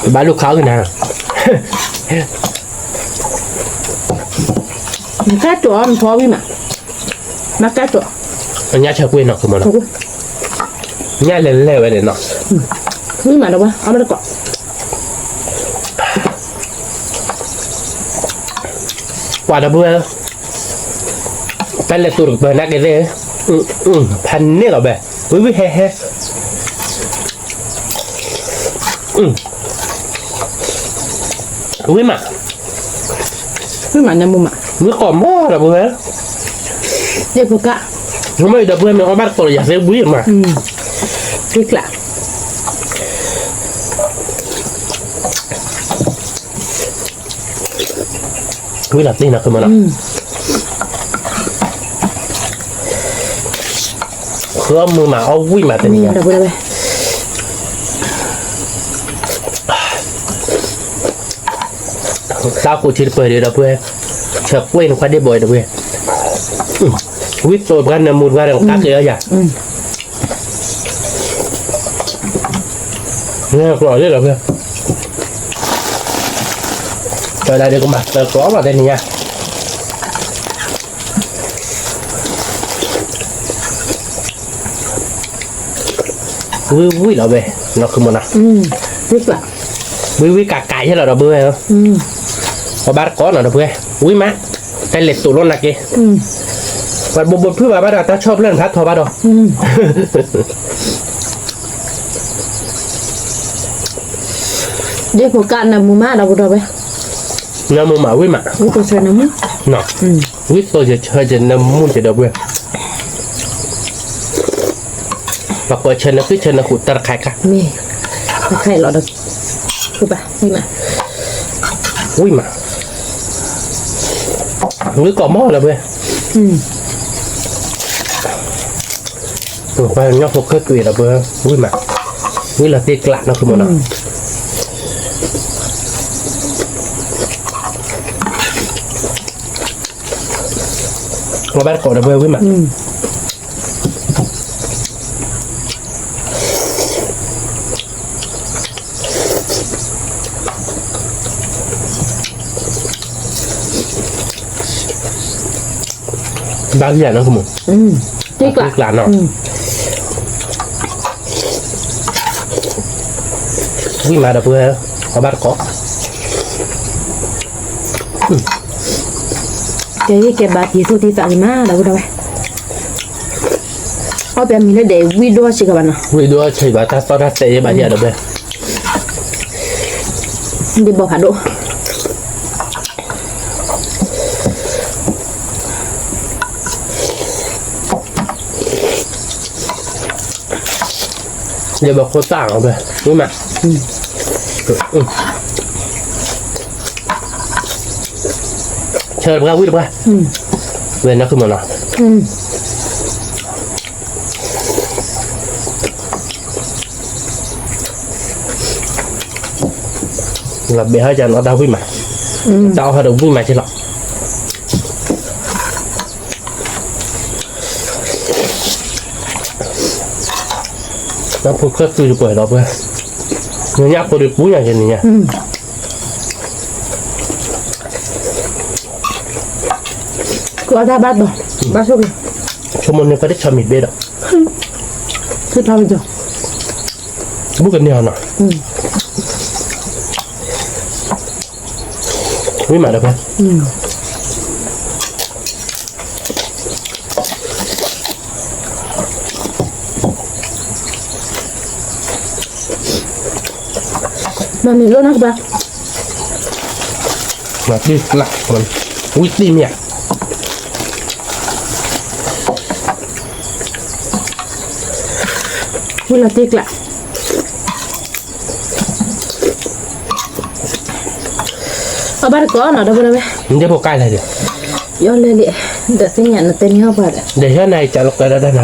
ပဘၣ်လူၤခးကနၤ, နကဲတိာ်အီၤနဖီဝံၣ်မး, နကဲတိာ်, ညၣ်ဆၢကွံာ်နီၤ ခမနီၤ, ညၣ်လဲၤလဲၤဝဲန့ၣ်နီၤ, ဝံၣ်မးဒီးဝဲ အီၣ်ဘၣ်တကိး ကွၢ်ဒီပုၢ်ဝဲၢ်, တၢ်လဲၤတူာ်တကပၤနာ်က့သ့ၣ်, ဖးန့ၢ်လီၤဘဲ, ဝံၣ်ဝံၣ်ဟဲဟဲ, ဝံၣ်မး, ဝံၣ်မးနမူမး, ဝံၣ်ကိးမီၢ်ဒီပုၢ်ဝဲၢ်, ယဖိကါ, မ့ၢ်ဒီပုၢ်ဝဲၢ်မ့ၢ်အီၣ်ဘၣ်တကိးလီၤ ယၤသ့ဝံၣ်မး, တံၢ်ကျး ဝံၣ်လီၤတံၢ်နီၤ ခမနီၤ, ဃုအီၣ်မုာ်မး အီၣ်ဝံၣ်မးတနံၤညါ, တၢ်ဃိထံတပၢၤဒီးဒီပုၢ်ဝဲၢ်, ဆၢကွံာ်နခွါဒ့ၣ်ဘီဒီပုၢ်ဝဲၢ်, ဝံၣ်သိးတပှၢ်နၢမူတပှၢ်ဒီး ကါက့ၤအီၣ်ယၤ ကျီလံလီၤဖဲ, တၢ်ဒၣ်ဒုးကမၤသၢကျီဘၣ်တဲနံၤညါ, ဝံၣ်ဝံၣ်လီၤဝဲ, နီၢ်ခမနီၤ, ဝံၣ်ဝံၣ်ကးကးယဲလီၤဒီပုၢ်ဝဲၢ်, အီၣ်ဘၣ်တကိးနီၤဒီပုၢ်ဝဲၢ်, ဝံၣ်မး, တၢ်လဲၤတူာ်လိာ်နာ်က့ ပှၤဘိးဘိးဖုၣ်ဘၣ်ဘၣ်ဒီး တၢ်ဆီၣ်ဖျၢၣ်န့ၣ် ဖးထီဘၣ်ဒီး, ဒ်ဖိကၣ်နၢမူမးဒီပုၢ်ဒီဝဲၢ်, နၢမူမးဝံၣ်မး, ဝံၣ်သိးဆၢနၢမူ, ဝံၣ်သိးဆၢနၢမူကဲဒီပုၢ်ဝဲၢ်, ပှၤကိးဆၢနၢခုဆၢနၢဃုာ်တၢ်တခါခါ, မ့ၢ်, တခါအံၤလီၤဒီး, ဝံၣ်မး, ဝံၣ်မး, ဝံၣ်ကိးမီၢ်လီၤပုၢ်ဝဲၢ်, ပှၤကညီဖိခဲက့ၤဒီပုၢ်ဝဲၢ်, ဝံၣ်မး, ဝံၣ်လီၤတ့ၢ်ကျးနီၢ်ခုမးနီၤ, အီၣ်ဘၣ်တကိးဒီပုၢ်ဝဲၢ် ဝံၣ်မး ဘၣ်ယၤနီၢ်ကမူၣ်, တ့ကျးနီၢ်, ဝံၣ်မးဒီပုၢ်ဝဲၢ်, အီၣ်ဘၣ်တကိး, ကဲကဲဘၣ်တံၤသူၣ်တံၤသးဂ့ၤမး ဒီပုၢ်ဝဲၢ်, အီၣ်ပမံၤလၢဒဲး ဝံၣ်ဒိၣ်ဆံးကဘၣ်နီၢ်, ဝံၣ်ဒိၣ်ဆံးဘၣ် တၢ်သီၣ်တၢ်သဲးယဲဘၣ်ယၤဒီပုၢ်ဝဲၢ်, ဒ်ဘီဖးဒိၣ် ယဘၣ်ခိၣ်သၣ်အီၤဘၣ်, ဝံၣ်မး, ဆၢတပှၢ်ဝံၣ်တပှၢ်, ဝဲနီၢ်ခုမးနီၤ, လီၤဘဲဟီၣ်ကနီၤတၢ်ဝံၣ်မး, တၢ်အီၣ်ဟီၣ်ဒီးဝံၣ်မးက့လီၤ. တၢ်ဖိခဲက့ၤတပှဲၤဒီပုၢ်ဝဲၢ်, နညၣ်ဖိဒီးပူညါက့နညါ, ကီတၢ်ဘၣ်တီၤ, ဘၣ်ဆိၣ်ဂ့ၤ, ဆိကမိၣ်န့ၣ် ပှၤတဆီမံၤဘ့ၣ်ဒီး, ဘူးကန့ၢ်အီၤနီၤ, ဝံၣ်မးဒီပုၢ်ဝဲၢ် မၤမံၤလိၣ်နီၢ်ကပၤ, မၤတ့ၢ်ကျး, ဝံၣ်တ့ၢ်မ့ၢ်ဧါ, ဝံၣ်လီၤတ့ၢ်ကျး အီၣ်ဘၣ်တကိးနီၤ ဒီပုၢ်ဝဲၢ်, နဖိကါလဲၣ်, ယီၢ်လဲၣ်လံ, ဒီးသ့ၣ်ညါနတဲန့ၢ်ဟီၣ်ပှၤဒီး, ဒီးယီၢ်နၤအံၤကးလီၤကဲဒၣ်တၢ်နၤ,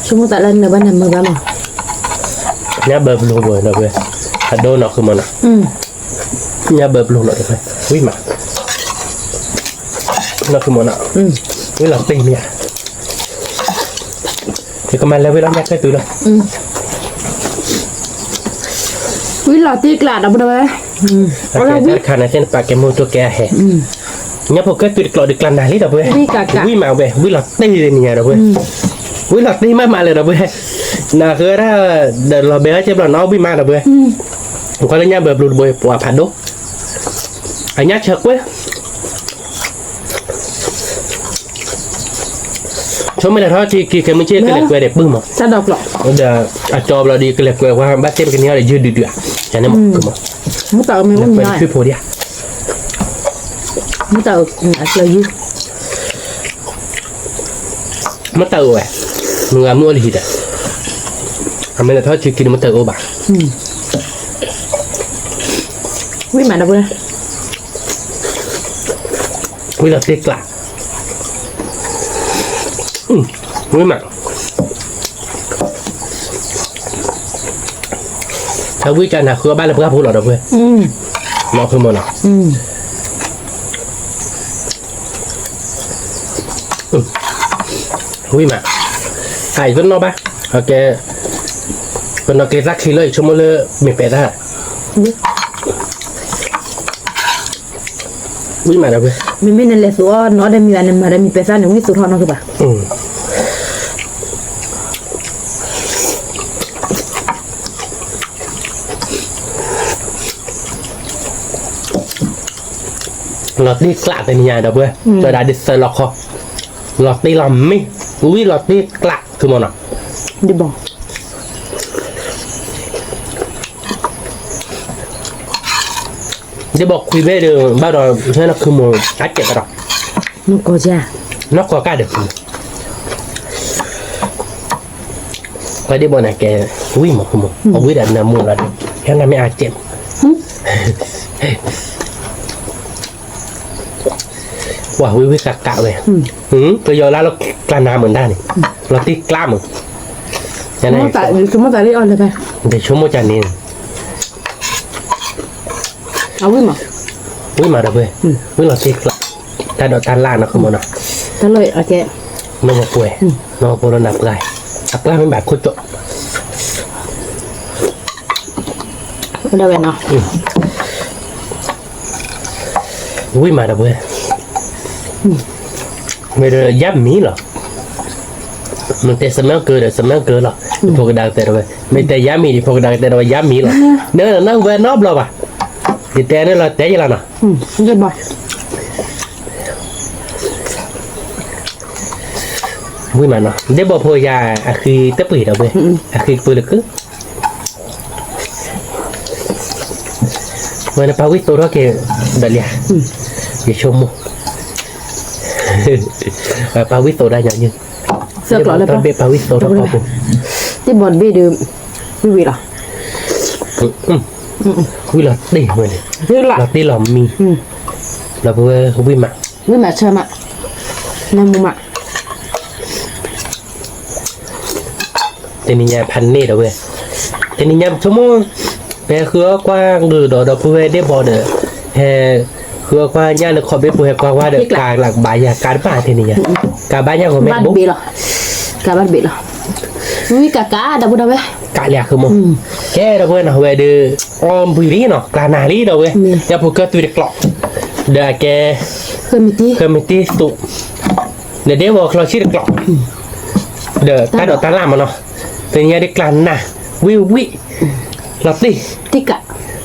ဆိကမိၣ်သးလၢနဘၣ်နမုာ်ဘၣ်မး, ညၣ်ဘၢဘျိဘိဒီပုၢ်ဝဲၢ်, အဒိနီၢ်ခုမးနီၤ, ညၣ်ဘၢဘျိနီၤဒီပုၢ်ဝဲၢ်, ဝံၣ်မး, နီၢ်ခုမးနီၤ, ဝံၣ်လီၤတ့ၢ်မ့ၢ်ဧါ ယကမၤလဲၤဝံၤလီၤ ညၣ်ခဲတုၤလီၤ, ဝံၣ်လီၤတ့ၢ်ကျးဒီပုၢ်ဝဲၢ်, တၢ်တခါန့ၣ်သ့ၣ်နပာ်ကဲမိၢ်တိၢ်ကဲအဟဲ, ညၣ်ဖိခဲတုၤတကျိးဒုးကျါနၤလံဒီပုၢ်ဝဲၢ်, ဝံၣ်မးဝဲ ဝံၣ်လီၤတ့ၢ်န့ၣ်ညါဒီပုၢ်ဝဲၢ်, ဝံၣ်လီၤတ့ၢ်မးမးလၢၤဒီပုၢ်ဝဲၢ်, နဃၢဒၣ်, ဒီးလီၤဘဲဟီၣ်ကဲဘျီနအီၣ်ဝံၣ်မးဒီပုၢ်ဝဲၢ်, နကွၢ်လၢညၣ်ဘၢဘျိတဘိပှၤဖးဒိၣ်, အညၣ်ဆၢကွဲ ဆိမ့ၢ်လဲၤထီၣ်ထံက့ၤ ခဲမုၢ်ဆ့ၣ်ကလဲၤကွဲဒီးပုၢ်မး, ဒီးအကၠီဘျီဒီးကလဲၤကွဲဝဲ ဘၣ်သ့ၣ်ပကန့ၢ်အီၤဒီးယုၢ်ဒုးဒုးဧါ, ကန့ၣ်မး, မ့ၢ်တၢ်အမ့ၢ်အိၣ်မ့ၢ်, မ့ၢ်တၢ်အကျၢၤယုၢ်, မ့ၢ်တၢ်အိၣ်ဝဲ, မုၢ်ဂၤမုၢ်အိၣ်လၢဟံၣ်ဒီး, အမ့ၢ်လဲၤထီၣ်ထံက့ၤန့ၣ်မ့ၢ်တၢ်အိၣ်ဘၣ်, ဝံၣ်မးဒီပုၢ်ဝဲၢ် ဝံၣ်လီၤတ့ၢ်ကျး, ဝံၣ်မး, တၢ်ဝံၣ်ကနၤဃုအီၣ်ဘၣ်လၢပှၢ်ဖိလီၤဒီပုၢ်ဝဲၢ်, နီၢ်ခုမးနီၤ, ဝံၣ်မး, အအံၤတနီၣ်ဘၣ်, ကဲ, ပနီၢ်ကျဲသၣ်ချံလၢအံၤဆိကမိၣ်လၢမ့ၢ်ပဲာ်တၢ် ဝံၣ်မးဒီပုၢ်ဝဲၢ်, မ့မ့ၢ်နလဲၤသူအီၣ်နီၢ်ဒီးမံၤဘၣ် နမၤဒီးမံၤပဲာ်သၣ်န့ၣ် ဝံၣ်သူထီၣ်နီၢ်ကပၤ, အ လီၤတံၢ်ကျးတနံၤညါဒီပုၢ်ဝဲၢ်, ကၠီဒၣ်ဒ်သၢလီၤခီ, လီၤတံၢ်လီၤမံ, ဝံၤလီၤတံၢ်ကျး သုမ့ၢ်နီၤ, ဒ်ဘၣ် ဒ်ဘၣ်ခွံဘ့ၣ်ဒီး ဘၣ်ဒီး ဟဲနီၢ်ခုမိၢ်အစဲးတဒီး, နီၢ်ကီၢ်ကၢ်, နီၢ်ကီၢ်ကၢ်ဒီး ပှၤဒ့ဘီၣ်န့ၣ်ကဲ, ဝံၣ်မး ဝံၣ်ဒၣ်နမိၢ်လီၤဒီး ဟဲနၤမ့ၢ်အစဲး, ဝံၣ်ဝံၣ်ကးကးဝဲ, ပယီၤလၢလီၤကျါနၤမုၢ်ဒၣ်န့ၣ်, လီၤတံၢ်ကျါမုၢ်, ဆိကမိၣ်သးလံအီၤလၢ, ဆိကမိၣ်ကန့ၣ် အဝံၣ်မး, ဝံၣ်မးဒီပုၢ်ဝဲၢ်, ဝံၣ်လီၤတံၢ်ကျါ, တၢ်ဒိးတၢ်လၣ်နီၤ ဃုမ့ၢ်နီၤ, တၢ်လီၢ်အကဲ, မ့ၢ်ပှဲၤ, မ့ၢ်ပှဲၤလီၤနၤပှၢ်, အပှၢ်မ့ၢ်ဘၣ်ခိၣ်ကၠီ, ဝဲဒၣ်ဝဲနီၤ, ဝံၣ်မးဒီပုၢ်ဝဲၢ်, မ့ၢ်ဒီးယါမံၤလီၤ, မ့ၢ်တဲစမၢကၢဒီး စမၢကၢလီၤ, ဖိကဒၣ်ကတဲဒီးဝဲ, မ့ၢ်တဲယါမံၤဒီး ဖိကဒၣ်ကတဲဒီးဝဲယါမံၤလီၤ, နနၢ်ဟူဝဲနီတဘျီဘၣ်, ယတဲန့ၣ်လီၤတဲယလီၤနီၤ, ဝံၣ်မးနီၤ ဒ့ဘီၣ်ဖိယၤ အဃံတပှ့ၤဒီပုၢ်ဝဲၢ်, အဃံကပှ့ၤလၢကု ဝဲန့ၣ်ပာ်ဝံၣ်သိးထီၣ်က့ၤဒီးလံ, ယဆိကမိၣ်, ပာ်ဝံၣ်သိးဒၣ်ညီနုၢ်, တဘ့ၣ်ပာ်ဝံၣ်သိးထီၣ်ကီၢ်ပူၤ, တဘ့ၣ်ဒီး, ဝံၣ်ဝံၣ်လီၤ, ဝံၣ်လီၤတ့ၢ်ဝဲန့ၣ်, လီၤတ့ၢ်လီၤမံ, ဒီပုၢ်ဝဲၢ်ဝံၣ်မး, ဝံၣ်မးဆၢမး, နမူမး တနံၤညါဖးန့ၣ်ဒီပုၢ်ဝဲၢ်, တနံၤညါပဆိကမိၣ်, ပဟဲဃုအီၣ်ကွၢ်ဂုာ်ဒီး ဒီပုၢ်ဝဲၢ်ဒ့ဘီၣ်ဒီး, ဟဲဃုအီၣ်ကွၢ်ညၣ်လၢခီၣ်ဘ့ၣ်ပူၤ ဟဲကွၢ်ဝဲဒီး ကးလၢကဘၣ်ယၤ ကးတဘၣ်တနံၤညါ, ကးဘၣ်ညၣ်ဂီၤမ့ၢ်ဘိ, ကးဘၣ်တဘ့ၣ်လီၤ, ဝံၣ်ကးကး ဒီပုၢ်ဝဲၢ်, ကးလၢအဃုမး, ကဲဒီပုၢ်ဝဲၢ်နီၤ ဝဲဒီး, အီၣ်ဘှံးလံနီၤ ကျါနၤလံဒီပုၢ်ဝဲၢ်, ညၣ်ဖိကၢၢ်သွံတကျိး, ဒီးအကဲ, ဃၢမံၤတံၢ်သူး, ဒီးဒ့ဘီၣ်ချီဆံတကျိး, ဒီးတၢ်ဒိးတၢ်လၣ်မးနီၤ, တနံၤညါဒ်ကျါနၤ, ဝံၣ်ဝံၣ်, လီၤတံၢ်, တံၢ်ကျး,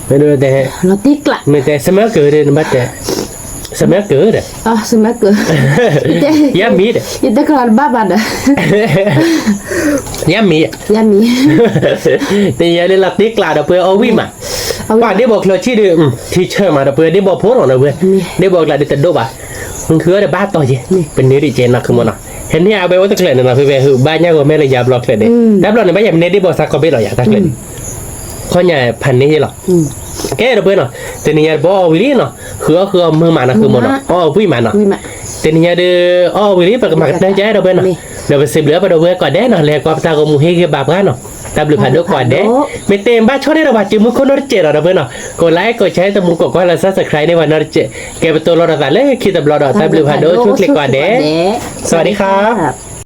မ့ၢ်တဲ, လီၤတံၢ်ကျး, မ့ၢ်တဲ စမၢကၢၤဒီးနဘၣ်တဲ, စမၢကၢၤဒီး, စမၢကၢၤ, ယါမံၤဒီး, ယတဲကလီၤတဘၣ်ဘၣ်ဒီး, ယါမံၤ, ယါမံၤ, တနံၤညါဒ်လီၤတံၢ်ကျးဒီပုၢ်ဝဲၢ်အီၣ်ဝံၣ်မး, ပှၤဒ့ဘီၣ်ချီဆံဒီး, ထံဆၢမးဒီပုၢ်ဝဲၢ်ဒ့ဘီၣ်ဖိနီၤဒီပုၢ်ဝဲၢ်, ဒ့ဘီၣ်ကျးဒ်တဒိၣ်ဘၣ်, ဃုအီၣ်ဒီးဘၣ်တီၤက့ၤ, ပန့ၢ်ဒ်ကဲနီၤ ဃုမးနီၤ, ဟဲန့ၢ်အဝဲအိၣ်တကျဲန့ၣ်နီၤ ဖဲဖဲဟုးဘၣ်ညၣ်ဂီၤမ့ၢ်လၢယၤဘျီချဲန့ၣ်, တၢ်ဘျီန့ၣ် ဘၣ်ယၤမ့ၢ်န့ၢ်ဒ့ဘီၣ်စးခီဘ့ၣ်လီၤယၤ တၢ်ကျဲန့ၣ်, ခီညါဖးန့ၣ်ယဲလီၤ, ကဲဒီပုၢ်ဝဲၢ်နီၤ, တနံၤညါတဘီအီၣ်ဝံၣ်လံနီၤ, ဃုအီၣ်ဃုအီၣ်မုာ်မးနီၤ ဃုမးနီၤ, အီၣ်ဝံၣ်မးနီၤ, တနံၤညါဒီး, အီၣ်ဝံၣ်လံ ပကမၤကတၢၢ်ကဲဒီပုၢ်ဝဲၢ်နီၤ, ဒီးပစံးဘျုးပဒီပုၢ်ဝဲၢ်ကိးဂၤဒဲးနီၤ လဲၤကွၢ်ပတၢ်ဂီၤမူဟ့ၣ်ဂံၢ်ဘါပှၤနီၤ, တၢ်ဘျုးဖးဒိၣ်ကိးဂၤဒဲး, မ့ၢ်တဘၣ်ဆီၣ်န့ၢ်ဒီးပှၤစုမုၢ်ခိၣ်နီတစဲးဒီး ဒီပုၢ်ဝဲၢ်နီၤ, ကိးlikeကိးshareတမူကိးကွၢ်လၢ subscribe န့ၢ်ပှၤနီတစဲး, ကဲပတိၢ်လီၤဒီးသးလၢခံတဘျီဒီး တၢ်ဘျုးဖးဒိၣ်ဆိၣ်ချ့ကိးဂၤဒဲး, စဝၤဒံခါ